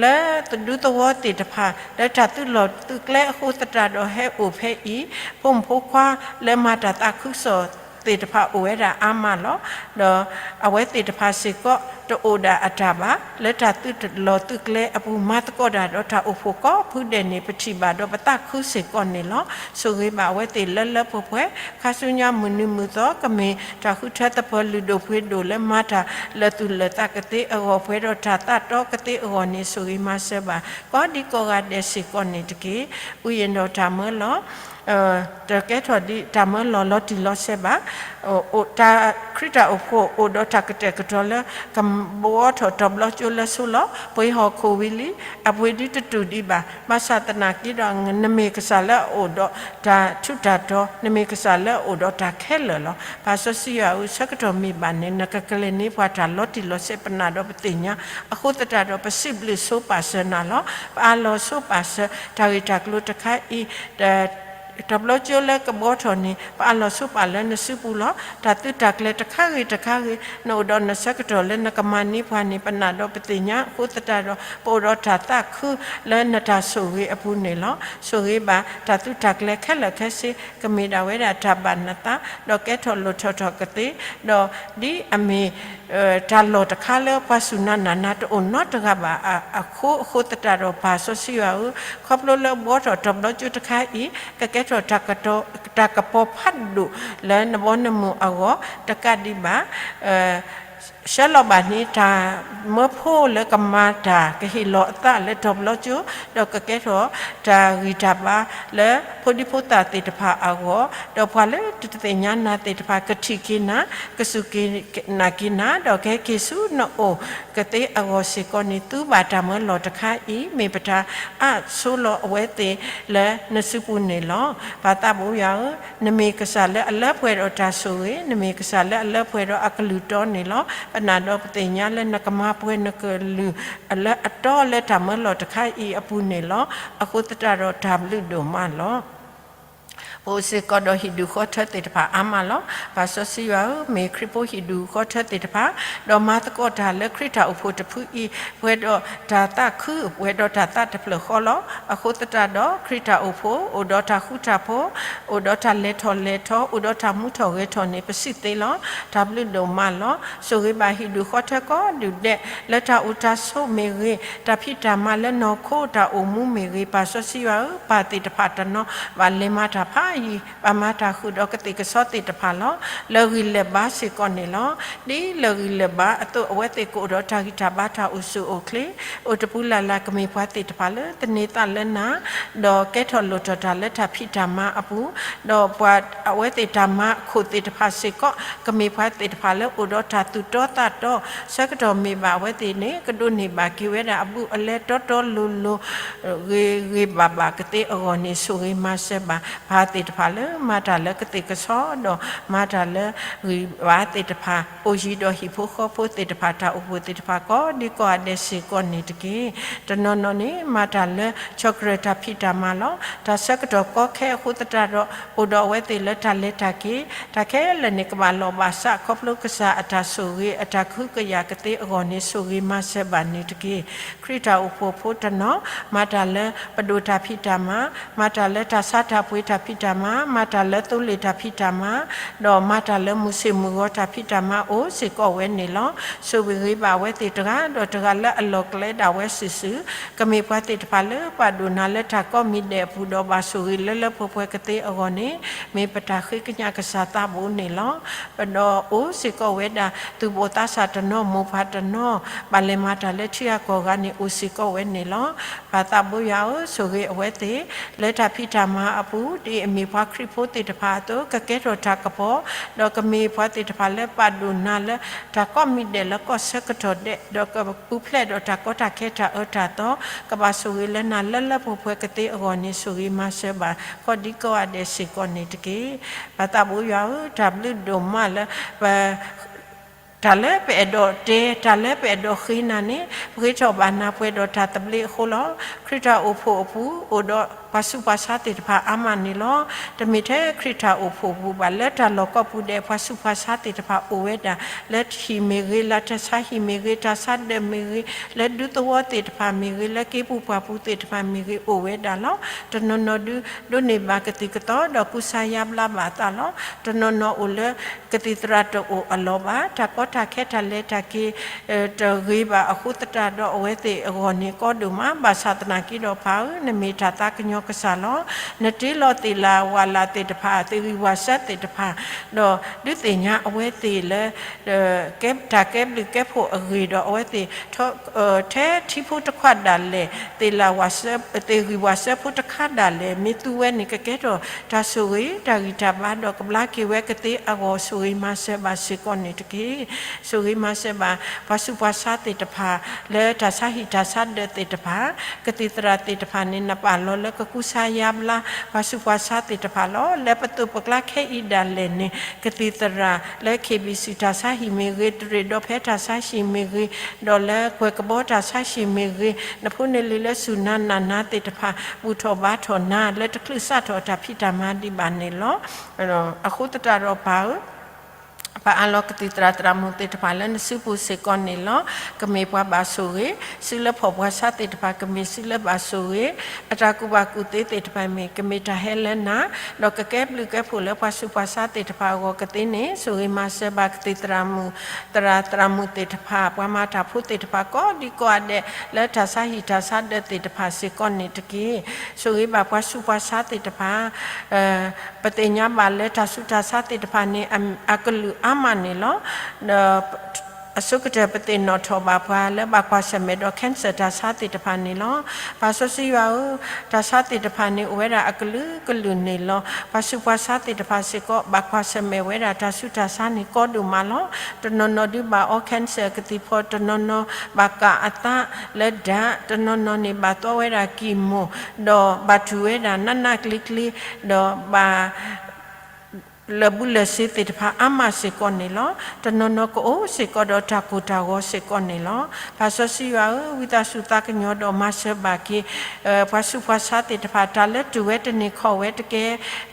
လၢသဒူသဝီသ့ၣ်တဖၣ် လၢတၢ်သုးလီၢ်သုးကျဲအဃိသတးဒီးဟဲအိၣ်ဖဲအံၤ, ဖိမုၣ်ဖိခွါလၢမၤတၢ်သးခုကစီၣ်သ့ၣ်တဖၣ်အိၣ်ဝဲဒၣ်အါမးလီၤ. ဒီးအဝဲသ့ၣ်တဖၣ်စ့ၢ်ကီး တအိၣ်ဒၣ်အတၢ်ဘၣ် လၢတၢ်သုးလီၢ်သုးကျဲအပူၤ မၤသကိးတၢ်ဒီးတၢ်အိၣ်ဖှိၣ်ကိးဖုဒဲးန့ၣ် ပထံၣ်ဘၣ်ဒီးပသးခုစ့ၢ်ကီးန့ၣ်လီၤ. ဆိၣ်ဂ့ၤဘၣ်အဝဲသ့ၣ်လၢလၢပှဲၤပှဲၤ ခါဆူညါမုၢ်နံၤမုၢ်သီ ကမ့ၢ်တၢ်ဃုထၢသပၢၤလုၢ်ဒိၣ်ပှ့ၤဒိၣ်လၢမၤတၢ်လၢာ်သူၣ်လၢာ်သးကသ့အဂီၢ် ပှဲၤဒီးတၢ်သးတီကသ့အဂီၢ်န့ၣ် ဆိၣ်ဂ့ၤမၤစၢၤဘၣ် ကိးဒံကိးဂၤဒဲးစ့ၢ်ကီးန့ၣ်တက့ၢ်. အူယ့ၣ်ဒီးတၢ်မၢလီၤ တကဲထီၣ်ဒံးတၢ်မၢလီၤလီၤတံၢ်လီၤဆဲးဘၣ်. တၢ်ခရံာ်တၢ်အိၣ်ဖှိၣ်အိၣ်ဒီးတၢ်ကတဲာ်ကတီၤလၢ ကဘှီထီၣ်တီၤဘျီကၠိလၢဆိလီၤ. ပှ့ၤဟီၣ်ခိၣ်ဝံၤလံ, အပှ့ၤဒုတတူၢ်ဒံးဘၣ်. ဘၣ်ဆၣ်သနာ်က့ဒီး နမ့ၢ်ကစၢ်လၢအအိၣ်ဒီးတၢ်ထူးတၢ်တီၤ, နမ့ၢ်ကစၢ်လၢအအိၣ်ဒီးတၢ်ခဲလၢာ်လီၤ. ပၢ်စီဆှံယွၤဧၢ, ဆၢကတီၢ်မ့ၢ်ဘၣ်န့ၣ် နကကလဲၤန့ၢ်ပှၤတၢ်လီၤတံၢ်လီၤဆဲး ပနာ်ဒီးပသ့ၣ်ညါ, အဃိသတးဒီး ပစံးဘျုးဆိပာ်စၢၤနၤလီၤ. ပအၢၣ်လီၤဆိပာ်စၢၤ တၢ်ဂ့ၢ်တၢ်ကျိၤတခါအံၤ တဘျီကၠိလၢကဘှီထီၣ်န့ၣ် ပအၢၣ်လီၤဆိပာ်လၢနစုပူၤလီၤ. တၢ်သုးတၢ်ကျဲၤတခါဂ့ၤတခါဂ့ၤ နအိၣ်ဒီးနဆၢကတီၢ်လၢနကမၤန့ၢ်ပှၤန့ၣ် ပနာ်ဒီးပသ့ၣ်ညါအဃိသတးဒီး ပအိၣ်ဒီးတၢ်သးခုလၢနတၢ်ဆိၣ်ဂ့ၤအပူၤန့ၣ်လီၤ. ဆိၣ်ဂ့ၤဘၣ်တၢ်သုးတၢ်ကျဲၤခဲလၢာ်ခဲဆ့ ကမ့ၢ်ဒၣ်ဝဲဒၣ်တၢ်ဘၣ်နသး ဒီးကဲထီၣ်လိၣ်ထီၣ်ထီၣ်ကသ့, ဒီးဒ်အမ့ၢ် တၢ်လီၢ်တခါလၢပှၤစူၢ်နၤနာ်နၤတအိၣ်နီတဂၤဘၣ်အဃိ အဃိသတးဒီး ပၢ်စီဆှံယွၤဧၢ, ခီဖျိလၢဘှီထီၣ်တီၤဘျီကၠိတခါအံၤ ကကဲထီၣ် တၢ်ကပီၤဖးဒိၣ်လၢနဘီနမုၢ်အဂီၢ် တကးဒံးဘၣ် ဆှၢလီၤဘၣ်န့ၢ်တၢ်မၢဖိလၢကမၤတၢ်ကဟ့ၣ်လီၤအသးလၢတီၤပလီၢ်ကၠိ, ဒီးကကဲထီၣ်တၢ်ဂံၢ်တၢ်ဘါလၢဖိဒံဖိသၣ်သ့ၣ်တဖၣ်အဂီၢ်, ဒီးပှၤလၢတသ့ၣ်ညါနၤသ့ၣ်တဖၣ် ကထံၣ်က့ၤနၤ, ကစူၢ်က့ၤနာ်က့ၤနၤ, ဒီးကဟဲက့ၤဆူနအိၣ်ကသ့အဂီၢ်စ့ၢ်ကီးန့ၣ် သူဘၣ်တၢ်မၢလီၤတခါအံၤ မ့ၢ်ပတၢ်အးဆိလီၤအဝဲသ့ၣ်လၢနစုပူၤန့ၣ်လီၤ. ပၢ်သးဘိယွၤဧၢ, နမ့ၢ်ကစၢ်လၢအလၢပှဲၤဒီးတၢ်ဆိၣ်ဂ့ၤ, နမ့ၢ်ကစၢ်လၢအလၢပှဲၤဒီးအကလုၢ်တီန့ၣ်လီၤ. ပနာ်ဒီးပသ့ၣ်ညါလၢနကမၤပှဲၤနကလုၢ်လၢအတီလၢတၢ်မၢလီၤတခါအံၤအပူၤန့ၣ်လီၤ. အဃိသတးဒီးတၢ်ဘျုးဒိၣ်မးလီၤ. ပအိၣ်စ့ၢ်ကီးဒီးဟံၣ်ဒူၣ်ဃီထၢသ့ၣ်တဖၣ်အါမးလီၤ. ပၢ်စီဆှံယွၤဧၢ, မ့ၢ်ခရံာ်ဖိဟံၣ်ဒူၣ်ဃီထၢသ့ၣ်တဖၣ်, ဒီးမၤသကိးတၢ်လၢခရံာ်တၢ်အိၣ်ဖှိၣ်တဖုအံၤ, ပှဲၤဒီးတၢ်သးခု, ပှဲၤဒီးတၢ်သးတဖျၢၣ်ဃီလီၤ. အဃိသတးဒီး ခရံာ်တၢ်အိၣ်ဖှိၣ် အိၣ်ဒီးတၢ်ဃူတၢ်ဖိး, အိၣ်ဒီးတၢ်လဲၤထီၣ်လဲၤထီ, အိၣ်ဒီးတၢ်မူထီၣ်ဂဲၤထီၣ်န့ၣ် ပစံးသ့လီၤ. တၢ်ဘျုးဒိၣ်မးလီၤ. ဆိၣ်ဂ့ၤဘၣ်ဟံၣ်ဒူၣ်ဃီထၢကိးဒူၣ်ဒဲး လၢတၢ်အိၣ်တၢ်ဆိးမ့ၢ်ဂ့ၤ, တၢ်ဖံးတၢ်မၤလၢနီၢ်ခိတၢ်အိၣ်မူမ့ၢ်ဂ့ၤ, ပၢ်စီဆှံယွၤဧၢ, ပၢ်သ့ၣ်တဖၣ်တနီၤ ဘၣ်လဲၤမၤတၢ်ဖးယံၤ, ဘၣ်မၤတၢ်ဃုာ်ဒီးကသ့ၣ်ကဆီသ့ၣ်တဖၣ်လီၤ. လၢဂံၢ်လၢာ်ဘါစ့ၢ်ကီးန့ၣ်လီၤ. ဒ်လၢဂံၢ်လၢာ်ဘါအသိး အဝဲသ့ၣ်ကအိၣ်ဒီးတၢ်ဂံၢ်တၢ်ဘါတၢ်အိၣ်ဆူၣ်အိၣ်ချ့, အိၣ်တပူၤလၢ်လၢ်ကမ့ၢ်ပှၤသ့ၣ်တဖၣ်လၢသန့ၤသးလၢနၤ, ဒီးကဲထီၣ်လိၣ်ထီၣ်တၢ်လၢတၢ်ဖံးတၢ်မၤအပူၤ, ဒီးပှၤအဝဲသ့ၣ်တၢ်မၤအခိၣ်သ့ၣ်တဖၣ်စ့ၢ်ကီး ကမ့ၢ်ပှၤသ့ၣ်တဖၣ်လၢအိၣ်ဒီးတၢ်သူၣ်တီသးတီ, ဆၢကတီၢ်မ့ၢ်ဘၣ်အဝဲသ့ၣ်န့ၣ် ကဒိးန့ၢ်ဘၣ်က့ၤဝဲဒၣ်အဘူးအလဲတီတီလိၤလိၤ ဂ့ၤဂ့ၤဘၣ်ဘၣ်ကသ့အဂီၢ်န့ၣ် ဆိၣ်ဂ့ၤမၤစၢၤဘၣ် ပၢ်သ့ၣ်တဖၣ်လၢမၤတၢ်လၢကသ့ၣ်ကဆီဒီး မၤတၢ်လၢဂံၢ်ဘါသ့ၣ်တဖၣ်, အိၣ်ယံၤဒီးဟံၣ်ဖိဃီဖိသ့ၣ်တဖၣ် တၢ်အိၣ်ဖှိၣ်သ့ၣ်တဖၣ်ကိးဒံကိးဂၤဒဲးစ့ၢ်ကီးန့ၣ်တက့ၢ်. တနီၤနီၤန့ၣ် မၤတၢ်လၢဆီၣ်ကြၢးတၢ်ဖံးတၢ်မၤလီၤ. တၢ်ဆၢကတီၢ်ကီခဲအဃိသတးဒီး အိၣ်ဒီးအဝဲသ့ၣ်လၢတၢ်လဲၤတၢ်က့ၤ, တၢ်ခဲလၢာ်န့ၣ် ကဘၣ်လီၤဘၣ်စး ခီဖျိကစၢ်အတၢ်ဆိၣ်ဂ့ၤ အတၢ်ကဟုကယာ်ကသ့အဂီၢ်န့ၣ် ဆိၣ်ဂ့ၤမၤစၢၤဘၣ်န့ၣ်တက့ၢ်. ခရံာ်တၢ်အိၣ်ဖှိၣ်ဖိတနီၤ မၤတၢ်လၢပဒိၣ်တၢ်ဖံးတၢ်မၤ, မၤတၢ်လၢတၢ်ဆါတၢ်ပှ့ၤတၢ်ဖံးတၢ်မၤ, မၤတၢ်လၢသိလ့ၣ်တၢ်ဖံးတၢ်မၤ, ဒီးမၤတၢ်လၢမုၢ်ဆ့ၣ်မုၢ်ဂီၤတၢ်ဖံးတၢ်မၤအိၣ်စ့ၢ်ကီးဝဲန့ၣ်လီၤ. ဆိၣ်ဂ့ၤဘၣ်အဝဲသ့ၣ်တဂၤဒီးတဂၤလၢအလီၢ်ကျဲဒၣ်ဝဲစုာ်စုာ်, ကမ့ၢ်ပှၤသ့ၣ်တဖၣ်လၢပာ်ဒိၣ်နၤလၢတၢ်ကိးမံၤဒဲးအပူၤဒီးဘၣ်ဆိၣ်ဂ့ၤလၢလၢပှဲၤပှဲၤကသ့အဂီၢ်န့ၣ် မ့ၢ်ပတၢ်ဃ့ကညးကစၢ်သးဘိန့ၣ်လီၤ. ပဒီးအိၣ်စ့ၢ်ကီးဝဲဒၣ် သူၣ်ဘီၣ်သးစၢ်တနီၤ မိၢ်ပၢ်တနီၤ ဘၣ်လဲၤမၤတၢ်လၢထံဂၤကီၢ်ဂၤန့ၣ် အိၣ်စ့ၢ်ကီးဝဲန့ၣ်လီၤ. ပၢ်သးဘိယွၤဧၢ, ဆိၣ်ဂ့ၤအဝဲသ့ၣ် လၢတၢ်ဖံးတၢ်မၤအပူၤ ဒ်အမ့ၢ်ပှၤခရံာ်ဖိသ့ၣ်တဖၣ်အသိး ကကဲထီၣ်တၢ်ကပီၤ, ဒီးကမ့ၢ်ပှၤသ့ၣ်တဖၣ်လၢပာ်ဒိၣ်နၤလၢ တၢ်ကိးမံၤဒဲးလၢကီၢ်ဆၢကတီၢ်ဒဲး, ဒီးကပူၤဖျဲးဒီးတၢ်ကီတၢ်ခဲတၢ်အၢတၢ်သီ, ကဘၣ်ဆိၣ်ဂ့ၤလၢနၤလၢလၢပှဲၤပှဲၤကသ့အဂီၢ်န့ၣ် ဆိၣ်ဂ့ၤမၤစၢၤဘၣ် ကိးဒံကိးဂၤဒဲးစ့ၢ်ကီးန့ၣ်တက့ၢ်. ပၢ်သးဘိယွၤဧၢ, တၢ်ဘျုးဒိၣ်မးလၢပ တၢ်လၢပအဲၣ်ဒိးတဲ, တၢ်လၢပအဲၣ်ဒိးဃ့နၤန့ၣ် ပဃ့ထီၣ်ဘၣ်နၤပှဲၤဒီးတၢ်သဘျ့အဃိလီၤ. ခရံာ်တၢ်အိၣ်ဖှိၣ်အပူၤ အိၣ်ဒီးပှၤဆူးပှၤဆါသ့ၣ်တဖၣ်အါမးန့ၣ်လီၤ. တမ့ၢ်ထဲခရံာ်တၢ်အိၣ်ဖှိၣ်ပူၤဘၣ်, လၢတၢ်လီၢ်ကိးပူၤဒဲး ပှၤဆူးပှၤဆါသ့ၣ်တဖၣ်အိၣ်ဝဲဒၣ်, လၢဟံၣ်မ့ၢ်ဂ့ၤ, လၢတၢ်ဆါဟံၣ်မ့ၢ်ဂ့ၤ, တၢ်ဆါဒၢးမ့ၢ်ဂ့ၤ, လၢဒူသဝီသ့ၣ်တဖၣ်မ့ၢ်ဂ့ၤ, လၢက့ပူၤပှၢ်ပူၤသ့ၣ်တဖၣ်မ့ၢ်ဂ့ၤ အိၣ်ဝဲဒၣ်လီၤ. တနီၤနီၤဒုး ဒိးန့ၢ်ဘၣ်ကသံၣ်ကသီဒီးကူစါယါဘျါဘၣ်အသးလီၤ. တနီၤနီၤအိၣ်လၢ ကသံၣ်သရၣ်တအိၣ်အလီၢ်ဘၣ်, တၢ်ကီတၢ်ခဲတၢ်လဲၤတၢ်က့ၤ တဂ့ၤဘၣ်အဃိသတးဒီး အဝဲသ့ၣ်အဂီၢ်န့ၣ်ကီဒိၣ်မး, ဘၣ်ဆၣ်သနာ်က့ဒီးပၢ်ဧၢ, နမ့ၢ်တၢ်သးကညီၤကစၢ်လီၤ. နတ့လီၤသ့ၣ်လၢ်ဝၣ်လၢ်သ့ၣ်တဖၣ်, သ့ၣ်ဂံၢ်ဝၣ်စၢၤသ့ၣ်တဖၣ်, ဒီးဒုးသ့ၣ်ညါအဝဲသ့ၣ်လၢ တၢ်ကဲဘျုးကဲဖှိၣ်အဂ့ၢ်ဒီး အဝဲသ့ၣ် ထဲထံဖိတခွါဒၣ်လဲာ်, သ့ၣ်လၢ်ဝၣ်စၢၤ, သ့ၣ်ဂံၢ်ဝၣ်စၢၤဖိတခါဒၣ်လဲာ် မ့ၢ်သူဝဲန့ၣ် ကကဲထီၣ်တၢ်ဆိၣ်ဂ့ၤ တၢ်ဂံၢ်တၢ်ဘါဒီးကဘျါက့ၤဝဲကသ့အဂီၢ် ဆိၣ်ဂ့ၤမၤစၢၤဘၣ်စ့ၢ်ကီးန့ၣ်တက့ၢ်. ဆိၣ်ဂ့ၤမၤစၢၤဘၣ် ပှၤဆူးပှၤဆါသ့ၣ်တဖၣ် လၢတၢ်ဆါဟံၣ်တၢ်ဆါဒၢးသ့ၣ်တဖၣ်, ကသံၣ်သရၣ်သ့ၣ်တဖၣ်န့ၣ် နပာ်လီၤလၢကကူစါယါဘျါ ပှၤဆူးပှၤဆါသ့ၣ်တဖၣ်လီၤ. လၢပသိးပကျါခဲအံၤဒၣ်လဲာ်န့ၣ် ကသံၣ်သရၣ်လၢ KBC တၢ်ဆါဟံၣ်မ့ၢ်ဂ့ၤ, တရ့ၣ်ဒီးဖဲတၢ်ဆါဟံၣ်မ့ၢ်ဂ့ၤ, ဒီးလၢကွဲၢ်ကဘီတၢ်ဆါဟံၣ်မ့ၢ်ဂ့ၤ, နဖိန့ၣ်လံလၢစူၢ်နၤနာ်နၤသ့ၣ်တဖၣ် ဘူၣ်ထီၣ်ဘါထီၣ်နၤ လၢတချုးစးထီၣ်တၢ်ဖံးတၢ်မၤဒံးဘၣ်န့ၣ်လီၤ. အဃိသတးဒီးပၢ်ဧၢ, ပအၢၣ်လီၤကသံၣ်သရၣ်သရၣ်မုၣ်သ့ၣ်တဖၣ်လၢနစုပူၤစ့ၢ်ကီးန့ၣ်လီၤ. ကမ့ၢ်ပှၤဘၣ်ဆိၣ်ဂ့ၤ, စုလၢဖှီၣ်ပှၤဆါသ့ၣ်တဖၣ် ကမ့ၢ်စုလၢဘၣ်ဆိၣ်ဂ့ၤ, အတၢ်ကူၣ်ဘၣ်ကူၣ်သ့သ့ၣ်တဖၣ်မ့ၢ် ကမ့ၢ်တၢ်ဟဲလၢနၤ, ဒီးကကဲဘျုးကဲဖှိၣ်လၢပှၤဆူးပှၤဆါသ့ၣ်တဖၣ်အဂီၢ်ကသ့န့ၣ် ဆိၣ်ဂ့ၤမၤစၢၤဘၣ်ကသံၣ်သရၣ်မုၣ်, သရၣ်သရၣ်မုၣ်သ့ၣ်တဖၣ်, ပှၤမၤတၢ်ဖိသ့ၣ်တဖၣ် ကိးဒံကိးဂၤဒဲး လၢတၢ်ဆါဟံၣ်တၢ်ဆါဒၢးသ့ၣ်တဖၣ်စ့ၢ်ကီးန့ၣ်တက့ၢ်. ဆိၣ်ဂ့ၤဘၣ်ပှၤဆူးပှၤဆါသ့ၣ်တဖၣ်, ပသ့ၣ်ညါဘၣ်လၢတၢ်ဆူးတၢ်ဆါသ့ၣ်တဖၣ်န့ၣ် အကလုာ်အါမးန့ၣ်လီၤ. ဒီး အဆိကတၢၢ်ပသ့ၣ်နီၣ်ထီၣ်ဘၣ်ပှၤလၢဘၣ်ကွၢ်ဆၢၣ်မဲာ်ဒီး cancer တၢ်ဆါသ့ၣ်တဖၣ်န့ၣ်လီၤ. ပၢ်စီဆှံယွၤဧၢ, တၢ်ဆါသ့ၣ်တဖၣ်န့ၣ် အိၣ်ဝဲဒၣ်အကလုာ်ကလုာ်န့ၣ်လီၤ. ပှၤဆူးပှၤဆါသ့ၣ်တဖၣ်စ့ၢ်ကီး ဘၣ်ကွၢ်ဆၢၣ်မဲာ်ဝဲဒၣ်တၢ်ဆူးတၢ်ဆါန့ၣ် ကီဒိၣ်မးလီၤ. တနီၤနီၤဒုးဘၣ်အီ cancer ကသံၣ်ဖီ, တနီၤနီၤဘၣ်ကၣ်အသးလၢဒၢး, တနီၤနီၤန့ၣ်ဘၣ်သီဝဲဒၣ် chemo, ဒီးဘၣ်တူၢ်ဝဲဒၣ်နးနးကျ့ကျ့, ဒီးဘၣ် လၢာ်ဘူၣ်လၢာ်စ့သ့ၣ်တဖၣ်အါမးစ့ၢ်ကီးန့ၣ်လီၤ. တနီၤနီၤကအိၣ်စ့ၢ်ကီးဒီးတၢ်ကိၢ်တၢ်ဂီၤစ့ၢ်ကီးန့ၣ်လီၤ. ပၢ်စီဆှံယွၤဧၢ, ဝံသးစူၤသးကညီၤဒီးမၤစၢၤဘၣ်က့ၤ ပှၤဆူးပှၤဆါသ့ၣ်တဖၣ် တၢ်လၢတူၢ်ဝဲတန့ၢ်ခီၣ်ဝဲတကဲ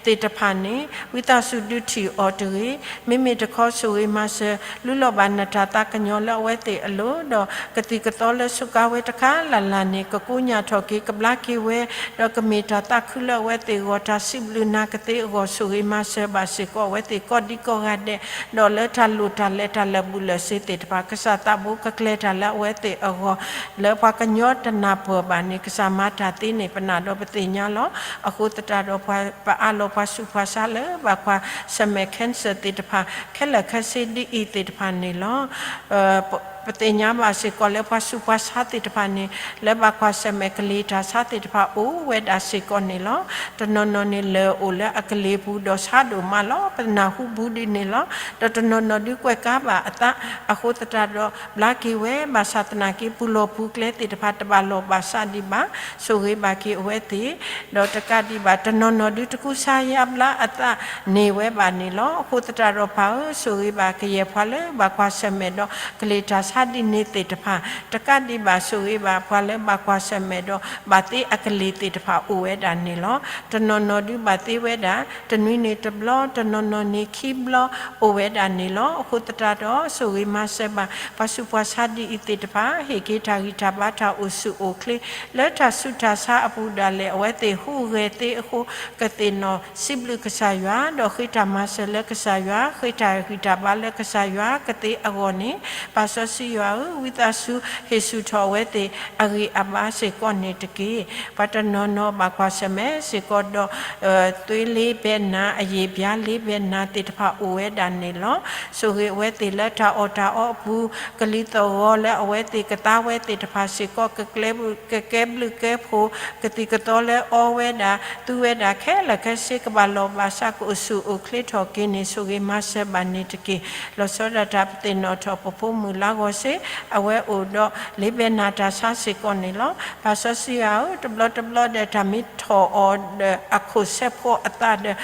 သ့ၣ်တဖၣ်န့ၣ် ဝံသးစူၤဒုးထံၣ်အီၤတဂ့ၤ. မ့မ့ၢ်တခီဆိၣ်ဂ့ၤမၤစၢၤ လူလီၤဘၣ်နတၢ်သးကညီၤလၢအဝဲသ့ၣ်အလိၤ, ဒီးကသံၣ်ကသီလၢစူးကါဝဲတခါလၢ်လၢ်န့ၣ် ကကိညၢ်ထီၣ်က့ၤ ကဘျါက့ၤဝဲ, ဒီးကမ့ၢ်တၢ်သးခုလၢအဝဲသ့ၣ်အဂီၢ်, တၢ်စံးဘျုးနၤကသ့အဂီၢ်, ဆိၣ်ဂ့ၤမၤစၢၤဘၣ်စ့ၢ်ကီးအဝဲသ့ၣ်ကိးဒံကိးဂၤဒဲး, ဒီးလၢတၢ်လိၣ်တၢ်လဲၤတၢ်လၢာ်ဘူၣ်လၢာ်စ့သ့ၣ်တဖၣ် ကစၢ်သးဘိကကျဲၤတၢ်လၢအဝဲသ့ၣ်အဂီၢ်, လၢပှၤကညီတနၢ်ပၢၢ်ဘၣ်န့ၣ် ကစၢ်မၤတၢ်သ့န့ၣ် ပနာ်ဒီးပသ့ၣ်ညါလီၤ. အဃိသတးဒီး ပအးလီၤပှၤဆူးပှၤဆါလၢဘၣ်ကွၢ်ဆၢၣ်မဲာ် cancer သ့ၣ်တဖၣ် ခဲလၢာ်ခဲဆ့ဒ်အံၤသ့ၣ်တဖၣ်န့ၣ်လီၤ. ပသ့ၣ်ညါဘၣ်စ့ၢ်ကီးလၢပှၤဆူးပှၤဆါသ့ၣ်တဖၣ်န့ၣ် လၢဘၣ်ကွၢ်ဆၢၣ်မဲာ်ကလံၤတၢ်ဆါသ့ၣ်တဖၣ်အိၣ်ဝဲဒၣ်စ့ၢ်ကီးန့ၣ်လီၤ. တနီၤနီၤန့ၣ်လၢာ်အိၣ်လၢအကလံၤပူၤဒီးဆါဒိၣ်မးလီၤ. ပနၢ်ဟူဘူးဒ်န့ၣ်လီၤ. ဒီးတနီၤနီၤဒုးကွဲးကါဘၣ်အသး, အဃိသတးဒီး ဘျါက့ၤဝဲ ဘၣ်ဆၣ်သနာ်က့ ပူၤလီၢ်ပူၤကျဲသ့ၣ်တဖၣ်တဘၣ်လီၢ်ဘၣ်စးဒံးဘၣ်, ဆိၣ်ဂ့ၤဘၣ်က့ၤအဝဲသ့ၣ် ဒီးတကးဒံးဘၣ် တနီၤနီၤဒုးတကူစါယါဘျါအသးန့ၢ်ဝဲဘၣ်န့ၣ်လီၤ. အဃိသတးဒီးပၢ်ဧၢ, ဆိၣ်ဂ့ၤဘၣ်ကယဲၢ်ပှၤလၢဘၣ်ကွၢ်ဆၢၣ်မဲာ်ဒီး ကလံၤတၢ်ဆါဒ်န့ၣ်သ့ၣ်တဖၣ်, တကးဒံးဘၣ် ဆိၣ်ဂ့ၤဘၣ်ပှၤလၢဘၣ်ကွၢ်ဆၢၣ်မဲာ်ဒီး ဘၣ်သ့အကလံၤသ့ၣ်တဖၣ်အိၣ်ဝဲဒၣ်န့ၣ်လီၤ. တနီၤနီၤဒုးဘၣ်သ့ဝဲဒၣ် တနွံန့ၣ်တဘျီ, တနီၤနီၤန့ၣ်ခံဘျီအိၣ်ဝဲဒၣ်န့ၣ်လီၤ. အဃိသတးဒီး ဆိၣ်ဂ့ၤမၤစၢၤဘၣ် ပှၤဆူးပှၤဆါဒ်အံၤသ့ၣ်တဖၣ် ဟ့ၣ်က့ၤတၢ်ဂံၢ်တၢ်ဘါတၢ်အိၣ်ဆူၣ်အိၣ်ချ့ လၢတၢ်ဆူးတၢ်ဆါအပူၤဒၣ်လဲာ် အဝဲသ့ၣ်ဟူးဂဲၤသ့အဃိ ကသ့ၣ်နီၣ်စံးဘျုးကစၢ်ယွၤ, ဒီးဃ့တၢ်မၤစၢၤလၢကစၢ်ယွၤ, ဃ့တၢ်ဂံၢ်တၢ်ဘါလၢကစၢ်ယွၤကသ့အဂီၢ်န့ၣ်, ပၢ်စီဆှံယွၤဧၢ, ဝံသးစူၤဟ့ၣ်ဆူၣ်ထီၣ်အဝဲသ့ၣ်အဂံၢ်အဘါစ့ၢ်ကီးန့ၣ်တက့ၢ်. ပှၤတနီၤနီၤဘၣ်ကွၢ်ဆၢၣ်မဲာ်စ့ၢ်ကီးဒီး သွေးလ့ဘဲနၤ, အယံာ်ဘျါလ့ဘဲနၤသ့ၣ်တဖၣ်အိၣ်ဝဲဒၣ်န့ၣ်လီၤ. ဆိၣ်ဂ့ၤအဝဲသ့ၣ်လၢတၢ်အီၣ်တၢ်အီအပူၤ, ကလံၤသီၣ်ဂီၤလၢအဝဲသ့ၣ်ကသါဝဲသ့ၣ်တဖၣ်စ့ၢ်ကီး ကကဲဘျုးကဲဖှိၣ်, ကသံၣ်ကသီလၢအီဝဲဒၣ်, သူဝဲဒၣ်ခဲလၢာ်ခဲဆ့ ကဘၣ်လီၢ်ဘၣ်စး ကအိၣ်ဆူၣ်အိၣ်ချ့ထီၣ်က့ၤန့ၣ် ဆိၣ်ဂ့ၤမၤစၢၤဘၣ်န့ၣ်တက့ၢ်. လီၤဆီဒၣ်တၢ်ပသ့ၣ်နီၣ်ထီၣ်ပဖိမုၣ်လါဂီၢ်စ့, အဝဲအိၣ်ဒီးလ့ဘဲနၤတၢ်ဆါစ့ၢ်ကီးန့ၣ်လီၤ. ပၢ်စီဆှံယွၤဧၢ, တဘျီတဘျီဒီး တၢ်မ့ၢ်ထီၣ်အီၤဒီး အခိၣ်ဆဲးဖီအသးဒီး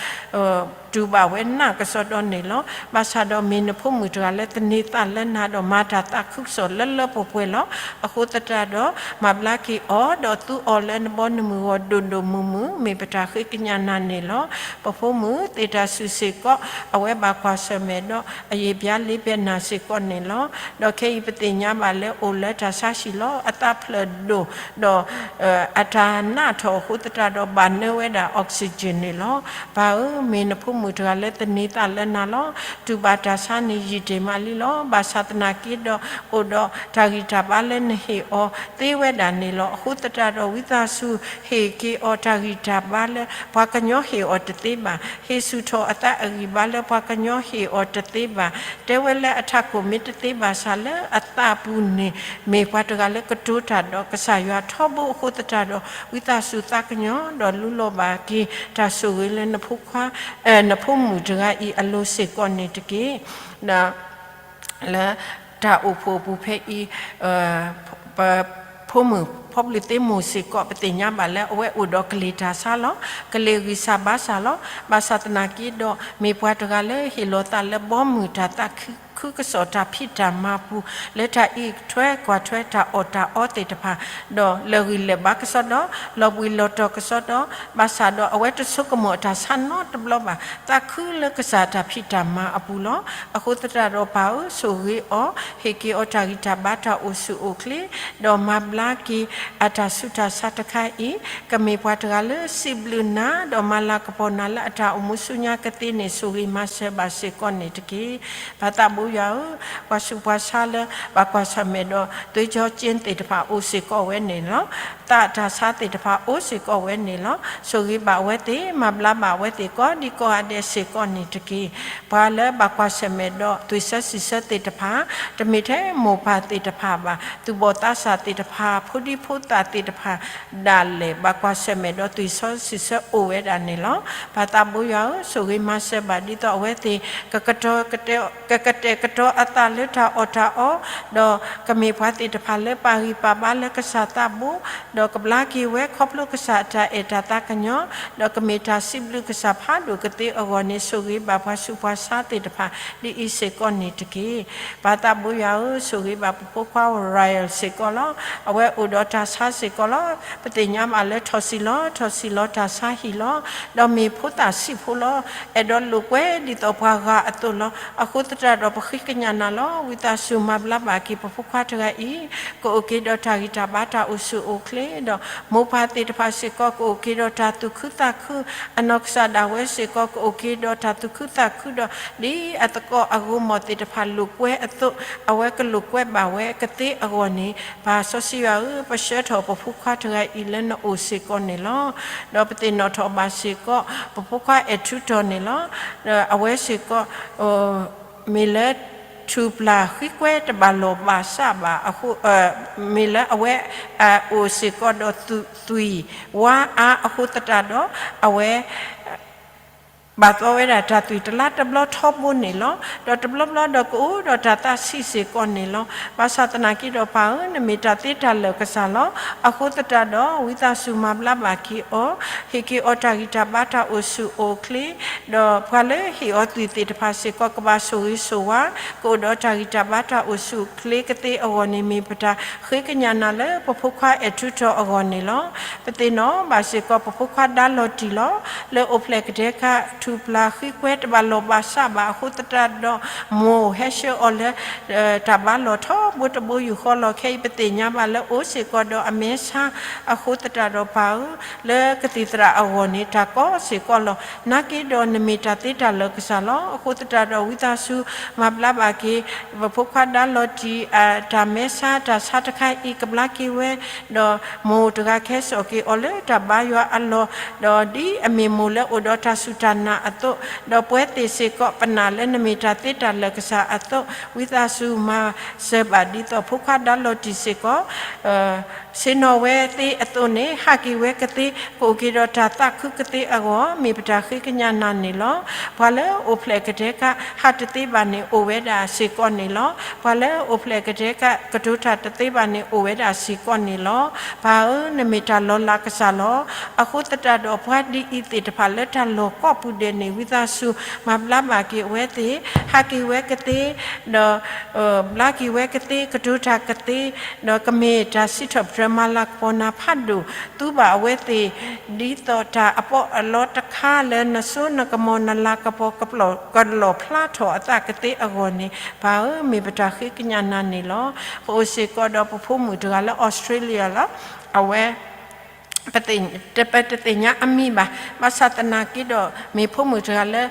တူၢ်ဘၣ်ဝဲနးကစီဒီန့ၣ်လီၤ. ဘၣ်ဆၣ်ဒီးမ့ၢ်နဖိမုၣ်တဂၤလၢသန့ၤသးလၢနၤဒီး မၤတၢ်သးခုကစီၣ်လၢလၢပှဲၤပှဲၤလီၤ. အဃိသတးဒီး မၤဘျါက့ၤအီၤဒီးသူအီၤလၢနဘီနမုၢ်ဂီၢ်ဒိၣ်ဒိၣ်မုၢ်မုၢ်, မ့ၢ်ပတၢ်ဃ့ကညးနၤန့ၣ်လီၤ. ပဖိမုၣ်သ့ၣ်တၢ်ဆူၣ်စ့ၢ်ကီး အဝဲဘၣ်ကွၢ်ဆၢၣ်မဲာ်ဒီး အယံာ်ဘျါလ့ဘဲနၤစ့ၢ်ကီးန့ၣ်လီၤ. ဒီးခဲအံၤပသ့ၣ်ညါဘၣ်လၢအိၣ်လၢတၢ်ဆါဟံၣ်လီၤ. အသးဖျၢၣ်ဒိၣ်ဒီး အတၢ်နးထီၣ်အဃိသတးဒီး ဘၣ်နၢဝဲဒၣ် oxygen န့ၣ်လီၤ. ပၢ်ဧၢ, မ့ၢ်နဖိမုၣ်တဂၤလၢသန့ၤသးလၢနၤလီၤ. တူၢ်ဘၣ်တၢ်ဆါန့ၣ်ယံာ်တ့ၢ်မးလံလီၤ. ဘၣ်ဆၣ်သနာ်က့ဒီး အိၣ်ဒီးတၢ်ဂံၢ်တၢ်ဘါလၢနဟ့ၣ်အီၤသ့ဝဲဒၣ်န့ၣ်လီၤ. အဃိသတးဒီး ဝံသးစူၤဟ့ၣ်က့ၤအီၤတၢ်ဂံၢ်တၢ်ဘါလၢ ပှၤကညီဟ့ၣ်အီၤတသ့ဘၣ်. ဟ့ၣ်ဆူၣ်ထီၣ်အသးအဂံၢ်ဘါလၢ ပှၤကညီဟ့ၣ်အီၤတသ့ဘၣ်. တဲဝဲလၢအထးခိၣ်မ့ၢ်တသ့ဘၣ်ဆၣ် လၢအသးပူၤန့ၣ် မ့ၢ်ပှၤတဂၤလၢကတိၤတၢ်ဒီးကစၢ်ယွၤထီဘိအဃိသတးဒီး ဝံသးစူၤသးကညီၤဒီးလူလီၤဘၣ်က့ၤ တၢ်ဆိၣ်ဂ့ၤလၢနဖိခွါ နဖိမုၣ်တဂၤအံၤအလိၤစ့ၢ်ကီးန့ၣ်တက့ၢ်. လၢတၢ်အိၣ်ဖှိၣ်အပူၤဖဲအံၤ ပဖိမုၣ်ဖီဘျုးသ့မိၢ်စ့ၢ်ကီး ပသ့ၣ်ညါဘၣ်လၢအဝဲအိၣ်ဒီးကလံၤတၢ်ဆါလီၤ. ကလံၤဂံၢ်စၢ်ဘါစၢ်လီၤ. ဘၣ်ဆၣ်သနာ်က့ဒီး မ့ၢ်ပှၤတဂၤလၢဟ့ၣ်လီၤသးလၢဘီမုၢ်တၢ်သးခုကစီၣ်တၢ်ဖံးတၢ်မၤပူၤ လၢတၢ်အံးထွဲကွၢ်ထွဲတၢ်အီၣ်တၢ်အီသ့ၣ်တဖၣ် ဒီးလၢာ်ဂံၢ်လၢာ်ဘါကစီဒီ လီၤဘှံးလီၤတီၤကစီဒီ ဘၣ်ဆၣ်ဒီးအဝဲတဆိကမိၣ်အတၢ်ဆါနီတဘျီဘၣ်. သးခုလၢကစၢ်တၢ်ဖံးတၢ်မၤအပူၤလီၤ. အဃိသတးဒီးပၢ်ဧၢ, ဆိၣ်ဂ့ၤအီၤ, ဟ့ၣ်က့ၤအီၤတၢ်ဂံၢ်တၢ်ဘါတၢ်အိၣ်ဆူၣ်အိၣ်ချ့, ဒီးမၤဘျါက့ၤအတၢ်ဆူးတၢ်ဆါတခါအံၤ, ကမ့ၢ်ပှၤတဂၤလၢစံးဘျုးနၤ ဒီးမၤလၤကပီၤနၤလၢအတၢ်အိၣ်မူဆူညါကသ့န့ၣ် ဆိၣ်ဂ့ၤမၤစၢၤဘၣ်စ့ၢ်ကီးန့ၣ်တက့ၢ်. ပၢ်သးဘိ ယွၤဧၢ, ပှၤဆူးပှၤဆါလၢဘၣ်ကွၢ်ဆၢၣ်မဲာ်ဒီး သွေးကြောကျိန်းသ့ၣ်တဖၣ်အိၣ်စ့ၢ်ကီးဝဲန့ၣ်လီၤ. သးတၢ်ဆါသ့ၣ်တဖၣ်အိၣ်စ့ၢ်ကီးဝဲန့ၣ်လီၤ. ဆိၣ်ဂ့ၤဘၣ်အဝဲသ့ၣ်, မၤဘျါဘၣ်အဝဲသ့ၣ်ကိးဒံကိးဂၤဒဲးစ့ၢ်ကီးန့ၣ်တက့ၢ်. ပှၤလၢဘၣ်ကွၢ်ဆၢၣ်မဲာ်ဒီး သွံၣ်ဆၢစံၣ်ဆၢသ့ၣ်တဖၣ်, တမ့ၢ်ထဲမိၢ်ပၢ်သ့ၣ်တဖၣ်ဘၣ်, သူၣ်ဘီၣ်သးစၢ်သ့ၣ်တဖၣ်, ဖိဒံဖိသၣ်သ့ၣ်တဖၣ်ဒၣ်လဲာ် ဘၣ်ကွၢ်ဆၢၣ်မဲာ်ဒီး သွံၣ်ဆၢစံၣ်ဆၢအိၣ်ဝဲဒၣ်န့ၣ်လီၤ. ပၢ်သးဘိယွၤဧၢ, ဆိၣ်ဂ့ၤမၤစၢၤဘၣ်ဒ်သိးအဝဲသ့ၣ် ကကတီၤ ကကတဲာ်ကတီၤအသးလၢတၢ်အီၣ်တၢ်အီ, ဒီးကမ့ၢ်ပှၤသ့ၣ်တဖၣ်လၢပာ်ဂံၢ်ပာ်ဘါလၢကစၢ်သးဘိ, ဒီးကဘျါက့ၤဝဲခီဖျိကစၢ်အတၢ်အဲၣ်တၢ်သးကညီၤ, ဒီးကမ့ၢ်တၢ်စံးဘျုးကစၢ်ဖးဒိၣ်ကသ့အဂီၢ်န့ၣ် ဆိၣ်ဂ့ၤဘၣ်ပှၤဆူးပှၤဆါသ့ၣ်တဖၣ် ဒ်အံၤစ့ၢ်ကီးန့ၣ်တက့ၢ်. ပၢ်သးဘိယွၤဧၢ, ဆိၣ်ဂ့ၤဘၣ်ပဖိခွါ Ryan စ့ၢ်ကီးလီၤ. အဝဲအိၣ်ဒီးတၢ်ဆါစ့ၢ်ကီးလီၤ. ပသ့ၣ်ညါဘၣ်လၢထီၣ်စံၣ်လီၤ, ထီၣ်စံၣ်လီၤတၢ်ဆါဟံၣ်လီၤ. ဒီးမ့ၢ်ဖိသၣ်ဆံးဖိလီၤ. အဲၣ်ဒိးလိာ်ကွဲဒ်သိးပှၤဂၤအသိးလီၤ. အဃိသတးဒီးပဃ့ကညးနၤလီၤ. ဝံသးစူၤမၤဘျါဘၣ်က့ၤပဖိခွါတဂၤအံၤ, ကအိၣ်က့ၤဒီးတၢ်ဂံၢ်တၢ်ဘါတၢ်အိၣ်ဆူၣ်အိၣ်ချ့ဒီး မိၢ်ပၢ်သ့ၣ်တဖၣ်စ့ၢ်ကီး ကအိၣ်က့ၤဒီးတၢ်သူၣ်ခုသးခု, အနီၢ်ကစၢ်ဒၣ်ဝဲစ့ၢ်ကီး ကအိၣ်က့ၤဒီးတၢ်သူၣ်ခုသးခုဒီး ဒ်အသကိးအဂိၢ်မီၢ်သ့ၣ်တဖၣ်လိာ်ကွဲအသိး, အဝဲကလိာ်ကွဲဘၣ်ဝဲကသ့အဂီၢ်န့ၣ်, ပၢ်စီဆှံယွၤဧၢ, ပဆှၢထီၣ်ပဖိခွါတဂၤအံၤလၢနအိၣ်စ့ၢ်ကီးန့ၣ်လီၤ. ဒီးပသ့ၣ်နီၣ်ထီၣ်ဘၣ်စ့ၢ်ကီး ပဖိခွါအဲၣ်ထူတီၢ်န့ၣ်လီၤ. ဒီးအဝဲစ့ၢ်ကီး မ့ၢ်လၢထူၣ်ပျၢ်ဃံကွဲတဘၣ်လီၢ်ဘၣ်စးဘၣ်အဃိ, မ့ၢ်လၢအဝဲအိၣ်စ့ၢ်ကီးဒီးသွံၣ်ဝါအါအဃိသတးဒီး အဝဲ ဘၣ်သီဝဲဒၣ်တၢ်သွံၣ်တလါတဘျီထီဘိန့ၣ်လီၤ. ဒီးတဘျီဘျီဒီးကအိၣ်ဒီးတၢ်သးဆံးစ့ၢ်ကီးန့ၣ်လီၤ. ဘၣ်ဆၣ်သနာ်က့ဒီးပၢ်ဧၢ, နမ့ၢ်တၢ်သ့တၢ်လၢာ်ကစၢ်လီၤ. အဃိသတးဒီး ဝံသးစူၤမၤဘျါဘၣ်က့ၤအီၤ, ဟ့ၣ်က့ၤအီၤတၢ်ဂံၢ်တၢ်ဘါတၢ်အိၣ်ဆူၣ်အိၣ်ချ့, ဒီးပှၤလၢဟ့ၣ်အီၤသွံၣ်သ့ၣ်တဖၣ်စ့ၢ်ကီး ကဘၣ်ဆိၣ်ဂ့ၤဆိၣ်ဝါ, ကအိၣ်ဒီးတၢ်ဂံၢ်တၢ်ဘါတၢ်အိၣ်ဆူၣ်အိၣ်ချ့ကသ့အဂီၢ်န့ၣ် မ့ၢ်ပတၢ်ဃ့ကညးနၤလၢပဖိခွါအဲၣ်ထူတီၢ်အဂီၢ်န့ၣ်လီၤ. ပသ့ၣ်နီၣ်ဘၣ်စ့ၢ်ကီးပဖိခွါဒါလီၤတံၢ်လီၤ. လၢအိၣ်ဖျဲၣ်ကတဲာ်ကတီၤထူၣ်ပျၢ်ဃံကွဲတဘၣ်လီၢ်ဘၣ်စးဘၣ်အဃိသတးဒီး မိၢ်ဟဲဆှၢအီၤလၢ တၢ်ဘါလီၢ်ထီဘိတဘိယူၢ်ဃီလီၤ. ခဲအံၤပသ့ၣ်ညါဘၣ်လၢအိၣ်စ့ၢ်ကီးဒီးအမဲာ်ဆါအဃိသတးဒီးပၢ်ဧၢ, လၢကသံၣ်သရၣ်အဂီၢ်န့ၣ် တၢ်ကီစ့ၢ်ကီးလီၤ. နာ်က့ဒီးနမ့ၢ်တၢ်သ့တၢ်လၢာ်ကစၢ်လီၤ. အဃိသတးဒီးဝံသးစူၤမၤဘျါဘၣ်က့ၤ ပဖိခွါဒါလီၤတံၢ် တၢ်မဲာ်ဆါတၢ်ဆါတခါအံၤကဘျါက့ၤဝဲ, ဒီးမိၢ်တဂၤခဲစိာ်က့ၤအီၤလၢတၢ်ဘါယွၤအလီၢ်, ဒီးဒ်အမ့ၢ်မိၢ်လၢအိၣ်ဒီးတၢ်စူၢ်တၢ်နာ်အသိး, ဒီးပဝဲသ့ၣ်စ့ၢ်ကီးပနာ်လၢနမ့ၢ်တၢ်သ့တၢ်လၢာ်ကစၢ်အသိး, ဝံသးစူၤမၤစၢၤဘၣ်ဒ်သိးဖိခွါဒါလီၤတံၢ်စ့ၢ်ကီး ဆ့ၣ်နီၤဝဲသ့အသိးန့ၣ် ဟးက့ၤဝဲကသ့, ကအိၣ်က့ၤဒီးတၢ်သးခုကသ့အဂီၢ် မ့ၢ်ပတၢ်ဃ့ကညးနၤန့ၣ်လီၤ. ပှၤလၢအိၣ်ဖျဲၣ်ကတဲာ်ကတီၤ ဟးတသ့ဘၣ်န့ၣ် အိၣ်ဝဲဒၣ်စ့ၢ်ကီးန့ၣ်လီၤ. ပှၤလၢအိၣ်ဖျဲၣ်ကတဲာ်ကတီၤ ကတိၤတၢ်တသ့ဘၣ်န့ၣ် အိၣ်ဝဲဒၣ်စ့ၢ်ကီးန့ၣ်လီၤ. ပၢ်ဧၢ, နမ့ၢ်တၢ်လီၤလးကစၢ်လီၤ. အဃိသတးဒီး ပှၤဒ်အံၤသ့ၣ်တဖၣ်လၢတၢ်လီၢ်ကိးပူၤဒဲးန့ၣ် ဝံသးစူၤ မၤဘျါဘၣ်က့ၤအဝဲသ့ၣ်, ဟးက့ၤဝဲကသ့, ဒီး ဘျါက့ၤဝဲကသ့, ကတိၤတၢ်ကသ့, ဒီးကမ့ၢ်တၢ်စံးထီၣ်ပတြၢၤမၤလၤကပီၤနၤဖးဒိၣ်, သူဘၣ်အဝဲသ့ၣ် ဒ်သိးတၢ်အပီးအလီတခါလၢနစိနကမီၤ နလၤကပီၤ ကလီၣ်ဖျါထီၣ်အသးကသ့အဂီၢ်န့ၣ်, ပၢ်ဧၢ, မ့ၢ်ပတၢ်ဃ့ကညးနၤန့ၣ်လီၤ. ပအိၣ်စ့ၢ်ကီးဒီးပဖိမုၣ်တဂၤလၢ Australia လီၤ. အဝဲ ပတသ့ၣ်ညါအမံၤဘၣ်. ဘၣ်ဆၣ်သနာ်က့ဒီး မ့ၢ်ဖိမုၣ်တဂၤလၢ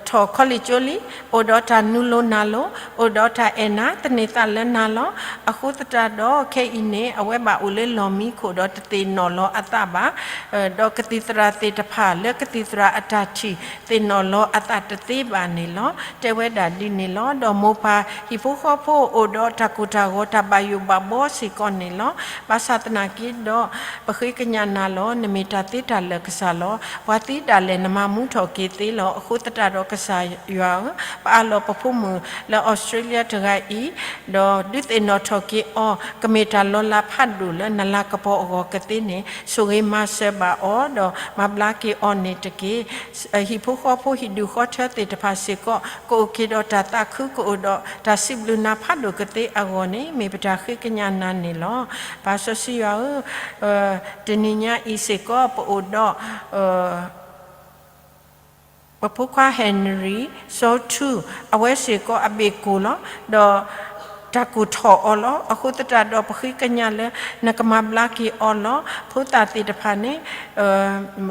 ထီၣ် college ကၠိလံ, အိၣ်ဒီးတၢ်နူလိၤနၤလိၤ, အိၣ်ဒီးတၢ်အဲၣ်နၤ သန့ၤသးလၢနၤလီၤ. အဃိသတးဒီး ခဲအံၤန့ၣ် အဝဲဘၣ်အိၣ်လၢလီၢ်မံခိၣ်ဒီးတသ့ၣ်နီၣ်လီၤအသးဘၣ်, ဒီးကသံၣ်သရၣ်သ့ၣ်တဖၣ်လၢကသံၣ်သရၣ်အတၢ်ထံၣ် သ့ၣ်နီၣ်လီၤအသးတသ့ဘၣ်န့ၣ်လီၤ. တဲဝဲဒၣ်ဒ်န့ၣ်လီၤ. ဒီးမိၢ်ပၢ်ဟံၣ်ဖိဃီဖိအိၣ်ဒီးတၢ်ကိၢ်တၢ်ဂီၤတၢ်ဘၣ်ယိၣ်ဘၣ်ဘှီစ့ၢ်ကီးန့ၣ်လီၤ. ဘၣ်ဆၣ်သနာ်က့ဒီး ပဃ့ကညးနၤလီၤ. နမ့ၢ်တၢ်သ့တၢ်လၢာ်ကစၢ်လီၤ. ပှၤသံဒၣ်လဲာ်နမၤမူထီၣ်က့ၤသ့လီၤ. အဃိသတးဒီးကစၢ်ယွၤဧၢ, ပအၢၣ်လီၤပဖိမုၣ်လၢ Australia တဂၤအံၤ, ဒီးဒုးသ့ၣ်နီၣ်ထီၣ်က့ၤအီၤ ကမ့ၢ်တၢ်လီၤလးဖးဒိၣ်လၢနလၤကပီၤအဂီၢ်ကသ့န့ၣ် ဆိၣ်ဂ့ၤမၤစၢၤဘၣ်အီၤ ဒီးမၤဘျါက့ၤအီၤန့ၣ်တက့ၢ်. ဟံၣ်ဖိဃီဖိဟံၣ်ဒူၣ်ဃီထၢသ့ၣ်တဖၣ်စ့ၢ်ကီး ကအိၣ်က့ၤဒီးတၢ်သးခု ကအိၣ်ဒီးတၢ်စံးဘျုးနၤဖးဒိၣ်ကသ့အဂီၢ်န့ၣ် မ့ၢ်ပတၢ်ဃ့ကညးနၤန့ၣ်လီၤ. ပၢ်စီဆှံယွၤဧၢ, တနံၤညါအံၤစ့ၢ်ကီး ပအိၣ်ဒီး ပဖိခွါ Henry စီၤထူ အဝဲစ့ၢ်ကီးအဘ့ၣ်ကိၢ်လီၤ. ဒီး တၢ်ကိၢ်ထီၣ်အီၤလီၤ. အဃိသတးဒီး ပဃ့ကညးလၢ နကမၤဘျါက့ၤအီၤလီၤ. ဖိသၣ်သ့ၣ်တဖၣ်န့ၣ်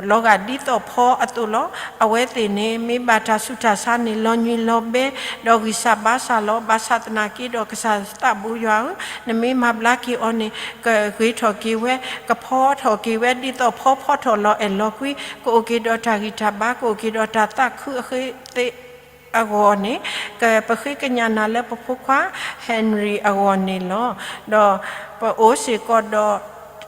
လီၤဂာ်ဒ်သိးဖီအသိးလီၤ. အဝဲသ့ၣ်န့ၣ် မ့ၢ်ဘၣ်တၢ်ဆူးတၢ်ဆါန့ၣ် လီၤညွံးလီၤဘဲ ဒီးဂံၢ်စၢ်ဘါစၢ်လီၤ. ဘၣ်ဆၣ်သနာ်က့ဒီး ကစၢ်သးဘိယွၤဧၢ, နမ့ၢ်မၤဘျါက့ၤအီၤန့ၣ် ကဂ့ၤထီၣ်က့ၤဝဲ, ကဖီထီၣ်က့ၤဝဲ ဒ်သိးဖီဖီထီၣ်လီၤအဲၣ်လီၤကွံ, ကအိၣ်က့ၤဒီးတၢ်ဂံၢ်တၢ်ဘါ, ကအိၣ်က့ၤဒီးတၢ်သးခုအဃ့သ့ အဂီၢ်န့ၣ် ပဃ့ကညးနၤလၢပဖိခွါ Henry အဂီၢ်န့ၣ်လီၤ. ဒီးပအိၣ်စ့ၢ်ကီးဒီး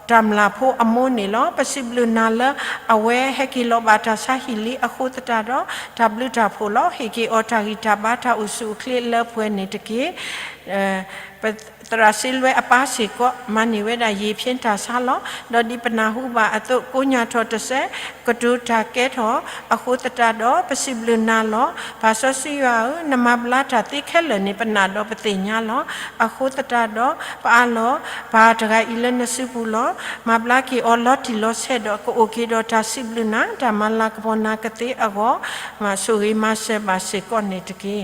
တၢ်မျၢ်ဖိအမိၢ်န့ၣ်လီၤ. ပစံးဘျုးနၤလၢ အဝဲဟဲက့ၤလီၤဘၣ်တၢ်ဆါဟံၣ်လံအဃိသတးဒီး တၢ်ဘျုးတၢ်ဖှိၣ်လီၤ. ဟ့ၣ်က့ၤအီၤတၢ်ဂံၢ်တၢ်ဘါ တၢ်အိၣ်ဆူၣ်အိၣ်ချ့လၢပှဲၤန့ၣ်တက့ၢ်. သရၣ်စ့လွဲအပၢ်စ့ၢ်ကီး မၤန့ၢ်ဝဲဒၣ် ယ့ၤဖၠ့တၢ်ဆါလီၤ. ဒီးဒ်ပနၢ်ဟူဘၣ်အသိး ကိးညါထီၣ်တစဲး ကတိၤတၢ်ကဲထီၣ်အဃိသတးဒီး ပစံးဘျုးနၤလီၤ. ပၢ်စီဆှံယွၤဧၢ, နမၤဘျါတၢ်သ့ခဲလၢာ်န့ၣ် ပနာ်ဒီးပသ့ၣ်ညါလီၤ. အဃိသတးဒီး ပအၢၣ်လီၤ ပၢ်တဂၤအံၤလၢနစုပူၤလီၤ. မၤဘျါက့ၤအီၤလီၤတံၢ်လီၤဆဲးဒီး ကအိၣ်က့ၤဒီးတၢ်စံးဘျုးနၤ, တၢ်မၤလၤကပီၤနၤကသ့အဂီၢ် မၤဆိၣ်ဂ့ၤမၤစၢၤဘၣ်စ့ၢ်ကီးန့ၣ်တက့ၢ်.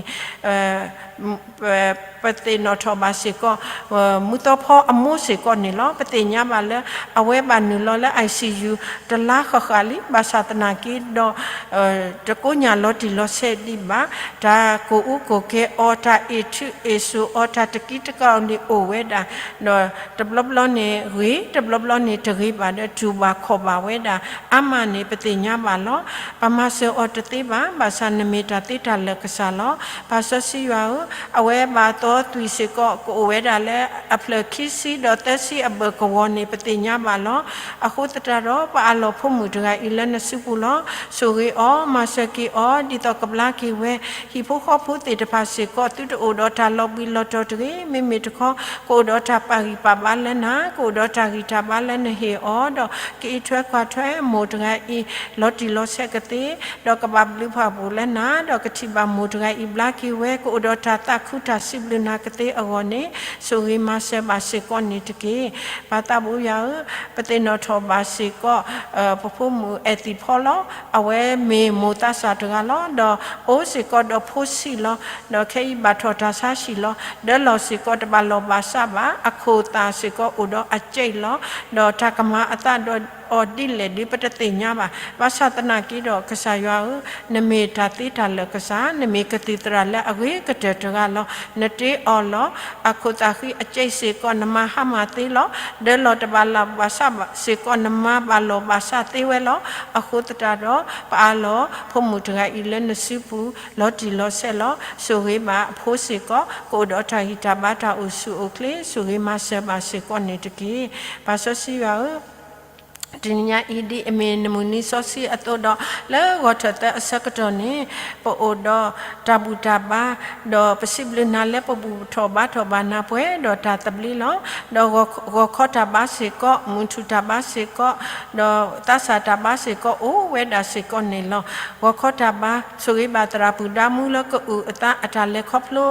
ပသ့ၣ်နီၣ်ထီၣ်ဘၣ်စ့ၢ်ကီး မူသီဖီအမိၢ်စ့ၢ်ကီးန့ၣ်လီၤ. ပသ့ၣ်ညါဘၣ်လၢ အဝဲဘၣ်နုာ်လီၤလၢ ICU တလါဃၣ်ဃၣ်လံ. ဘၣ်ဆၣ်သနာ်က့ဒီး တကိးညါလီၤတံၢ်လီၤဆဲးဒံးဘၣ်. တၢ်ကိၢ်အူကိၢ်ကဲအီၤ, တၢ်အ့ၣ်ထူးအ့ၣ်စိၤအီၤ, တၢ်တကံတကီန့ၣ်အိၣ်ဝဲဒၣ်, ဒီးတဘျီဘျီန့ၣ်ဂ့ၤ, တဘျီဘျီန့ၣ်တဂ့ၤဘၣ်ဒီး တူၢ်ဘၣ်ခီၣ်ဘၣ်ဝဲဒၣ်အါမးန့ၣ် ပသ့ၣ်ညါဘၣ်လီၤ. ပမၤစၢၤအီၤတသ့ဘၣ်, ဘၣ်ဆၣ်နမ့ၢ်တၢ်သ့တၢ်လၢာ်ကစၢ်လီၤ. ပၢ်စီဆှံယွၤဧၢ, အဝဲဘၣ်သီသွံၣ်စ့ၢ်ကီး ကအိၣ်ဝဲဒၣ်လၢအဖျၢၣ်ခံဆံဒီးသၢဆံအဘၢၣ်ကဝီၤန့ၣ် ပသ့ၣ်ညါဘၣ်လီၤ. အဃိသတးဒီး ပအၢၣ်လီၤဖိမုၣ်တဂၤအံၤလၢနစုပူၤလီၤ. ဆိၣ်ဂ့ၤအီၤ, မၤစၢၤက့ၤအီၤ ဒ်သိးကဘျါက့ၤဝဲ, ဟံၣ်ဖိဃီဖိသ့ၣ်တဖၣ်စ့ၢ်ကီး သုတအိၣ်ဒီးတၢ်လီၤဘှံးလီၤတီၤတဂ့ၤ. မ့မ့ၢ်တခီ ကအိၣ်ဒီးတၢ်ပာ်ဂံၢ်ပာ်ဘါလၢနၤ, ကအိၣ်ဒီးတၢ်ဂံၢ်တၢ်ဘါလၢနဟ့ၣ်အီၤ, ဒီးကအံးထွဲကွၢ်ထွဲမိၢ်တဂၤအံၤ လီၤတံၢ်လီၤဆဲးကသ့, ဒီးကဘၣ်ဘျုးဖှိၣ်လၢနၤ, ဒီးကထံၣ်ဘၣ်မိၢ်တဂၤအံၤဘျါက့ၤဝဲ, ကအိၣ်ဒီးတၢ်သးခုတၢ်စံးဘျုးနၤကသ့အဂီၢ်န့ၣ် ဆိၣ်ဂ့ၤမၤစၢၤဘၣ်စ့ၢ်ကီးန့ၣ်တက့ၢ်. ပၢ်သးဘိယွၤဧၢ, ပသ့ၣ်နီၣ်ထီၣ်ဘၣ်စ့ၢ်ကီး ပဖိမုၣ်အဲၣ်သံၣ်ဖီလီၤ. အဝဲမ့ၢ်မိၢ်သးစၢ်တဂၤလီၤ. ဒီးအိၣ်စ့ၢ်ကီးဒီးဖိဆံးလီၤ. ဒီးခဲအံၤဘၣ်ထီၣ်တၢ်ဆါဟံၣ်လီၤ. ဒၢလီၢ်စ့ၢ်ကီးတဘၣ်လီၢ်ဘၣ်စးဘၣ်. အခိၣ်သၣ်စ့ၢ်ကီးအိၣ်ဒီးအစ့ၣ်လီၤ. ဒီးတၢ်ကမၤအသးဒီးအီၤဒ်လဲၣ်ဒ်ပတသ့ၣ်ညါဘၣ်. ဘၣ်ဆၣ်သနာ်က့ဒီး ကစၢ်ယွၤဧၢ, နမ့ၢ်တၢ်သ့တၢ်လၢာ်ကစၢ်, နမ့ၢ်ကသံၣ်သရၣ်လၢအဂ့ၤကတၢၢ်တဂၤလီၤ. နတ့အီၤလီၤ. အခိၣ်သၣ်ဃံအစ့ၣ်စ့ၢ်ကီး နမၤဟါမၢ်သ့လီၤ. ဒၢလီၢ်တဘၣ်လီၢ်ဘၣ်စးဘၣ်စ့ၢ်ကီး နမၤဘၣ်လီၢ်ဘၣ်စးသ့ဝဲလီၤ. အဃိသတးဒီး ပအၢၣ်လီၤဖိမုၣ်တဂၤအံၤလၢနစုပူၤ လီၤတံၢ်လီၤဆဲးလီၤ. ဆိၣ်ဂ့ၤဘၣ်အဖိစ့ၢ်ကီး ကအိၣ်ဒီးတၢ်ဂံၢ်တၢ်ဘါတၢ်အိၣ်ဆူၣ်အိၣ်ချ့ ဆိၣ်ဂ့ၤမၤစၢၤဘၣ်စ့ၢ်ကီးန့ၣ်တက့ၢ်. ပၢ်စီဆှံယွၤဧၢ, တနံၤညါအံၤဒ်အမ့ၢ်နမုၢ်နံၤစီဆှံအသိးဒီး လၢဂီၤထၢၣ်သၢအဆၢကတီၢ်န့ၣ် ပအိၣ်ဒီးတၢ်ဘူၣ်တၢ်ဘါ, ဒီးပစံးဘျုးနၤလၢပဘူၣ်ထီၣ်ဘါထီၣ်ဘၣ်နၤပှဲၤဒီးတၢ်သဘျ့လီၤ. ဒီးဂီၤခီတၢ်ဘါစ့ၢ်ကီး, မုၢ်ထူၣ်တၢ်ဘါစ့ၢ်ကီး, ဒီးသးစၢ်တၢ်ဘါစ့ၢ်ကီး အိၣ်ဝဲဒၣ်စ့ၢ်ကီးန့ၣ်လီၤ. ဂီၤခီတၢ်ဘါ ဆိၣ်ဂ့ၤဘၣ်သရၣ်ပုၢ်ဒါမူလၢကအုၣ်အသးအတၢ်လဲၤခီဖျိ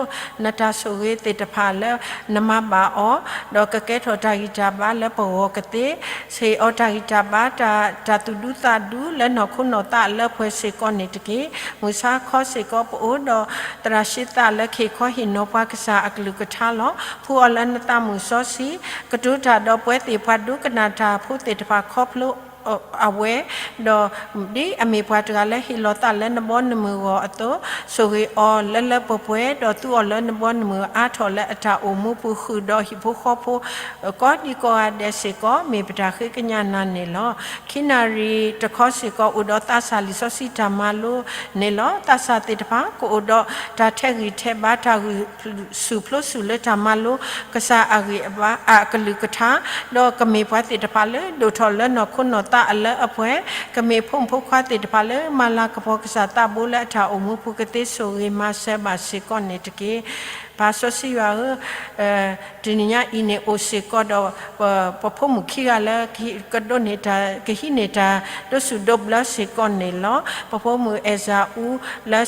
နတၢ်ဆိၣ်ဂ့ၤသ့ၣ်တဖၣ်လၢ နမၤဘၣ်အီၤ, ဒီးကကဲထီၣ်တၢ်ဂံၢ်တၢ်ဘါလၢပဂီၢ်ကသ့, ဟ့ၣ်အီၤတၢ်ဂံၢ်တၢ်ဘါ တၢ်သူၣ်ဒူသးဒူလၢနီၢ်ခိနီၢ်သးအလၢပှဲၤစ့ၢ်ကီးန့ၣ်တက့ၢ်. မုၢ်ဆါခီစ့ၢ်ကီး ပအိၣ်ဒီးသရၣ်ရှ့သးလၢ ခ့ၣ်ခီဟ့ၣ်နီၤပှၤကစၢ်အကလုၢ်ကထါလီၤ. ဖှူအီၤလၢနသးမုၣ်စီဆှံ, ကတိၤတၢ်ဒီးပှၤသ့ၣ်ပှၤဒိကနၣ်တၢ်ဖိသ့ၣ်တဖၣ်ခီဖျိ အဝဲ, ဒီးဒ်အမ့ၢ်ပှၤတဂၤလၢဟ့ၣ်လီၤသးလၢနဘီနမုၢ်အဂီၢ်အသိး, ဆိၣ်ဂ့ၤအီၤလၢလၢပှဲၤပှဲၤ, ဒီးသူအီၤလၢနဘီနမုၢ်အါထီၣ်လၢအတၢ်အိၣ်မူပူၤ ဃုာ်ဒီးဟံၣ်ဖိဃီဖိ ကိးဒံကိးဂၤဒဲးစ့ၢ်ကီး မ့ၢ်ပတၢ်ဃ့ကညးနၤန့ၣ်လီၤ. ခံနၣ်ရံၣ်တခီစ့ၢ်ကီး အိၣ်ဒီးသးစၢ်လံာ်စီဆှံတၢ်မၤလိန့ၣ်လီၤ. သးစၢ်သ့ၣ်တဖၣ် ကအိၣ်ဒီးတၢ်ထဲးဂံၢ်ထဲးဘါ တၢ်ဂုာ်ဆူၣ်ပျိဆူၣ်လၢတၢ်မၤလိ ကစၢ်အဂံၢ်အဘါ အကလုၢ်ကထါ, ဒီးကမ့ၢ်ပှၤသ့ၣ်တဖၣ်လၢဒိၣ်ထီၣ်လၢနီၢ်ခိနီၢ်သးအလၢအပှဲၤ, ကမ့ၢ်ဖိမုၣ်ဖိခွါသ့ၣ်တဖၣ်လၢ မၤလၤကပီၤကစၢ်သးဘိလၢအတၢ်အိၣ်မူပူၤကသ့ ဆိၣ်ဂ့ၤမၤစၢၤဘၣ်စ့ၢ်ကီးန့ၣ်တက့ၢ်. ပၢ်စီဆှံယွၤဧၢ, တနံၤညါအံၤန့ၣ် အိၣ်စ့ၢ်ကီးဒီး ပဖိမုၣ်ခံဂၤလၢ ကဒိးန့ၢ်တၢ် ကဟံးန့ၢ်တၢ်ဒိးဆူၣ်ဒိးဘျၢစ့ၢ်ကီးန့ၣ်လီၤ. ပဖိမုၣ်အဲၣ်စၢ်အူလၢ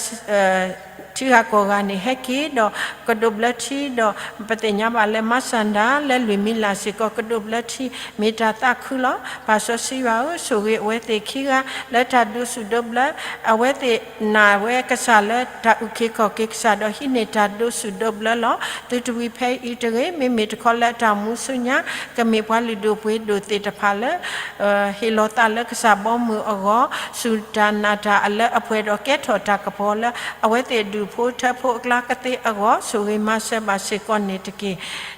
ထံဂၤကီၢ်ဂၤန့ၣ် ဟဲက့ၤဒီးကဒိးဘျၢထံဒီး ပသ့ၣ်ညါဘၣ်လၢ မၤစၣ်ဒၣ် လၢလွံၢ်မံလၢ်စ့ၢ်ကီး ကဒိးဘျၢထံ မ့ၢ်တၢ်သးခုလီၤ. ပၢ်စီဆှံယွၤဧၢ, ဆိၣ်ဂ့ၤအဝဲသ့ၣ်ခံဂၤ လၢတၢ်ဒိးဆူၣ်ဒိးဘျၢ, အဝဲသ့ၣ်နာ်ဝဲကစၢ်လၢတၢ်အုၣ်က့ၤခီၣ်က့ၤကစၢ်ဒီး ဟံးန့ၢ်တၢ်ဒိးဆူၣ်ဒိးဘျၢလီၤ. သုတဝံၤဖဲအံၤတဂ့ၤ, မ့မ့ၢ်တခီလၢအတၢ်မူဆူညါ ကမ့ၢ်ပှၤလုၢ်ဒိၣ်ပှ့ၤဒိၣ်သ့ၣ်တဖၣ်လၢ ဟ့ၣ်လီၤသးလၢကစၢ်ဘီမုၢ်အဂီၢ်, စူၢ်တၢ်နာ်တၢ်အလၢအပှဲၤဒီး ကဲထီၣ်တၢ်ကပီၤလၢ အဝဲသ့ၣ်ဒူၣ်ဖိထၢဖိအကျါကသ့အဂီၢ်, ဆိၣ်ဂ့ၤမၤစၢၤဘၣ်စ့ၢ်ကီးန့ၣ်တက့ၢ်.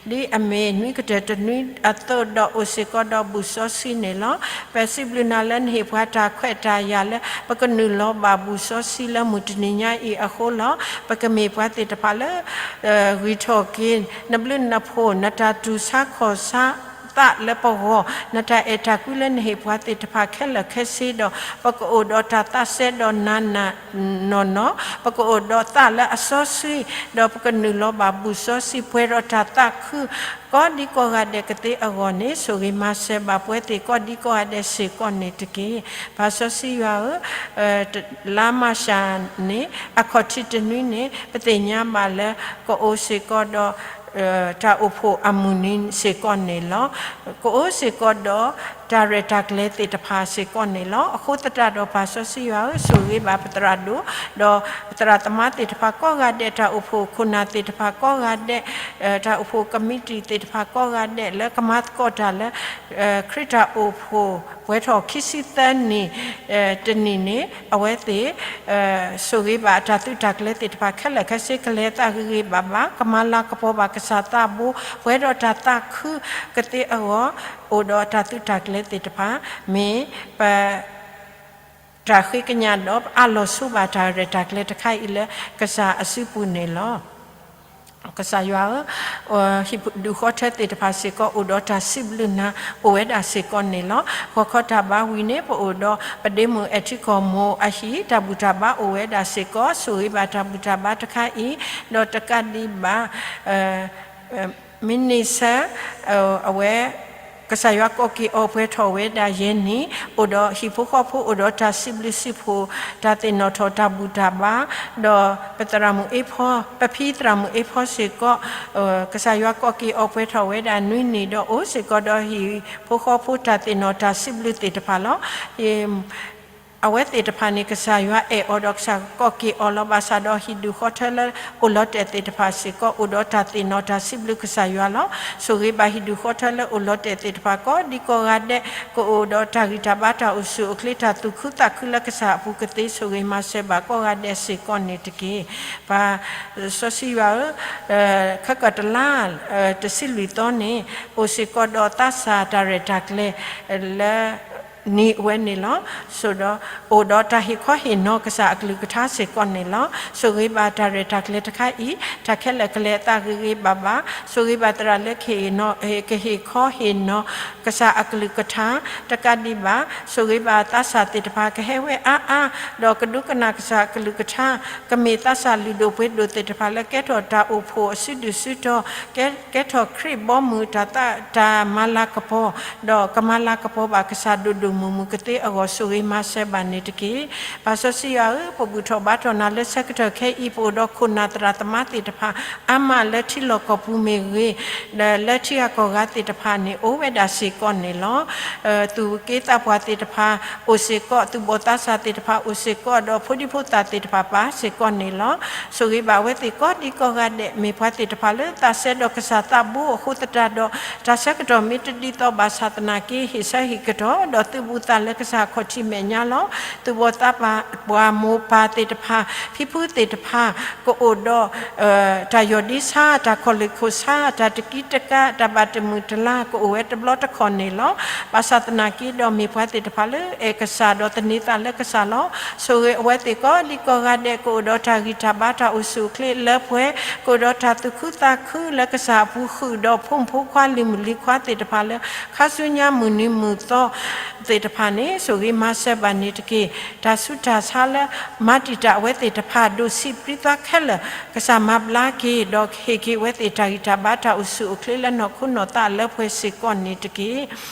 ဒ်အမ့ၢ်နွံကတၢၢ်တနွံအသိးဒီး အိၣ်စ့ၢ်ကီးဒီးဘူၣ်စီဆှံန့ၣ်လီၤ. ပစံးဘျုးနၤလၢနဟ့ၣ်ပှၤတၢ်ခွဲးတၢ်ယာ်လၢ ပကနုာ်လီၤဘၣ်ဘူၣ်စီဆှံလၢမုၢ်တနံၤညါအံၤအဃိလီၤ. ပကမ့ၢ်ပှၤသ့ၣ်တဖၣ်လၢ ဂံၢ်ထီၣ်က့ၤ နဘျုးနဖှိၣ် နတၢ်တူၢ်ဆါခီၣ်ဆါသးလၢပဂီၢ်, နတၢ်အဲၣ်တၢ်ကွံလၢနဟ့ၣ်ပှၤသ့ၣ်တဖၣ်ခဲလၢာ်ခဲဆ့ဒီး ပကအိၣ်ဒီးတၢ်သးစဲဒီးနးနးနီၢ်နီၢ်, ပကအိၣ်ဒီးသးလၢအစီဆှံ, ဒီးပကနုာ်လီၤဘၣ်ဘူၣ်စီဆှံ ပှဲၤဒီးတၢ်သးခု ကိးဒံကိးဂၤဒဲးကသ့အဂီၢ်န့ၣ်, ဆိၣ်ဂ့ၤမၤစၢၤဘၣ်ပဝဲသ့ၣ်ကိးဒံကိးဂၤဒဲးစ့ၢ်ကီးန့ၣ်တက့ၢ်. ပၢ်စီဆှံယွၤဧၢ, လါမၤရှးန့ၣ် အခီၣ်ထံးတနွံန့ၣ် ပသ့ၣ်ညါဘၣ်လၢ ကအိၣ်စ့ၢ်ကီးဒီး တၢ်အိၣ်ဖှိၣ်အမုၢ်နံၤစ့ၢ်ကီးန့ၣ်လီၤ. ကအိၣ်စ့ၢ်ကီးဒီး တၢ်ရဲၣ်တၢ်ကျဲၤသ့ၣ်တဖၣ်စ့ၢ်ကီးန့ၣ်လီၤ. အဃိသတးဒီး ပၢ်စီဆှံယွၤဧၢ, ဆိၣ်ဂ့ၤဘၣ်ပသရၣ်ဒိၣ် ဒီးပသရၣ်သမါသ့ၣ်တဖၣ်ကိးဂၤဒဲး, တၢ်အိၣ်ဖှိၣ်ခိၣ်နၢ်သ့ၣ်တဖၣ်ကိးဂၤဒဲး, တၢ်အိၣ်ဖှိၣ်ကမံးတံာ်သ့ၣ်တဖၣ်ကိးဂၤဒဲး လၢကမၤသကိးတၢ်လၢ ခရံာ်တၢ်အိၣ်ဖှိၣ်ပှဲၤထီၣ်ခံဆံသၢနံၣ် တနံၣ်န့ၣ် အဝဲသ့ၣ် ဆိၣ်ဂ့ၤဘၣ်အတၢ်သုးတၢ်ကျဲၤသ့ၣ်တဖၣ်ခဲလၢာ်ခဲဆ့ ကလဲၤသးဂ့ၤဂ့ၤဘၣ်ဘၣ်, ကမၤလၤကပီၤဘၣ်ကစၢ်သးဘိ, ပှဲၤဒီးတၢ်သးခုကသ့အဂီၢ်, အိၣ်ဒီးတၢ်သုးတၢ်ကျဲၤသ့ၣ်တဖၣ် မ့ၢ်ပ တၢ်ဃ့ကညးဒီး ပအးလီၤဆိဘၣ်တၢ်ရဲၣ်တၢ်ကျဲၤတခါအံၤလၢကစၢ်အစုပူၤန့ၣ်လီၤ. ကစၢ်ယွၤဧၢ, ဟံၣ်ဒူၣ်ဃီထၢသ့ၣ်တဖၣ်စ့ၢ်ကီး အိၣ်ဒီးတၢ်စံးဘျုးနၤ အိၣ်ဝဲဒၣ်စ့ၢ်ကီးန့ၣ်လီၤ. ဂီၤခီတၢ်ဘါဝံၤန့ၣ် ပအိၣ်ဒီးပဒ့မုၣ်အဲၣ်ထံကီၢ်မိၢ်အဟံၣ် တၢ်ဘူၣ်တၢ်ဘါအိၣ်ဝဲဒၣ်စ့ၢ်ကီး, ဆိၣ်ဂ့ၤဘၣ်တၢ်ဘူၣ်တၢ်ဘါတခါအံၤ, ဒီးတကးဒံးဘၣ် မံးနံးဆၢ အဝဲ ကစၢ်ယွၤကိးက့ၤအီၤပှဲၤထီၣ်ဝဲဒၣ်ယဲၢ်နံၣ်, အိၣ်ဒီးဟံၣ်ဖိဃီဖိ အိၣ်ဒီးတၢ်စံးဘျုးစံးဖှိၣ် တၢ်သ့ၣ်နီၣ်ထီၣ်တၢ်ဘူၣ်တၢ်ဘါ, ဒီးပသရၣ်မုၣ်အ့ဖီ, ပဖံသရၣ်မုၣ်အ့ဖီစ့ၢ်ကီး ကစၢ်ယွၤကိးက့ၤအီၤပှဲၤထီၣ်ဝဲဒၣ်နွံနံၣ်ဒီး အိၣ်စ့ၢ်ကီးဒီးဟံၣ်ဖိဃီဖိတၢ်သ့ၣ်နီၣ်တၢ်စံးဘျုးသ့ၣ်တဖၣ်လီၤ. အဝဲသ့ၣ်တဖၣ်န့ၣ် ကစၢ်ယွၤအဲၣ်အီၤဒီးကစၢ်ကိးက့ၤအီၤလီၤ. ဘၣ်ဆၣ်ဒီးဟံၣ်ဒူၣ်ဃီထၢလၢအိၣ်လီၤတဲာ်သ့ၣ်တဖၣ်စ့ၢ်ကီး အိၣ်ဒီးတၢ်သ့ၣ်နီၣ်တၢ်စံးဘျုးကစၢ်ယွၤလီၤ. ဆိၣ်ဂ့ၤဘၣ်ဟံၣ်ဒူၣ်ဃီထၢလၢအိၣ်လီၤတဲာ်သ့ၣ်တဖၣ် ကိးဒံကိးဂၤဒဲး ကအိၣ်ဒီးတၢ်ဂံၢ်တၢ်ဘါတၢ်အိၣ်ဆူၣ်အိၣ်ချ့တၢ်သူၣ်ခုသးခုလၢကစၢ်အပူၤကသ့ ဆိၣ်ဂ့ၤမၤစၢၤဘၣ်ကိးဂၤဒဲးစ့ၢ်ကီးန့ၣ်တက့ၢ်. ပၢ်စီဆှံယွၤဧၢ, ခဲကတလါ တဆံလွံၢ်သီန့ၣ် အိၣ်စ့ၢ်ကီးဒီးသးစၢ်တၢ်ရဲၣ်တၢ်ကျဲၤလၢ နံၤအဝဲန့ၣ်လီၤ. ဆိၣ်ဒီး အိၣ်ဒီးတၢ်ဟ့ၣ်ခီဟ့ၣ်နီၤကစၢ်အကလုၢ်ကထါစ့ၢ်ကီးန့ၣ်လီၤ. ဆိၣ်ဂ့ၤဘၣ်တၢ်ရဲၣ်တၢ်ကျဲၤတခါအံၤ တၢ်ခဲလၢာ်ကလဲၤအသးဂ့ၤဂ့ၤဘၣ်ဘၣ်. ဆိၣ်ဂ့ၤဘၣ်သရၣ်လၢကဟ့ၣ်နီၤ ကဟ့ၣ်ခီဟ့ၣ်နီၤကစၢ်အကလုၢ်ကထါ တကးဒံးဘၣ် ဆိၣ်ဂ့ၤဘၣ်သးစၢ်သ့ၣ်တဖၣ်ကဟဲဝဲအါအါ ဒီးကဒိကနၣ်ကစၢ်အကလုၢ်ကထါ ကမ့ၢ်သးစၢ်လုၢ်ဒိၣ်ပှ့ၤဒိၣ်သ့ၣ်တဖၣ်လၢကဲထီၣ်တၢ်အိၣ်ဖှိၣ်အစုဒုၣ်စုတီၤ ကဲ ကဲထီၣ်ခရံာ်ဘီမုၢ်တၢ်သး တၢ်မၤလၤကပီၤ ဒီးကမၤလၤကပီၤဘၣ်ကစၢ်ဒိၣ်ဒိၣ်မုၢ်မုၢ်ကသ့အဂီၢ် ဆိၣ်ဂ့ၤမၤစၢၤဘၣ်န့ၣ်တက့ၢ်. ပၢ်စီဆှံယွၤဧၢ, ပဘူၣ်ထီၣ်ဘါထီၣ်နၤလၢဆၢကတီၢ်ခဲအံၤ ပအိၣ်ဒီးခိၣ်နၢ်သရၣ်သမါသ့ၣ်တဖၣ် အါမးလၢထံလီၢ်ကီၢ်ပူၤမ့ၢ်ဂ့ၤ, လၢထံဂၤကီၢ်ဂၤသ့ၣ်တဖၣ်န့ၣ် အိၣ်ဝဲဒၣ်စ့ၢ်ကီးန့ၣ်လီၤ. သူၣ်က့သးပှၢ်သ့ၣ်တဖၣ်အိၣ်စ့ၢ်ကီး, သူၣ်ဘီၣ်သးစၢ်သ့ၣ်တဖၣ်အိၣ်စ့ၢ်ကီး, ဒီးဖိဒံဖိသၣ်သ့ၣ်တဖၣ်ပၢ်စ့ၢ်ကီးန့ၣ်လီၤ. ဆိၣ်ဂ့ၤဘၣ်အဝဲသ့ၣ်ကိးဒံကိးဂၤဒဲး မ့ၢ်ပှၤသ့ၣ်တဖၣ်လၢသးစဲဒီးကစၢ်သးဘိအဃိသတးဒီး တၢ်ဆၢကတီၢ်မ့ၢ်တဒ်သိးဘၣ်ဆၣ်သနာ်က့ ဟ့ၣ်ဆၢဟ့ၣ်ကတီၢ် ဒီးသုးဘူးသးလၢကစၢ်အခီၣ်ထံးမဲာ်ညါလီၤ. သူၣ်ဘီၣ်သးပှၢ်မိၢ်ပၢ်သ့ၣ်တဖၣ်, ဖံဖုသ့ၣ်တဖၣ် ကအိၣ်ဒီး တၢ်ယီၢ်ဒ့ဆါ, တၢ်ခီၣ်လ့ၢ်ခိၣ်ဆါ, တၢ်တကံတကး, တၢ်ဘၣ်တမုာ်တလၤ ကအိၣ်ဝဲတဘျီတခီၣ်န့ၣ်လီၤ. ဘၣ်ဆၣ်သနာ်က့ဒီး မ့ၢ်ပှၤသ့ၣ်တဖၣ်လၢအဲၣ်ကစၢ်ဒီးသန့ၤသးလၢကစၢ်လီၤ. ဆိၣ်ဂ့ၤအဝဲသ့ၣ်ကိးဒံကိးဂၤဒဲး ကအိၣ်ဒီးတၢ်ဂံၢ်တၢ်ဘါတၢ်အိၣ်ဆူၣ်အိၣ်ချ့လၢပှဲၤ, ကအိၣ်ဒီးတၢ်သူၣ်ခုသးခုလၢကစၢ်အပူၤ ဃုာ်ဒီးဖိမုၣ်ဖိခွါလံၤမုၣ်လံၤခွါသ့ၣ်တဖၣ်လၢ ခါဆူညါမုၢ်နံၤမုၢ်သီ သ့ၣ်တဖၣ်န့ၣ် ဆိၣ်ဂ့ၤမၤစၢၤဘၣ်န့ၣ်တက့ၢ်. တၢ်ဆူးတၢ်ဆါလၢ မၤတံာ်တာ်အဝဲသ့ၣ်တဖၣ် ဒိၣ်ဆံးပြံသွါခဲလၢာ် ကစၢ်မၤဘျါက့ၤ ဒီးဟ့ၣ်က့ၤအဝဲသ့ၣ်တၢ်ဂံၢ်တၢ်ဘါတၢ်အိၣ်ဆူၣ်အိၣ်ချ့လၢ နီၢ်ခိနီၢ်သးလၢပှဲၤစ့ၢ်ကီးန့ၣ်တက့ၢ်.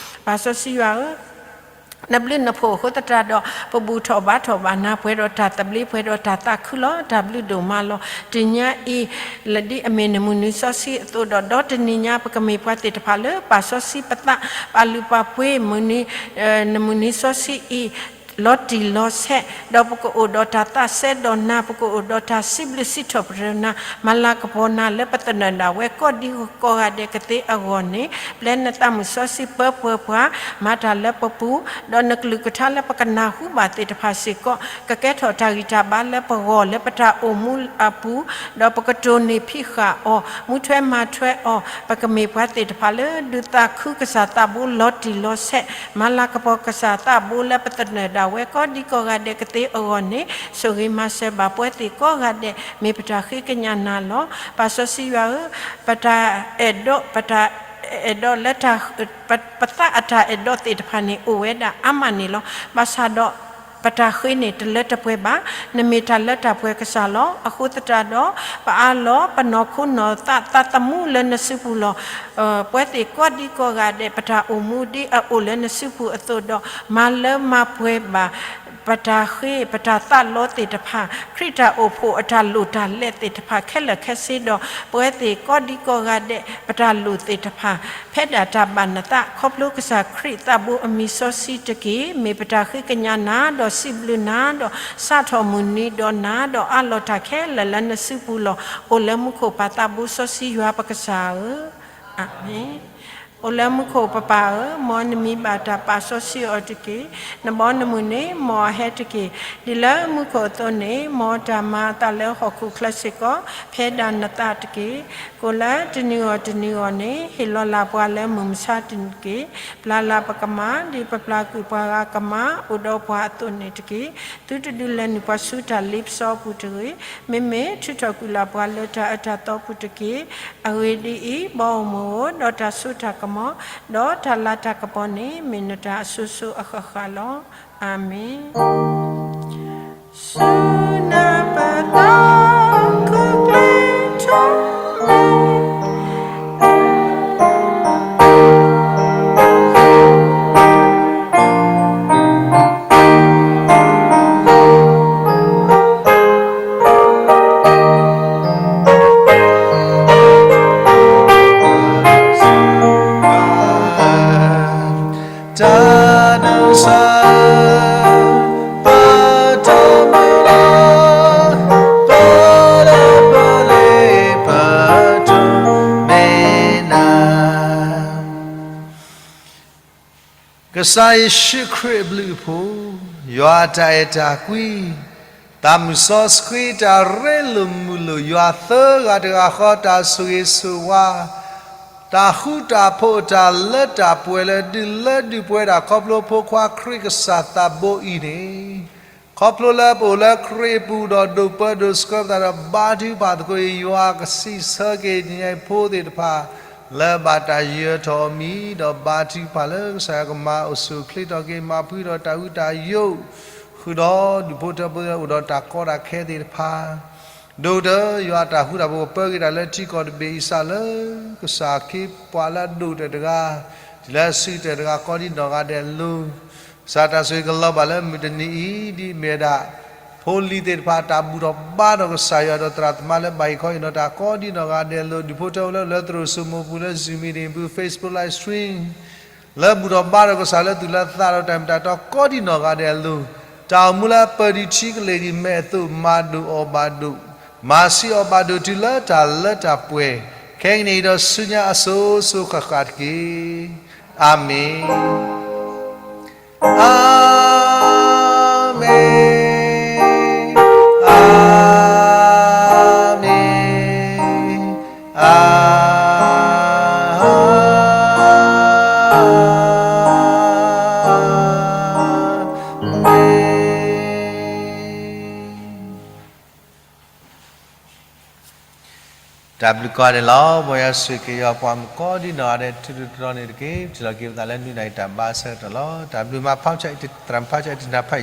ပၢ်စီဆှံယွၤဧၢ, နဘျုးနဖှိၣ်အဃိသတးဒီး ပဘူၣ်ထီၣ်ဘါထီၣ်ဘၣ်နၤ ပှဲၤဒီးတၢ်သဘျ့ ပှဲၤဒီးတၢ်သးခုလီၤ. တၢ်ဘျုးဒိၣ်မးလီၤ. တနံၤအံၤ လၢဒ်အမ့ၢ်နမုၢ်နံၤစီဆှံအသိးဒီး ဒီးတနံၤညါ ပကမ့ၢ်ပှၤသ့ၣ်တဖၣ်လၢ ပာ်စီဆှံပသး ပာ်လုၢ်ပာ်ပှ့ၤ မုၢ်နံၤ နမုၢ်နံၤစီဆှံအံၤ လီၤတံၢ်လီၤဆဲး, ဒီးပကအိၣ်ဒီးတၢ်သးစဲဒီးနၤ, ပကအိၣ်ဒီးတၢ်စံးဘျုးစံးထီၣ်ပတြၢၤနၤ, မၤလၤကပီၤနၤလၢပသနၢၣ်ဒၣ်ဝဲ ကိးဒံကိးဂၤဒဲးကသ့အဂီၢ်န့ၣ်, ပျဲနသးမုၢ်စီဆှံပၢပှဲၤပှၤ မၤတၢ်လၢပပူၤ, ဒီးနကလုၢ်ကထါလၢပကနၢ်ဟူဘၣ်သ့ၣ်တဖၣ်စ့ၢ်ကီး ကကဲထီၣ်တၢ်ဂံၢ်တၢ်ဘါလၢပဂီၢ်လၢပတၢ်အိၣ်မူအပူၤ, ဒီးပကတိၢ်နီၣ်ဖံးဃာ်အီၤ, မူထွဲမၤထွဲအီၤ, ပကမ့ၢ်ပှၤသ့ၣ်တဖၣ်လၢ ဒုးသးခုကစၢ်သးဘိလီၤတံၢ်လီၤဆဲး, မၤလၤကပီၤကစၢ်သးဘိလၢပသနၢၣ်ဒၣ်ဝဲ ကိးဒံကိးဂၤဒဲးကသ့အဂီၢ်န့ၣ်, ဆိၣ်ဂ့ၤမၤစၢၤဘၣ်ပှၤသ့ၣ်ကိးဂၤဒဲး မ့ၢ်ပတၢ်ဃ့ကညးနၤလီၤ. ပာ်စီဆှံယွၤဧၢ, ပတၢ်အဲၣ်ဒိး, ပတၢ်အဲၣ်ဒိးလၢ ပသးအတၢ်အဲၣ်ဒိးသ့ၣ်တဖၣ်န့ၣ် အိၣ်ဝဲဒၣ်အါမးန့ၣ်လီၤ. ဘၣ်ဆၣ်ဒီး ပတၢ်ဃ့န့ၣ်တလၢတပှဲၤဘၣ်. နမ့ၢ်တၢ်လၢတၢ်ပှဲၤကစၢ်လီၤ. အဃိသတးဒီး ပအၢၣ်လီၤပနီၢ်ခိနီၢ်သးသးသမူလၢနစုပူၤလီၤ. ပှၤသ့ၣ်ကိးဒံကိးဂၤဒဲး ပတၢ်အိၣ်မူဒ်အအိၣ်လၢနစုပူၤအသိးဒီး မၤလၢမၤပှဲၤဘၣ် ပတၢ်ဃ့ ပတၢ်သးလီသ့ၣ်တဖၣ်, ခရံာ်တၢ်အိၣ်ဖှိၣ်အတၢ်လိၣ်တၢ်လဲသ့ၣ်တဖၣ်ခဲလၢာ်ခဲဆ့ဒီး ပဝဲသ့ၣ်ကိးဒံကိးဂၤဒဲး ပတၢ်လိၣ်သ့ၣ်တဖၣ် ဖဲဒၣ်တၢ်ဘၣ်နသး ခီဖျိကစၢ်ခရံာ်သးဘိအမံၤစီဆှံတက့ၢ်. မ့ၢ်ပတၢ်ဃ့ကညးနၤ ဒီးစံးဘျုးနၤ ဒီးစးထီၣ်မုၢ်နံၤဒီးနၤ ဒီးအးလီၤတၢ်ခဲလၢာ်လၢနစုပူၤလီၤ. အိၣ်လၢမူခိၣ်ပၢ်သးဘိစီဆှံယွၤပကစၢ်ဧၢ, အၤမ့ၣ်. အိၣ်လၢမူခိၣ်ပပၢ်ဧၢ, မ်နမံၤဘၣ်တၢ်ပာ်စီဆှံအီၤတက့ၢ်. နဘီနမုၢ်န့ၣ် မ်အဟဲတက့ၢ်. ဒ်လၢမူခိၣ်အသိးန့ၣ် မ်တၢ်မၤအသးလၢဟီၣ်ခိၣ်ချၢစ့ၢ်ကီး ဖဲဒၣ်နသးတက့ၢ်. ကိးလၢတနံၤဂီၢ်တနံၤဂီၢ်န့ၣ် ဟ့ၣ်လီၤလၢ်ပှၤလၢမုၢ်မဆါတနံၤတက့ၢ်. ပျၢ်လၢ်ပကမၤ ဒ်ပပျၢ်ကွံာ်ပှၤဂၤကမၤ အိၣ်ဒီးပှၤအသိးန့ၣ်တက့ၢ်. သုတဒုးလဲၤနုာ်ပှၤဆူတၢ်လ့ပစီပူၤတဂ့ၤ. မ့မ့ၢ်ထုးထီၣ်ကွံာ်လၢ်ပှၤလၢတၢ်အၢတၢ်သီပူၤတက့ၢ်. အဂ့ၢ်ဒ်အံၤ, ဘီဧိၤမုၢ်ဧိၤ, ဒီးတၢ်စိတၢ်ကမီၤ, ဒီးတၢ်လၤတၢ်ကပီၤန့ၣ် မ့ၢ်နတၢ်အစိၤစိၤအဃၣ်ဃၣ်လီၤ. အၤမ့ၣ်. ဆူနပသးခိၣ်ကျ့ထီၣ် တၢ်ဒိးစၢ် ပတၢ်မုၢ်လၢ် ပတၢ်ပလ့ပတၢ်မ့ၢ်နၤ ကစၢ်ယ့ၣ်ၡူးခရံာ်အဘျုးအဖှိၣ်, ယွၤအတၢ်အဲၣ်တၢ်ကွံ, သးမုၢ်စီဆှံတၢ်ရ့လိာ်မုာ်လိာ် ယွၤသၢဂၤတဂၤဃီ တၢ်ဆိၣ်ဂ့ၤဆိၣ်ဝါ, တၢ်ဃူတၢ်ဖိး တၢ်လၢတၢ်ပှဲၤလၢ ဒုးလၢဒုးပှဲၤဒၣ် ခီဖျိဖိခွါခရံာ်ကစၢ်သးဘိအံၤန့ၣ်, ခီဖျိလၢပအိၣ်လၢခရံာ်အပူၤဒီးဒိးပၢဒိးဆှၢပသးဒီး ဘါထုကဖၣ်သကိးအံၤ ယွၤကစံးဆၢက့ၤ တနံၤအံၤဖိသ့ၣ်တဖၣ် လၢဘၣ်တၢ်ယၢၤထီၣ်အမံၤ ဒီးဘါထုကဖၣ်လၢကစၢ်ယွၤကမၤအိၣ်ဆူၣ်အိၣ်ချ့ထီၣ်က့ၤ မၤဖှံထီၣ်တၢ်အုးတၢ်ယိာ် ဃုာ်ဒီးဒူၣ်ဖိထၢဖိအိၣ်ဒီးတၢ်ကီတၢ်ခဲသ့ၣ်တဖၣ် ဒိၣ်ကတၢၢ် ယွၤအတၢ်ဃူတၢ်ဖိး ပၢက့ၤတၢ်လၢထံကီၢ်တဘ့ၣ်အံၤစးလၢ ကစၢ်ခ့ပှၤလၢအဒိၣ်တၢၢ်တဂၤ, တုၤလၢအစုတၢၢ်တဂၤ ကိးဒံနီၢ်ဂၤဒဲးအလိၤ, ကစၢ်တၢ်ဆိၣ်ဂ့ၤကလီၤဘၣ်လၢမုၢ်တနံၤအံၤ ဒ်အမ့ၢ်ဝဲဒၣ် ဖိလံၤသ့ၣ်တဖၣ် တၢ်ဘူၣ်ထီၣ်ဘါထီၣ်ကစၢ်ယွၤဒီးသရၣ်သမါလၢဘၣ်ဟ့ၣ်ခီဟ့ၣ်နီၤတၢ်ကိးဒံနီၢ်ဂၤဒဲးအလိၤ, ဒူၣ်ဖိထၢဖိလၢအိၣ်လၢသရိာ်စိမိၤပူၤလၢ Zoom meeting ပူၤ Facebook live stream လၢဘူၣ်ထီၣ်ဘါထီၣ်ကစၢ်လၢသူၣ်လၢသးဒီးတၢ်မ့ၢ်တၢ်တီကိးဒံနီၢ်ဂၤဒဲးအလိၤ, တၢ်အိၣ်မူလၢအပၢၢ်ဒံးထံကလ့ၢ်ဒံးမဲာ်အသိး မၤဒိၣ်အီၤဘၣ်ဒိၣ်, မၤဆံးအီၤဘၣ်ဒိၣ်တုၤလၢတၢ်လၢတၢ်ပှဲၤ, ခဲကနံၣ်အံၤဒီးဆူညါအစိၤစိၤဃၣ်ဃၣ်တက့ၢ်. အၤမ့ၣ်. အၤမ့ၣ်, အၤမ့ၣ်, အၤမ့ၣ်. တၢ်ဘျုးကိးဂၤဒဲးလီၤ. မ်ယွၤဆိၣ်ဂ့ၤက့ၤယွၤပှၤမုၣ်ကိးဒံနီၢ်ဂၤဒဲး ထူထူတီတီန့ၣ်တက့ၢ်. ပထံၣ်လိာ်က့ၤပသးလၢနွံနၣ်ရံၣ်တၢ်ဘါအဆၢကတီၢ်လီၤ. တၢ်ဘျုးမၤဖးဆၢ သရၣ်မုၣ်ဖးဆၢ တနၢ်ဖးအံၤက့